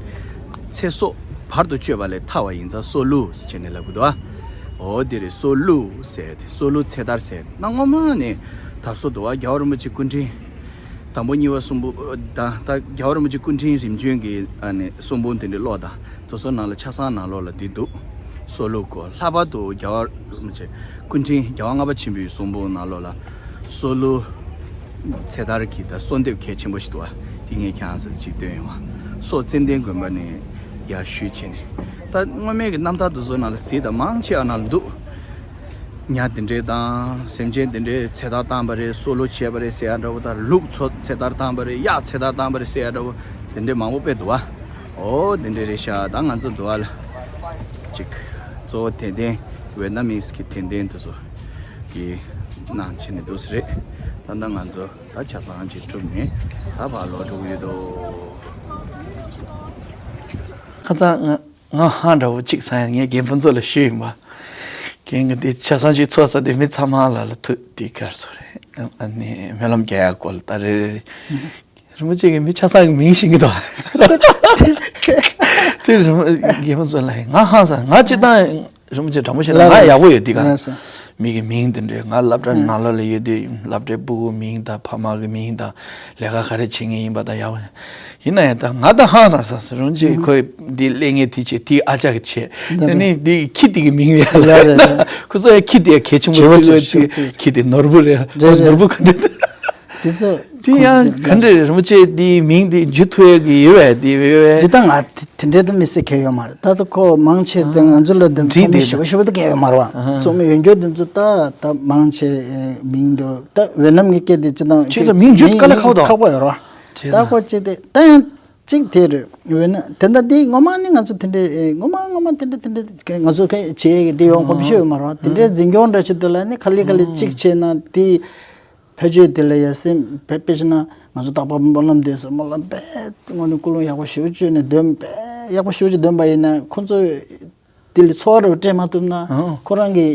ཚེ་སྲོག་བར་དུ་གཅོད་པ་ལས་ཐར་བ་ཡིན་ཙང་སྲོག་བླུ་བྱས་ནས་ལབ་དགོས་འདུག་བ། འོ་དེ་རེད། སྲོག་བླུ་ཟེར་ཏེ་སྲོག་བླུ་ཚེ་ཐར་ཟེར་ཏེ་ན་སྔོན་མ་ནས་ད་སྲོག་འདུག་བ། རྒྱལ་བ་རིན་པོ་ཆེ་སྐུ་ཕྲེང་དང་པོ་གཉིས་པ་གསུམ་པོ་ད་ད་རྒྱལ་བ་རིན་པོ་ཆེ་སྐུ་ཕྲེང་རིམ་བྱོན་གྱི་ཨ་ནི་གསུང་འབུམ་དེ་འདྲའི་ཀློག་དང་དེ་ཚོ་ནང་ལ་ཆ་ཚང་ནང་ལོགས་ལ་འདི་འདུག་སྲོག་བླུ་སྐོར་ལྷག་པར་དུ་རྒྱལ་བ་རིན་པོ་ཆེ་སྐུ་ཕྲེང་རྒྱལ་བ་ལྔ་པ་ཆེན་པོའི་གསུང་འབུམ་ནང་ལོགས་ལ་སྲོག་བླུ་ཚེ་ཐར་གྱི་ད་གསོལ་འདེབས་གལ་ཆེན་པོ་ཞིག་འདུག་བ། དེ་ངས་ཁྱེད་རང་ཚོ་ལ་ཅིག་སྟོན་ཡོང་བ། སོག་ཙན་དན་དགོན་པ་ནས་ཡར་ཞུས་བྱས་ནས་ད་སྔོན་མའི་གི་རྣམ་ཐར་དེ་ཚོ་ནང་ལ་གཟིགས་དང་མང་ཆེ་བ་ནང་ལ་འདུག་ཉ་དེ་འདྲས་དང་སེམས་ཅན་དེ་འདྲས་ཚེ་ཐར་བཏང་པ་རེད། སྲོག་བླུ་བྱས་པ་རེད་ཟེར་ཡ་འདྲ་བོ་དང་། ལུག་ཚོ་ཚེ་ཐར་བཏང་པ་རེད། གཡག་ཚེ་ཐར་བཏང་པ་རེད་ཟེར་ཡ་འདྲ་བོ་དེ་འདྲས་མང་པོ་དཔེ་འདུག་བ། ཨོ་དེ་འདྲས་རེད་ཤག་ད་ང་ཚོ་འདུག་བ་ལ་ཅིག་གཙོ་བོ་དད་ལྡན་ཝེ་ནམ་མིས་ཀྱི་དད་ལྡན་དེ་ཚོ་གི་ནང་ཕྱིན་ནས་འདུག་ས་རེད། ད་ལྟ་ང་ཚོ་ད་ཆ་ཚང་ཅིག་གྲུབ་ནས་ད་ཕར་ལོག་འགྲོ་གི་ཡོད་དོ། ཁ་སང་ང་ང་ཧང་འདྲ་བོ་གཅིག་སང་ཡང་ངས་རྒན་ཕུན་ཚོགས་ལ་ཞུས་ཡིན་པ། རྒན་གྱིས་འདི་ཆ་ཚང་ཅིག་ཚོགས་ཚར་དུས་མི་ཚང་མ་ལ་ལ་ཐུག་དེ་གར་སོ་རེད། ཨ་ནི་སྨོན་ལམ་རྒྱག་ཡག་སྐོར་ལ་ད་རེ་རེ་རེ། རིན་པོ་ཆེ་གི་མི་ཆ་ཚང་གི་མིང་ཤེས་ཀྱི་འདུག་དེ་རིན་པོ་རྒན་ཕུན་ཚོགས་ལ་ང་ཧང་སང་ང་སྤྱིར་བཏང་རིན་པོ་ཆེ་དྲང་པོ་བཤད་ན་ལ་ང་ལ་ཡག་པོ་ཡོད་དེ་ག་ལ་ས། མི་གི་མིང་དེ་འདྲས་ང་སློབ་གྲྭ་ནང་ལོགས་ལ་ཡོད་དུས་སློབ་གྲྭའི་སྤུ་གུ་མིང་དང་ཕ་མ་གི་མིང་དང་ལས་ཀ་ག་རེ་བྱེད་མཁན་ཡིན་པ་དང་ཡག་པོ་ཡིན་ན་ཡང་ད་ང་ད་ཧང་སང་ས་རུང་ཅིག་ཁོས་འདི་ལས་ངན་དེ་བྱེད་དེ་ཨ་ཅག་གི་བྱེད་དེ་ནི་འདི་ཁྱི་དེ་གི་མིང་རེད་ལ་རེད། ཁོ་ཚོ་ཡང་ཁྱི་དེ་གལ་ཆེན་པོ་བརྩི་གི་ཁྱི་དེ་ནོར་བུ་རེད་ལ་ནོར་བུ་ག་འདྲ། དེ་ཚོ་དེ་ཡང་ག་འདྲ་རིན་པོ་ཆེ་དེའི་མིང་དེ་འཇུ་ཐུབ་ཡ་གི་ཡོད་པས་དེ་ཡོད་པས། ཇི་ལྟར་ང་དེ་དེ་འདྲའི་དུ་མི་སྲིད་མཁན་ཡོད་མ་རེད། ད་ལྟ་ཁོ་མང་ཆེ་དེ་ང་ཚོ་ལ་དེ་ཚོགས་མི་ཞེ་པོ་ཞེ་པོ་དུ་གས་ཡོད་མ་རེད་བ། ཚོགས་མི་ཡོད་འགྱོ་དེ་ཚོ་ད་ད་མང་ཆེ་མིང་འདྲ་ད་ཝེ་ནམ་གི་སྐད་དེ་ཅི་དང་ཁྱེད་ཚོ་མིང་འཇུ་དཀའ་ལས་ཁག་པོ་འདུག་ཁག་པོ་ཡོད་རེད་བ། ད་ཁོ་ཅི་དེ་ད་ཡང་གཅིག་དེ་རེད། ཝེ་ན་དེ་འདྲ་དེ་ངོ་མ་ནི་ང་ཚོ་དེ་འདྲའི་ངོ་མ་ངོ་མ་དེ་འདྲ་དེ་འདྲ་ང་ཚོ་ག་བྱེད་ཀྱི་དེ་ཡོང་གོམས་གཤིས་ཡོད་མ་རེད་བ། དེ་འདྲའི་འཛིན་སྐྱོང་འདྲ་ཞིག་དེ་ལ་ནི་ག་ལེ་ག་ལེ་གཅིག་བྱས་ན་དེ། ཕལ་ཆེར་དེ་ལ་ཡ་སེམས་དཔེ་དཔེ་བྱས་ན་ང་ཚོ་རྟག་པར་སྨོན་ལམ་འདོན་ས་སྨོན་ལམ་དཔེ་དངོས་གནས་ཀུན་སློང་ཡག་པོ་ཞེ་པོ་བཅོས་ནས་འདོན་དཔེ་ཡག་པོ་ཞེ་པོ་ཅིག་འདོན་པ་ཡིན་ན་ཁོ་ཚོ་དེ་ལ་ཚོར་བ་སྤྲད་མ་ཐུབ་ན་ཨང་། ཁོ་རང་གི་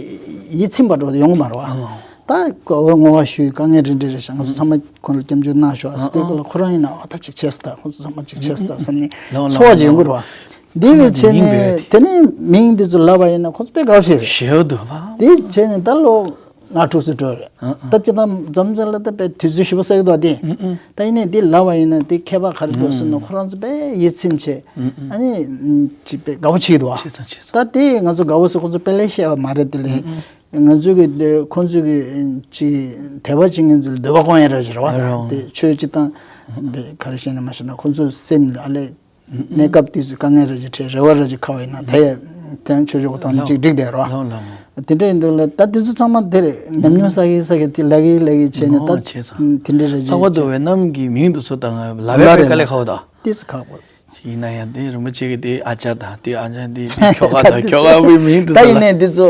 ཡིད་ཚིམ་པ་འགྲོ་ཡོང་གི་མ་རེད་བ། ཨང་། ད་ཁོ་བོ་བསྔོ་བ་ཞུས་དཀའ་ངལ་རེ་འདྲ་རེ་བྱུང་ང་ཚོ་ཚང་མ་ཁོ་ལ་སྐྱབས་འཇུག་གནང་ཤོག་ཨ་ཟེར་དུས་ཁོ་ལ་ཁོ་རང་ཡིན་ན་ཨོ་ད་ཅིག་བྱས་སོང་ད་ཁོ་ཚོ་ཚང་མ་ཅིག་བྱས་སོང་ད་བསམ་ནས་ཚོར་བ་ཅིག་ཡོང་གི་རེད་བ། འདི་གི་བྱས་ནས་དེ་ནས་མིང་འདི་ཚོ་ལབ་པ་ཡིན་ན་ཁོ་ཚོ་དཔེ་དགའ་བོ་བྱེད་རེད། ཞེ་པོ་འདུག་བ། དེ་བྱས་ནས་ད་ལོ། ང་དྲུག་ཙམ་འགྲོ་རེད། ཨ་ཨ། ད་སྤྱིར་བཏང་འཛམ་གླིང་ལ་ད་དཔེ་དུས་ཚོད་ཞེ་པོ་ཟེར་གི་འདུག་སྟེ། ཨུ་ཨུ། ད་ཡིན་ནའི་འདི་ལབ་པ་ཡིན་ན་འདི་ཁྱད་པར་ག་རེ་འདུག་ཟེར་ན་ཁོ་རང་ཚོ་དཔེ་ཡིད་ཚིམ་བྱས། ཨུ་ཨུ། ཨ་ནི་ཅིག་དཔེ་དགའ་བོ་བྱེད་ཀྱི་འདུག་ཨ། བྱས་ཙང་བྱས་ཙང་། ད་དེ་ང་ཚོ་དགའ་བོ་ཟེར་ཁོ་ཚོ་དཔེ་ལས་བཤད་པ་མ་རེད་དེ་ལས། ཨུ་ཨུ། ང་ཚོ་གི་འདི་ཁོང་ཚོ་གི་ཅི་དད་པ་བྱེད་མཁན་ཚོ་ལ་འདོད་པ་སྐོང་ཡ་ར་ཞིག་རེད་བ། རེད་བ། དེ་ཆོས་སྤྱི་བཏང་དེ་ག་རེ་བཤད་ན་མ་ཤེས་ན་ཁོང་ཚོ་སེམས་ལ་ཨ་ལས་གནས་སྐབས་དུས་སུ་དཀའ་ངལ་ར་ཅིག་འཕྲད་རེ་བ་ར་ཅིག་ཁ་བ་ཡིན་ན་ད་ཡ་དེ་ཡང་ཆོས་ཕྱོགས་ཀྱི་ཐོག་ནས་ཅིག་འགྲིག་བསྡད་རོ། ལགས་ལགས། དེ་འདྲ་ཡིན་དུས་ལ་ད་དེ་ཚོ་ཚང་མ་དེ་རེད། ཉམས་མྱོང་བསགས་ཀྱི་བསགས་ཀྱི་དེ་ལག་གི་ལག་གི་བྱས་ནས་ད་ཨོ་བྱས་ཙང་དེ་འདྲ་རེད་ལྷག་པར་དུ་ཝེ་ནམ་གྱི་མིང་དེ་ཚོ་དང་ལབ་ཡ་དཔེ་དཀའ་ལས་ཁག་པོ་དང་། དེ་ཚོ་ཁག་པོ། ཡིན་ན་ཡང་དེ་རིན་པོ་ཆེ་གི་དེ་ཨ་ཅག་དང་དེ་ཨ་ཅག་དེ་དེ་ཁྱོ་ག་དང་ཁྱོ་ག་བའི་མིང་དེ་ད་ཚོ་ཡིན་ལ། ནས་དེ་ཚོ་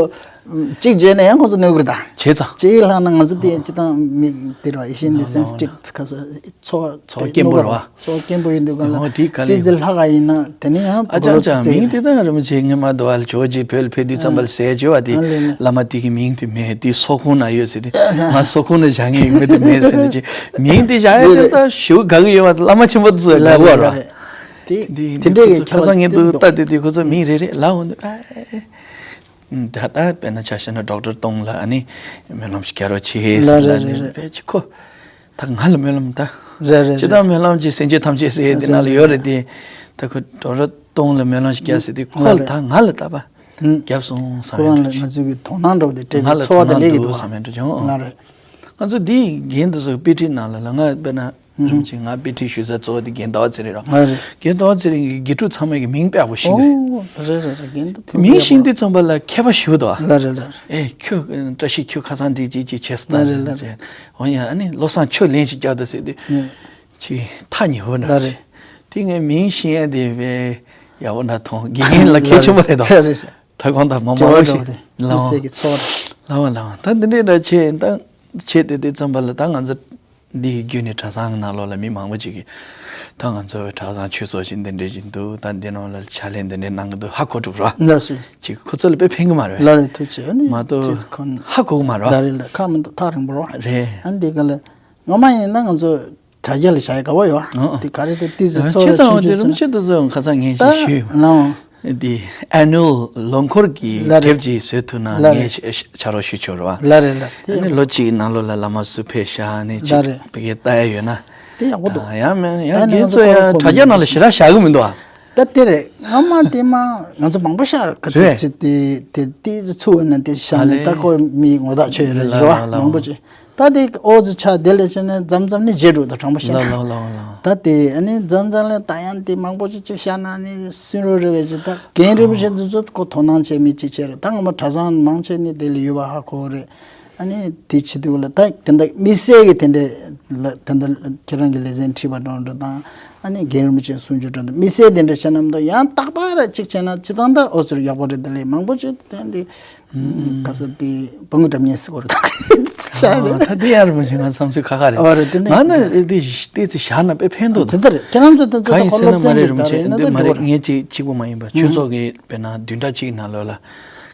གཅིག་བརྗོད་ན་ཡང་ཁོང་ཚོ་གནོད་གི་རེད་ད། བྱས་ཙང་། གཅིག་ལྷག་ན་ང་ཚོ་དེ་སྤྱི་བཏང་མི་དེ་རེད་བ། ཡེ་ཤེས་འདི་ཨོ་སེན་སི་ཊིབ་ཁ་སོ་ཚོ་ཚོ་དཀོན་པོ་རེད་བ། ཚོ་སྐྱེན་པོ་ཡིན་དུས་ག་ལ་ཨོ་དེ་ག་ལ་ཙི་ཙི་ལྷག་ག་ཡིན་ན་དེ་ནི་ཡང་ཨ་ཅག་ཅག་མིང་དེ་ད་རིན་པོ་ཆེ་ངས་མ་དོ་བ་ལ་ཇོ་ཇི་བོད་ལ་ཕེབས་དུས་ཙམ་པ་ལ་ཟས་བཅོས་བ་དེ་ཨ་ལེ་ལེ། བླ་མ་དེ་གི་མིང་དེ་མེད་དེ་སོ་ཁོང་ན་ཡོད་ཟེར་དེ་ང་སོ་ཁོང་ན་བཞག་ངེས་ཡོད་མེད་དེ་མེད་ཟེར་ནས་ཅི་མིང་དེ་བཞག་ཡ་དེ་ད་ཞུ་དགའ་གི་ཡོད་བ་དེ་བླ་མ་ཆེན་པོ་ཚོས་དགའ་གི་ཡོད་ར། དེ་དེ་དེ་འདྲས་ཀྱི་ཁྱད་པར་ཁ་སང་ངས་འདུག་ལྟ་དེ་དེ་ཁོ་ཚོ་མིང་རེ་རེ་ལ་འོ་འདུག་ཨ། ད་ལྟ་དཔེར་ན་ཆ་བཞག་ན་ཌོག་ཊར་ཏོང་ལ་ཨ་ནི་སྨོན་ལམ་ཞིག་རྒྱག་རོགས་བྱེད་ཟེར་ལ་ནི་རེད་རེད་རེད། ཕལ་ཆེར་ཁོ་ད་ང་ལ་སྨོན་ལམ་ད། རེད་རེད་སྤྱིར་བཏང་རེད། སྨོན་ལམ་གྱི་སེམས་ཅན་ཐམས་ཅད་ཟེར་དེ་ནང་ལ་ཡོད་རེད་དེ། ད་ཁོ་ཌོག་ཊར་ཏོང་ལ་སྨོན་ལམ་ཞིག་རྒྱག་ཟེར་དུས་ཁོ་ལ་ད་ང་ལ་ད་པ་རྒྱབ་སོང་བསམ་ཁོ་རང་ཡོད་ལ་ང་འདྲ་ཅིག་ཚོའི་གི་དོ་སྣང་འདྲ་བོ་དེ་སྤྲད་ང་པའི་ལ་ཚོར་བ་དོ་དེ་སླེབས་སྣང་ཀྱི་འདུག་འདུག་བསམ་ཡོད་འདྲ་བྱུང་། ང་རེད། ང་ཚོ་འདིའི་འགན་དེ་ཚོ་དཔེ་ཁྲིད་ནང་ལ་ལ་ང་དཔེར་ན་རིམ་གྱིས་ང་དཔེ་ཁྲིད་ཞུ་ས་གཙོ་བོ་དེ་རྒན་ཟླ་བ་ཚེ་རིང་རང་ང་རེད། རྒན་ཟླ་བ་ཚེ་རིང་གི་དགེ་ཕྲུག་ཚང་མ་གི་མིང་དཔེ་ཡག་པོ་ཤེས་ཀྱི་རེད། ཨོ་རེད་རེད་རེད། རྒན་ད་ཐུག་མིང་ཤེས་དུས་ཙམ་པ་ལ་མཁས་པ་ཞུ་འདུག་ཨ། ལ་རེད་ལ་རེད། ཨེ་ཁྱོད་བཀྲ་ཤིས་ཁྱོད་ཁ་སང་འདི་ཅིག་ཅིག་བྱས་སོང་ད། ལ་རེད་ལ་རེད། འོ་ཡ་ཨ་ནི་བློ་བཟང་ཁྱོད་ལན་ཞིག་རྒྱག་ད་ཟེར་དུས་ཨེ་ཅིག་ཐག་ཉེ་བོ་ལ་འདྲ་རེད། དེ་ངས་མིང་ཤེས་ཡ་དེ་དཔེ་ཡག་པོ་འདྲ་མཐོང་། དགེ་རྒན་ལ་གལ་ཆེན་པོ་རེད་དོ། ལ་རེད་རེད། ད་གང་ལྟར་མ་མང་བོ་ཞིག་ལ་འོང་། ལ་འོང་ལ་འོང་། ད་འདི་འདྲའི་འདྲ་བྱས་ད་བྱས་དེ་དེ་ཙམ་པ་ལ་ད་ང་ཚོ་འདི་གི་བརྒྱུད་ནས་གྲྭ་ཚང་གི་ནང་ལོགས་ལ་མི་མང་པོ་ཅིག་གིས་ད་ང་ཚོ་གྲྭ་ཚང་ཆོས་ཚོགས་ཤིག་འདི་འདྲའི་ཞིག་འདུག་ད་འདི་ནང་ལ་ཕྱག་ལས་འདི་འདྲའི་གནང་གི་འདུག་ཧ་གོ་གྲུབ་ར། ལགས་སོ། ཅིག་ཁོ་ཚོ་ལ་དཔེ་ཕན་གི་མ་རེད། ལ་རེད་ཐུགས་རྗེ་ཆེ། ཨ་ནི་མ་གཏོགས་ཁྱེད་ཁོ་ཧ་གོ་གི་མ་རེད། ལ་རེད་ལ་ཁ་མི་འདུག་ཐག་རིང་པོ་རོ། རེད། ཨ་ནི་འདི་ག་ལ་ངོ་མ་ཡིན་ན་ང་ཚོ་དྲ་རྒྱ་ལ་བྱ་ཡ་དགའ་བོ་ཡོད་ཨ། ཨ་དེ་ག་རེ་དེ་ཏི་ཟི་ཚོ་ཆེ་ར་ཚང་ཆུང་བ་དེ་ཆུང་ཆུང་རིམ་བྱེད་དུ་ཚོ་ཁ་སང་ངས་ད་ཞིག་ཞུས་ཡོད། ལའོ། དེ་ཨེ་ནུ་ལོ་འཁོར་གྱི་ལ་རེད། དེབ་ཅིག་བཟོས་ཐུབ་ན་ལ་རེད། ངས་ཕྱ་རོགས་ཞུ་ཆོག་རེད་བ། ལ་རེད་ལ་རེད། དེ་ཨ་ནི་ཡག་པོ་ལོ་གཅིག་གི་ནང་ལོགས་ལ་བླ་མ་སུ་ཕེབས་ཤག་ནི་ལ་ཅིག་རེད། བི་གེ་ལྟ་ཡ་ཡོད་ན། དེ་ཡག་པོ་འདུག་ད་ཡང་མིན་ཡང་ཨ་ནི་རྒན་ང་ཚོ་ཚོ་ཡང་ཁོ་དྲ་རྒྱ་ནང་ལ་ཞེ་དྲག་བཞག་གི་མི་འདུག་ཨ། ད་དེ་རེད། སྔ་མ་དེ་མ་ང་ཚོ་མང་པོ་ཤར་ག་དེ་རེད། ཚེ་དེ་དེ་དེ་ཚོ་ཚུགས་ན་དེ་ཤར་ནས་ད་ལེ། ཁོ་མི་ངོ་ཐག་ཆོད་ཡོད་རེད་ལ་རེད་བ། ལ་ལ་མང་པོ་ཅིག་ད་དེ་ཨོ་ཙི་ཆ་དེ་ལས་ཕྱིན་ནས་འཛམ་འཛམ་ནི་བརྗེད་འགྲོ་ད་དྲང་པོ་ཤར་ལ་ན། ལ་ལ་ལ། ད་དེ་ཨ་ནི་འཛམ་འཛམ་ལ་ད་ཡང་དེ་མང་པོ་ཅིག་ཅིག་ཤར་ན་ནི་སུན་རོ་རེ་བས་ཅིག་ད་རྒན་རིན་པོ་ཆེ་འདི་ཚོ་ཁོ་དོ་སྣང་བྱེད་མི་ཅིག་བྱེད་རེད། ད་ངོ་མ་གྲྭ་ཚང་མང་ཆེ་ནི་དེ་ལ་ཡོད་པ་ཧ་གོ་རེད། ཨ་ནི་དེ་བྱེད་དུས་ལ་ད་དེ་འདྲ་དམིགས་བསལ་གྱི་དེ་འདྲའི་ལ་དེ་འདྲ་ཁྱེད་རང་གི་ལེ་ཚན་ཁྲིད་པ་འགྲོ་འདྲ་དང་ཨ་ནི་རྒན་རིན་པོ་ཆེ་གསུང་ཆོས་འགྲོ་འདྲ་དམིགས་བསལ་དེ་འདྲ་བྱས་ན་མི་འདུག་ཡང་རྟག་པར་གཅིག་བྱས་ན་སྤྱི་བཏང་ད་ཨོ་ཚུར་ཡག་པོ་རེད། དེ་ལས་མང་པོ་ཅིག་དེ་འདི་ག་ས་དེ་བང་གི་འགྲམ་ཉེ་སི་གོ་རེད་ད་ཤ་རེད། ད་དེ་ཡང་རིན་པོ་ཆེ་ང་བསམ་ཚུལ་ཁ་ཁ་རེད། ཨོ་རེད་དེ་ནི་ང་ནི་དེ་ཏོག་ཙམ་བཞག་ན་དཔེ་ཕན་ཐོགས་དེ་འདུག་ལྟར་ཁྱེད་རང་ཚོ་དེ་ཚོ་གང་ཡིན་ཁོ་ཟེར་ན་མ་རེད་རིན་པོ་ཆེ་འདི་མ་རེད། ངས་ཅིག་གཅིག་པུ་མ་ཡིན་པ་ཆོས་ཚོགས་ཀྱི་དཔེར་ན་བདུན་ཕྲག་གཅིག་ནང་ལོགས་ལ།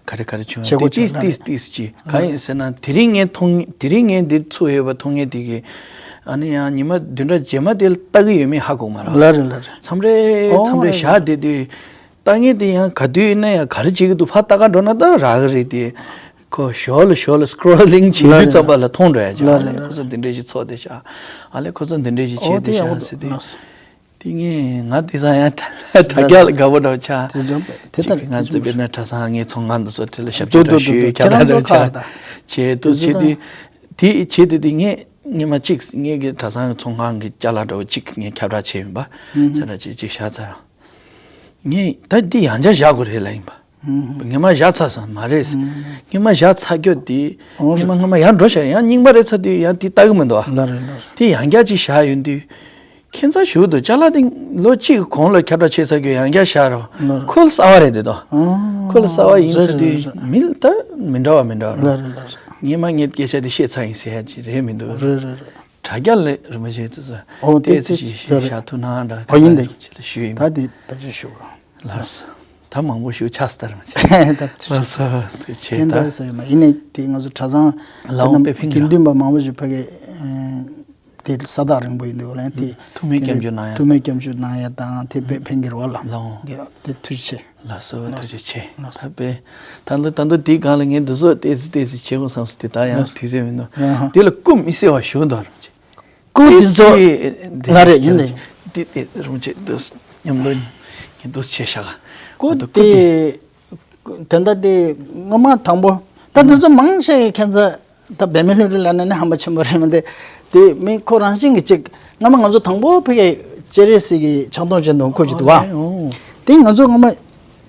ག་རེ་ག་རེ་བྱུང་བྱེད་སྒོ་ཏིས་ཏིས་ཏིས་ཏིས་ཅི་གང་ཡིན་ཟེར་ན་དེ་རིང་ངས་མཐོང་དེ་རིང་ངས་འདིར་ཚུགས་ཡོད་པ་མཐོང་མཁན་དེ་གི་ཨ་ནི་ཡང་ཉི་མ་བདུན་ཕྲག་རྗེས་མ་དེ་ལ་ལྟ་གི་ཡོད་མེད་ཧ་གོ་མ་རེད། ལ་རེད་ལ་རེད། མཚམས་རེ་ཨོ་མཚམས་རེ་རེད་བཞག་བསྡད་དུས་ལྟ་མཁན་དེ་ཡང་ག་དུས་ཡིན་ན་ཡང་ག་རེ་བྱེད་ཀྱི་འདུག་ཕར་ལྟ་ག་འགྲོ་ན་ད་རག་གི་རེད་དེ། ཁོ་ཞོར་ལ་ཞོར་ལ་སི་ཀོ་རོ་ལིང་བྱེད་དུས་ཙམ་པ་ལ་མཐོང་འགྲོ་ཡ་ཅིག་ལ་ཨ་ལེ་རེད་ཁོ་ཚོ་འདི་འདྲས་ཞིག་ཚོགས་བསྡད་ཤག་ཨ་ལེ་ཁོ་ཚོ་འདི་འདྲས་ཞིག་ཨོ་བྱས་དེ་བསྡད་ཤག་ཡག་པོ་ཟེར་དུས། འདུག་ལགས་སོ། དེ་ངས་ང་དེ་སང་ཡང་དྲ་རྒྱ་ལ་དགའ་པོ་འདྲ་བོ་ཆགས། དེ་འདྲ་དེ་ཅིག་ལྟར་ང་ཚོ་དཔེར་ན་གྲྭ་ཚང་ངའི་ཚོང་ཁང་དུ་ཚོ་དེ་ལ་ཞབས་ཏུ་ཏུ་ཏུ་ཞུས་ཏུ་ཁྱབ་ཁྱེད་རང་བསྡད་ཚོ་འདྲ་བོ་ཁར་ཆགས། ད་བྱས་དུ་དེ་བྱས་ཚོ་དེ་ད་དེ་བྱས་དུ་དེ་ངས་སྔོན་མ་གཅིག་ངས་ཀྱི་གྲྭ་ཚང་གི་ཚོང་ཁང་གི་ཅ་ལག་འདྲ་བོ་གཅིག་ངས་ཁྱབ་བསྒྲགས་བྱས་ཡིན་པ། ཅ་ལག་གཅིག་གཅིག་བཞག་ཚར། ངས་ད་འདི་ཡང་བསྐྱར་བཞག་དགོས་རེད་ལབ་ཡིན་པ། ངས་མ་བཞག་ཚར་སོང་མ་རེད། ངས་མ་བཞག་ཚར་རྒྱུ་དེ་ངས་མ་སྔོན་མ་ཡར་འགྲོ་བཞག་ཡང་རྙིང་པ་རེད་ཚར་དུས་ཡང་དེ་ལྟ་གི་མི་འདུག་ཨ། ལ་རེད་ལ་རེད། དེ་ཡང་བསྐྱར་གཅིག་བཞག་ཡོང་དུས། ཁྱད་མཚར་ཞིག་འདུག་ཅ་ལག་དེ་ལོ་གཅིག་གི་གོང་ལ་ཁྱབ་བསྒྲགས་བྱས་ཚར་རྒྱུ་ཡང་བསྐྱར་བཞག་རོགས། ལ་རེད། ཁོ་ལ་གསར་བ་རེད་འདུག་དོ། ཨ། ཁོ་ལ་གསར་བ་ཡིན་ཚར་དུས་རེད་རེད་རེད། མི་ལ་ད་མི་འདྲ་བ་མི་འདྲ་བ་ལ་རེད། རེད་ལ་རེད། ངས་མ་ངའི་སྐད་ཆ་དེ་བཤད་ཚར་ཡིན་ཟེར་ཡ་ཅིག་རེད་མི་འདུག་རེད་རེད་རེད། དྲ་རྒྱ་ལས་རིན་པོ་ཆེ་ཚོ་ཨོ་དེ་ཏོག་ཙམ་ཅིག་ཞུ་བཞག་ཐུབ་ན་འདྲ་ཨོ་ཡིན་ཏེ། ཅིག་ལ་ཞུ་ཡིན་པ། ད་དེ་བེད་སྤྱོད་ཞུ་རོགས། ལགས་སོ། ད་མང་པོ་ཞུ་ཆགས་སྟེ་རིན་པོ་ཆེ། ད་ཐུགས་རྗེ་ཆེ། ལགས་སོ་ཐུགས་རྗེ་ཆེ། ད་ཡིན་ད་ཡིན་ས་ཡོད་མ་ཡིན་ནས་དེ་ང་ཚོ་གྲྭ་ཚང་ལའང་དཔེ་ཕན་གྱི་དགེ་འདུན་པ་མང་པོ་ཞིག་ཕ་གི་དེ་ས་ཐག་རིང་པོ་ཡིན་འདུག་ལ་དེ་ཐུགས་སྨོན་སྐྱབས་འཇུག་གནང་ཡ་ཐུགས་སྨོན་སྐྱབས་འཇུག་གནང་ཡ་དང་དེ་དཔེ་ཕན་གྱི་རེད་བ་ལ། ལའང་དེ་ར་དེ་ཐུགས་རྗེ་ཆེ། ལགས་སོ་ཐུགས་རྗེ་ཆེ། ལགས་སོ། ད་དཔེ་ད་ལྟ་ད་ལྟ་དེའི་སྒང་ལ་ངས་འདི་ཚོ་ཏོག་ཙམ་ཏོག་ཙམ་བྱེད་དགོས་བསམ་སོང་དེ་ད་ཡང་ལགས་སོ། དུས་ཚོད་མི་འདུག་ཡང་ཧ། དེ་ལ་སྐུ་མི་སྲིད་པ་ཞུ་འདུག་རིན་པོ་ཆེ། སྐུ་དེ་ཏིས་ཚོ་ཏི་ལ་རེ་ཡིན་ལེ། ཏི་ཏི་རུང་ཆེ་ཏིས་མཉམ་དུ་ཉིན་དུ་ཆེ་ཤག་སྐུ་ཨ་ཏོ་སྐུ་དེ་དེ་དེ་ད་ལྟ་དེ་སྔོན་མ་དང་པོ་ ད་དེ་ཚོ་མང་ཆེ་ཁྱེད་ཚོ་ད་བེ་མི་ལྷུན་གྲུབ་ལབ་ན་ནི་ཧམ་པ་ཆེན་པོ་རེད་མི་འདུག་དེ་མི་ཁོ་རང་བཞིན་གྱི་གཅིག་སྔ་མ་ང་ཚོ་དང་པོ་ཕ་གིའི་སྤྱན་རས་གཟིགས་ཀྱི་ཕྱག་སྟོང་སྤྱན་སྟོང་སྐུ་ཅིག་འདུག་བ། ཨོ། དེ་ང་ཚོ་སྔ་མ་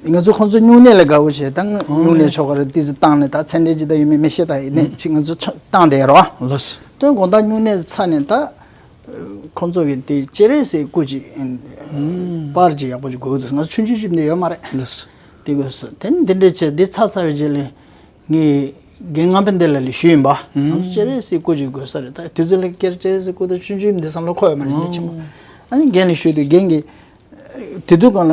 ང་ཚོ་ཁོང་ཚོ་སྨྱུང་གནས་ལ་དགའ་བོ་བྱས་ད་སྨྱུང་གནས་ཆོ་ག་རེ་ཏི་ཙི་བཏང་ནས་ད་མཚན་ལྡན་ཅི་ད་ཡོད་མེད་མི་ཤེས་ད་ཡིན་ནས་ཅིག་ང་ཚོ་ཆ་བཏང་བསྡད་རོ། ལགས། དོན་དགོང་དག་སྨྱུང་གནས་ཚར་ནས་ད་ཁོང་ཚོ་གི་དེ་སྤྱན་རས་གཟིགས་སྐུ་ཅིག་པར་ཅིག་ཡག་པོ་ཅིག་དགོས་འདུག་ང་ཚོ་ཆུང་ཆུང་ཅིག་འདི་ཡོད་མ་རེད། ལགས། དེ་དགོས་སོ་དེ་ནི་དེ་འདྲས་བྱས་འདི་ཚར་ཚར་བའི་རྗེས་ལ་ངས་རྒན་ང་ཕན་བདེ་ལ་ལས་ཞུས་ཡིན་པ། ང་ཚོ་སྤྱན་རས་གཟིགས་སྐུ་ཅིག་དགོས་ས་རེད་ད་དེ་ཚོ་ལ་སྐྱེར་སྤྱན་རས་གཟིགས་སྐུ་དང་ཆུང་ཆུང་འདི་བསམ་བློ་འཁོར་ཡོད་མ་རེད་མི་ཆེན་པོ། ཨ་ནི་རྒན་ལ་ཞུས་དུས་རྒན་གྱིས། དེ་དུས་གང་ལ་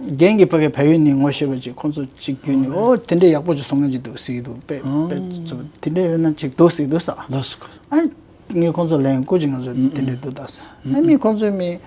རྒན་གྱི་ཕ་གི་བལ་ཡུལ་ནས་ངོ་ཤེས་པ་ཅིག་ཁོང་ཚོ་ཅིག་བརྒྱུད་ནས་ཨོ་དེ་འདྲའི་ཡག་པོ་ཅིག་བཟོ་མཁན་ཅིག་འདུག་ཟེར་གྱི་འདུག་དཔེ་དཔེ་ཚོ་དེ་འདྲའི་ཡོད་ན་ཅིག་འདུག་ཟེར་གྱི་འདུག་ས། ལགས་སོ། ཨ་ངས་ཁོང་ཚོ་ལན་སྐུ་ཅིག་ང་ཚོ་དེ་འདྲའི་འདུག་ད་ས། ཨ་མི་ཁོང་ཚོའི་མི་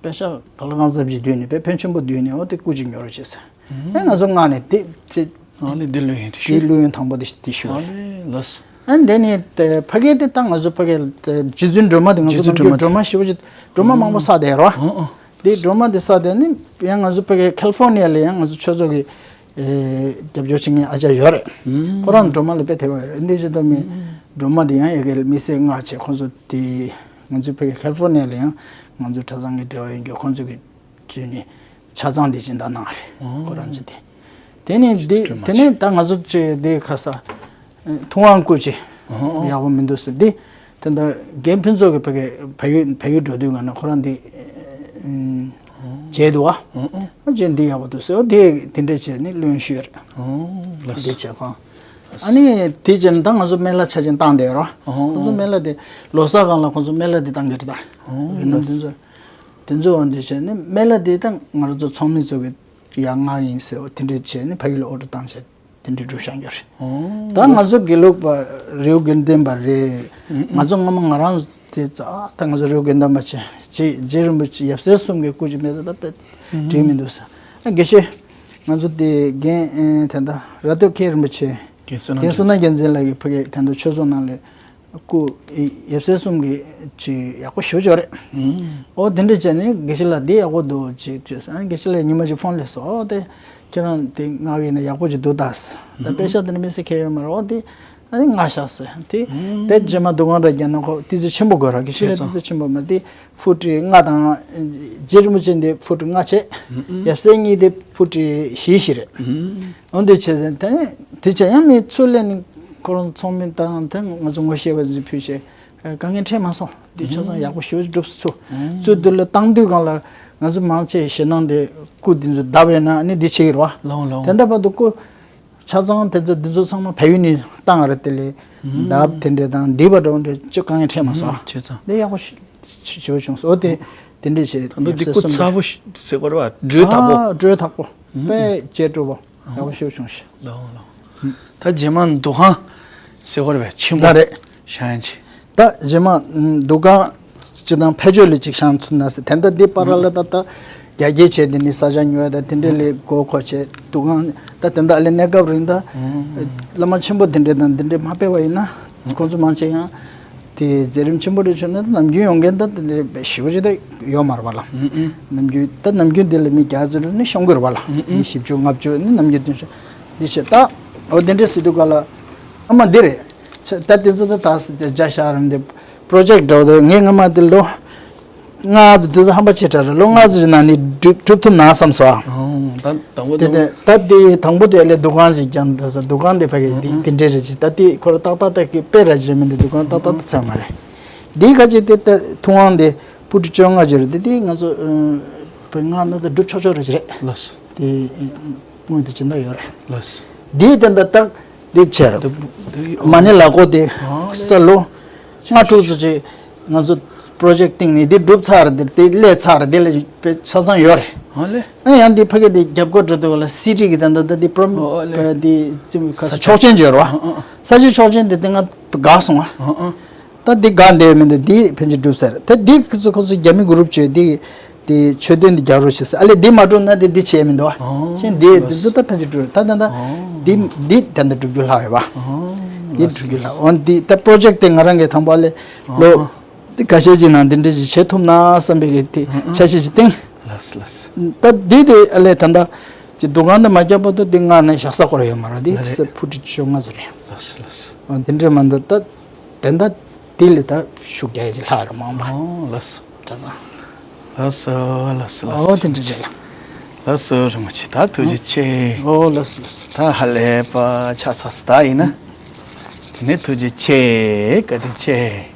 དཔེ་ཤག་ག་ལ་གང་ཟབ་ཅིག་བསྡུས་ནས་དཔེ་ཕོན་ཆེན་པོ་བསྡུས་ནས་ཨོ་དེ་སྐུ་ཅིག་ཉོ་རོགས་བྱེད་ས། ཨ་ང་ཚོ་མངགས་ནས་དེ་དེ་ཨ་ནི་འདི་ལོས་ཡིན་དེ་དེ་ཤོད། ལོས་ཡིན་དང་པོ་དེ་དེ་ཤོད། ཨ་ལས་ལགས། ཨ་འདི་ནས་དེ་ཕ་གི་དེ་ད་ང་ཚོ་ཕ་གི་རྗེ་བཙུན་སྒྲོལ་མ་དེ་ང་ཚོ་རྗེ་བཙུན་ནམ་རྒྱུན་སྒྲོལ་མ་དེ་སྒྲོལ་མ་ཞེ་པོ་ཅིག་སྒྲོལ་མ་མང་པོ་བསགས་བསྡད་རོ། ཨ་ཨ། དེ་སྒྲོལ་མ་དེ་བསགས་བསྡད་ནི་ཡང་ང་ཚོ་ཕ་གི་ཁ་ལི་ཧྥོར་ནི་ཡ་ལ་ཡང་ང་ཚོ་ཆོས་ཚོགས་ཀྱི་རྒྱབ་སྐྱོར་བྱེད་མཁན་ཨ་ཅག་ཡོད་རེད། ཁོ་རང་སྒྲོལ་མ་ལ་དཔེ་དད་པ་ཡོད་རེད་འདི་བྱེད་དུ་མི་སྒྲོལ་མ་དེ་ཡང་ཡ་གི་དམིགས་བསལ་མངགས་བྱས་ཁོ་ཚོ་དེ་ང་ཚོ་ཕ་གི་ཁ་ལི་ཧྥོར་ནི་ཡ་ལ་ཡང་ང་ཚོ་གྲྭ་ཚང་གི་འབྲེལ་བ་ཡིན་རྒྱུ་ཁོ་ཚོ་གི་བརྒྱུད་ནས་ཆ་ཚང་འདི་སྦྱིན་བདག་གནང་རེད། ཨོ། ཁོ་རང་ཚོ་དེ། དེ་ནས་འདི་སྤྲོད་མ་དེ་ནས་ད་ང་ཚོ་ཅིག་འདི་ཁ་ས་ཐུབ་དབང་སྐུ་ཅིག་ཨོ། ཡག་པོ་མི་འདུག་ཟེར་འདི་དེ་འདྲ་རྒན་ཕུན་ཚོགས་ཀྱི་ཕ་གི་བལ་ཡུལ་བལ་ཡུལ་འགྲོ་དུས་ང་ནི་ཁོ་རང་འདི་མཇལ་འདུག་ཨ། ཨོ་ཨོ། ཨ་ཅེ་འདི་ཡག་པོ་འདུག་ཟེར་འོ་དེ་དེ་འདྲས་བྱས་ནས་ལོན་ཞུས་རེད། ཨོ་ལགས། འདི་བྱས་ཁོང་། ཨ་ནི་དེ་བྱས་ནས་ད་ང་ཚོ་སྨན་བླ་ཆ་ཅན་བཏང་བསྡད་རོ། ཨོ། ཁོང་ཚོ་སྨན་བླ་དེ་ལོ་གསར་སྒང་ལ་ཁོང་ཚོ་སྨན་བླ་དེ་བཏང་གི་རེད་ད། ཨོ་ཝེ་ནམ་ལགས། དེ་ཚོ། དེ་ཚོ་འོ་འདི་བྱས་ནས་སྨན་བླ་དེ་ད་ང་རང་ཚོ་ཚོགས་མི་ཚོ་གི་ཡར་མངགས་ཡིན་ཟེར་བ་དེ་འདྲས་བྱས་ནས་ཕ་ཡུལ་ལ་ཨོ་ཌར་བཏང་བྱས་དེ་འདྲས་སྒྲུབ་བཞག་ཡོད་རེད། ཨོ་ད་ང་ཚོ་དགེ་ལུགས་པ་རེའུ་དགེ་ལྡན་པ་རེད། ང་ཚོ་སྔ་མ་ང་རང་དེ་ད་ང་ཚོ་རེའུ་དགེ་ལྡན་པ་བྱས་རྗེ་རྗེ་རིན་པོ་ཆེ་ཡབ་སྲས་གསུམ་གྱི་སྐུ་ཅིག་མེད་ད་ད་དཔེ་འགྲིག་མི་འདུག་ཟེར། ཨ་དགེ་བཤེས་ང་ཚོ་དེ་རྒན་དེ་འདྲ་ར་སྟོད་མཁན་རིན་པོ་ཆེ་རྒན་བསོད་ནམས་རྒན་བསོད་ནམས་རྒྱལ་མཚན་ལགས་ཀྱིས་ཕ་གི་དེ་འདྲ་ཆོས་ཚོགས་ནང་ལ། སྐུ། ཡབ་སྲས་གསུམ་གྱི་ཅིག་ཡག་པོ་ཞུ་ཆོག་རེད། ཨོ་དེ་འདྲ་བྱས་ནས་དགེ་བཤེས་ལགས་འདི་ཡག་པོ་འདུག་ཅིག་བྱས་ཨ་ནི་དགེ་བཤེས་ལགས་ཉི་མ་ཅིག་ཕོན་སླེབས་སོང་ཨོ་དེ་ཁྱེད་རང་དེ་མངགས་ཡིན་ན་ཡག་པོ་ཅིག་འདུག་ད། ད་དཔེ་ཤག་དེ་འདྲ་མི་སེ་ཁེལ་ཡོད་མ་རེད་ཨོ་དེ་ཨ་ནི་མངགས་བཞག་ཟེར་དེ་དེ་རྗེས་མ་འདུ་ཁང་ར་རྒྱག་ན་ཁོ་ཏི་ཙི་ཆེན་པོ་དགོས་ར་དགེ་བཤེས་ལགས་ཏི་ཙི་ཆེན་པོ་མ་དེ་ཕུ་ཊི་ལྔ་དང་རྗེ་རིན་པོ་ཆེ་འདི་ཕུ་ཊི་ལྔ་བྱས་ཡབ་སྲས་གཉིས་དེ་ཕུ་ཊི་བཞི་བཞི་རེད། འོ་འདི་བྱས་ཙང་དེ་ནས་དེ་བྱས་ཡང་མི་ཚུར་ལེན་ནས་ཁོ་རང་ཚོགས་མི་དང་དེ་ང་ཚོ་ངོ་ཤེས་པ་ཚོས་ཕུལ་བྱས་དཀའ་ངལ་འཕྲད་མ་སོང་དེ་ཆ་ཚང་ཡག་པོ་ཞེ་པོ་ཅིག་འགྲུབ་སོང་། ཚུར་དེ་ལ་བཏང་དུས་སྒང་ལ་ང་ཚོ་མང་ཆེ་ཞེད་སྣང་དེ་སྐུ་དེ་ཚོ་བརྡབས་ཡོད་ན་ནི་འདི་བྱེད་ཀྱི་རེད་བ། ལོང་ལོང་། དེ་འདྲ་བར་དུ་སྐུ་ཆ་ཚང་དེ་ཚོ་འདི་ཚོ་ཚང་མ་བལ་ཡུལ་ནས་བཏང་ཡོད་རེད་དེ་ལས་བརྡབས་དེ་འདྲས་དང་འདི་བ་འགྲོ་འདྲས་ཅིག་དཀའ་ངལ་འཕྲད་མ་སོང་། ཆེ་ཚང་། དེ་ཡག་པོ་ཞེ་པོ་བྱུང་སོང་། འོ་དེ་དེ་འདྲས་བྱས་ད་ལྟ་འདི་སྐུ་ཚ་པོ་ཟེར་དགོས་རེད་བ་སྒྲོས་དག་པོ། ཨ་སྒྲོས་དག་པོ། དཔེ་ལྕེ་སྤྲོ་བོ་ཡག་པོ་ཤོས་བྱུང་ཤག་ལའོ་ལའོ། ད་རྗེས་མ་འདུ་ཁང་ཟེར་དགོས་རེད་པས་ཆེན་པོ་ལ་རེད། ཤང་ཡན་ཆེ། ད་རྗེས་མ་འདུ་ཁང་སྤྱི་དང་ཕལ་ཆེར་ལས་ཅིག་ཤང་ཚུད་ན་ཟེར་དེ་འདྲ་འདི་པར་ལ་ད་ལྟ་རྒྱ་སྐྱེད་བྱས་དེ་ནི་ས་ཆ་ཉོ་ཡ་ད་དེ་འདྲ་ལས་སྒོ་ཁོ་བྱས་འདུ་ཁང་ད་དེ་འདྲ་ཨ་ལས་གནས་སྐབས་རིང་ད་བླ་མ་ཆེན་པོ་དེ་འདྲ་དང་དེ་འདྲ་མ་ཕེབས་པ་ཡིན་ན་ཁོང་ཚོ་མང་ཆེ་ཡང་། དེ་མཛད་རིམ་ཆེན་པོ་རེ་བྱུང་ན་ནམ་རྒྱུན་ཡོང་མཁན་ད་དེ་འདྲའི་ཞེ་པོ་ཅིག་ད་ཡོད་མ་རེད་པ་ལ། ནམ་རྒྱུན་ད་ནམ་རྒྱུན་དེ་ལ་མི་བརྒྱ་ཙམ་ལ་ནི་ཤོང་གི་རེད་པ་ལ། མི་བཞི་བཅུ་ལྔ་བཅུ་ནི་ནམ་རྒྱུན་དེ་འདྲ་འདི་བྱས་ད་འོ་དེ་འདྲའི་ཟེར་དུས་ག་ལ་ཨ་མ་འདི་རེད། ད་དེ་ཚོ་ད་ད་སི་ཏེ་རྒྱ་ཤར་འདི་པྲོ་ཇེག་འདྲ་བོ་དེ་ངས་སྔ་མ་དེ་ལོ། ལྔ་ཙམ་དུས་ཚོད་ཧམ་པ་ཆེ་དྲགས་རེད། ལོ་ལྔ་ཙམ་ནང་ནས་འགྲུབ་འགྲུབ་ཐུབ་ན་བསམ་སོང་། ཨོ། ད་དང་པོ་དེ་དང་དེ་ད་དེ་དང་པོ་དེ་ལས་འདུ་ཁང་ཞིག་ཀྱང་འདུག་ས་འདུ་ཁང་དེ་ཕ་གི་དེ་དེ་འདྲས་རེད་ཅེས་ད་དེ་ཁོ་ར་ཏག་ཏག་ཏག་གི་དཔེ་ར་ཅིག་མིན་འདུག་འདུ་ཁང་ཏག་ཏག་ཏག་ཚང་མ་རེད། དེ་ག་ཅིག་དེ་ད་ཐུབ་དབང་དེ་ཕུ་ཊི་བཅོ་ལྔ་ཅིག་རེད་དེ་དེ་ང་ཚོ་ཨ་ལྔ་ན་ད་འགྲུབ་ཆོག་ཆོག་རེད་ཅེས་རེད། ལགས་སོ། དེ་སྔོན་དུ་སྦྱིན་བདག་ཡོད་རེད། ལགས་སོ། དེའི་དོན་དག་ཏག་དེ་ཆེ་རེད། དེ་དེ་མ་ཎི་ལག་འཁོར་དེ་ཨ་ས་ལོ་ལྔ་དྲུག་ཙམ་ཅིག་ང་ཚོ་པྲོ་ཇེག་སྟེང་ནས་དེ་འགྲུབ་ཚར་དེ་དེ་ལས་ཚར་དེ་ལས་དཔེ་ཆ་ཚང་ཡོད་རེད། ཨ་ལས། ཨ་ཡང་དེ་ཕ་གི་དེ་རྒྱབ་སྐོར་འགྲོ་དུས་ལ་སི་ཊི་གི་དོན་དག་ད་དེ་པྲོམ་ཨོ་ཨ་ལས། དེ་ཅིག་ས་ཆོག་མཆན་ཡོད་རེད་བ། ཨ་ཨ། ས་ཆའི་ཆོག་མཆན་དེ་དེ་ང་དགའ་སོང་བ། ཨ་ཨ། ད་འདི་དགའ་བསྡད་མི་འདུག་འདི་ཕན་ཆད་འགྲུབ་ཟེར། ད་འདི་ཁོ་ཚོ་ཁོ་ཚོ་རྒྱ་མི་གུ་རུབ་བྱས་འདི་དེ་ཆོས་དོན་འདི་རྒྱག་རོགས་བྱེད་ཟེར། ཨ་ལས་འདི་མ་འགྲུབ་ན་འདི་འདི་བྱས་མི་འདུག་ཨ། ཨོ་ཤེས་འདི་འདི་ཚོ་ད་ཕན་ཆད་འགྲུབ་ད་ད་ད་ཨོ་འདི་འདི་ད་ད་འགྲུབ་རྒྱུ་ལྷག་ཡོད་པ། ཨོ་འདི་འགྲུབ་རྒྱུ་ལྷག་འོན་འདི་ད་པྲོ་ཇེག་དེ་ང་རང་གི་དང་པོ་ཨ་ལས་ལོ་ཨོ་འདི་ཁ་ཤས་ཀྱི་ནང་འདི་འདྲ་ཞིག་བྱེད་ཐུབ་ན་བསམ་པའི་གི་དེ་ཨོ་འཆར་གཞི་ཞིག་བཏིང་། ལགས་ལགས། ད་འདི་དེ་ཨ་ལས་ད་ད་ཅི་འདུ་ཁང་འདི་མ་བརྒྱབ་བར་དུ་འདི་ང་ནས་བཞག་ས་ཁོ་ར་ཡོད་མ་རེད། འདི་ལགས་རེད། ས་ཕུ་ཊི་བཅོ་ལྔ་ཙམ་རེད། ལགས་སོ་ལགས་སོ། ཨ་དེ་འདྲ་མ་འདུག་ད་དེ་འདྲ་དེ་ལས་ད་ཤུགས་རྒྱག་ཡ་ཅིག་ལྷག་རེད་མང་པ། ཨོ་ལགས་སོ། གྲྭ་ཚང་། ལགས་སོ་ལགས་སོ་ལགས་ཨོ་སོ། དེ་འདྲ་རེད་ལ། ལགས་སོ་རིན་པོ་ཆེ། ད་ཐུགས་རྗེ་ཆེ། ཨོ་ལགས་སོ་ལགས་སོ། ད་ཧ་ལས་པ་ཆགས་ཚར་སོང་། ད་ཡིན་ན། དེ་ནས་ཐུགས་རྗེ་ཆེ། བཀའ་དྲིན་ཆེ།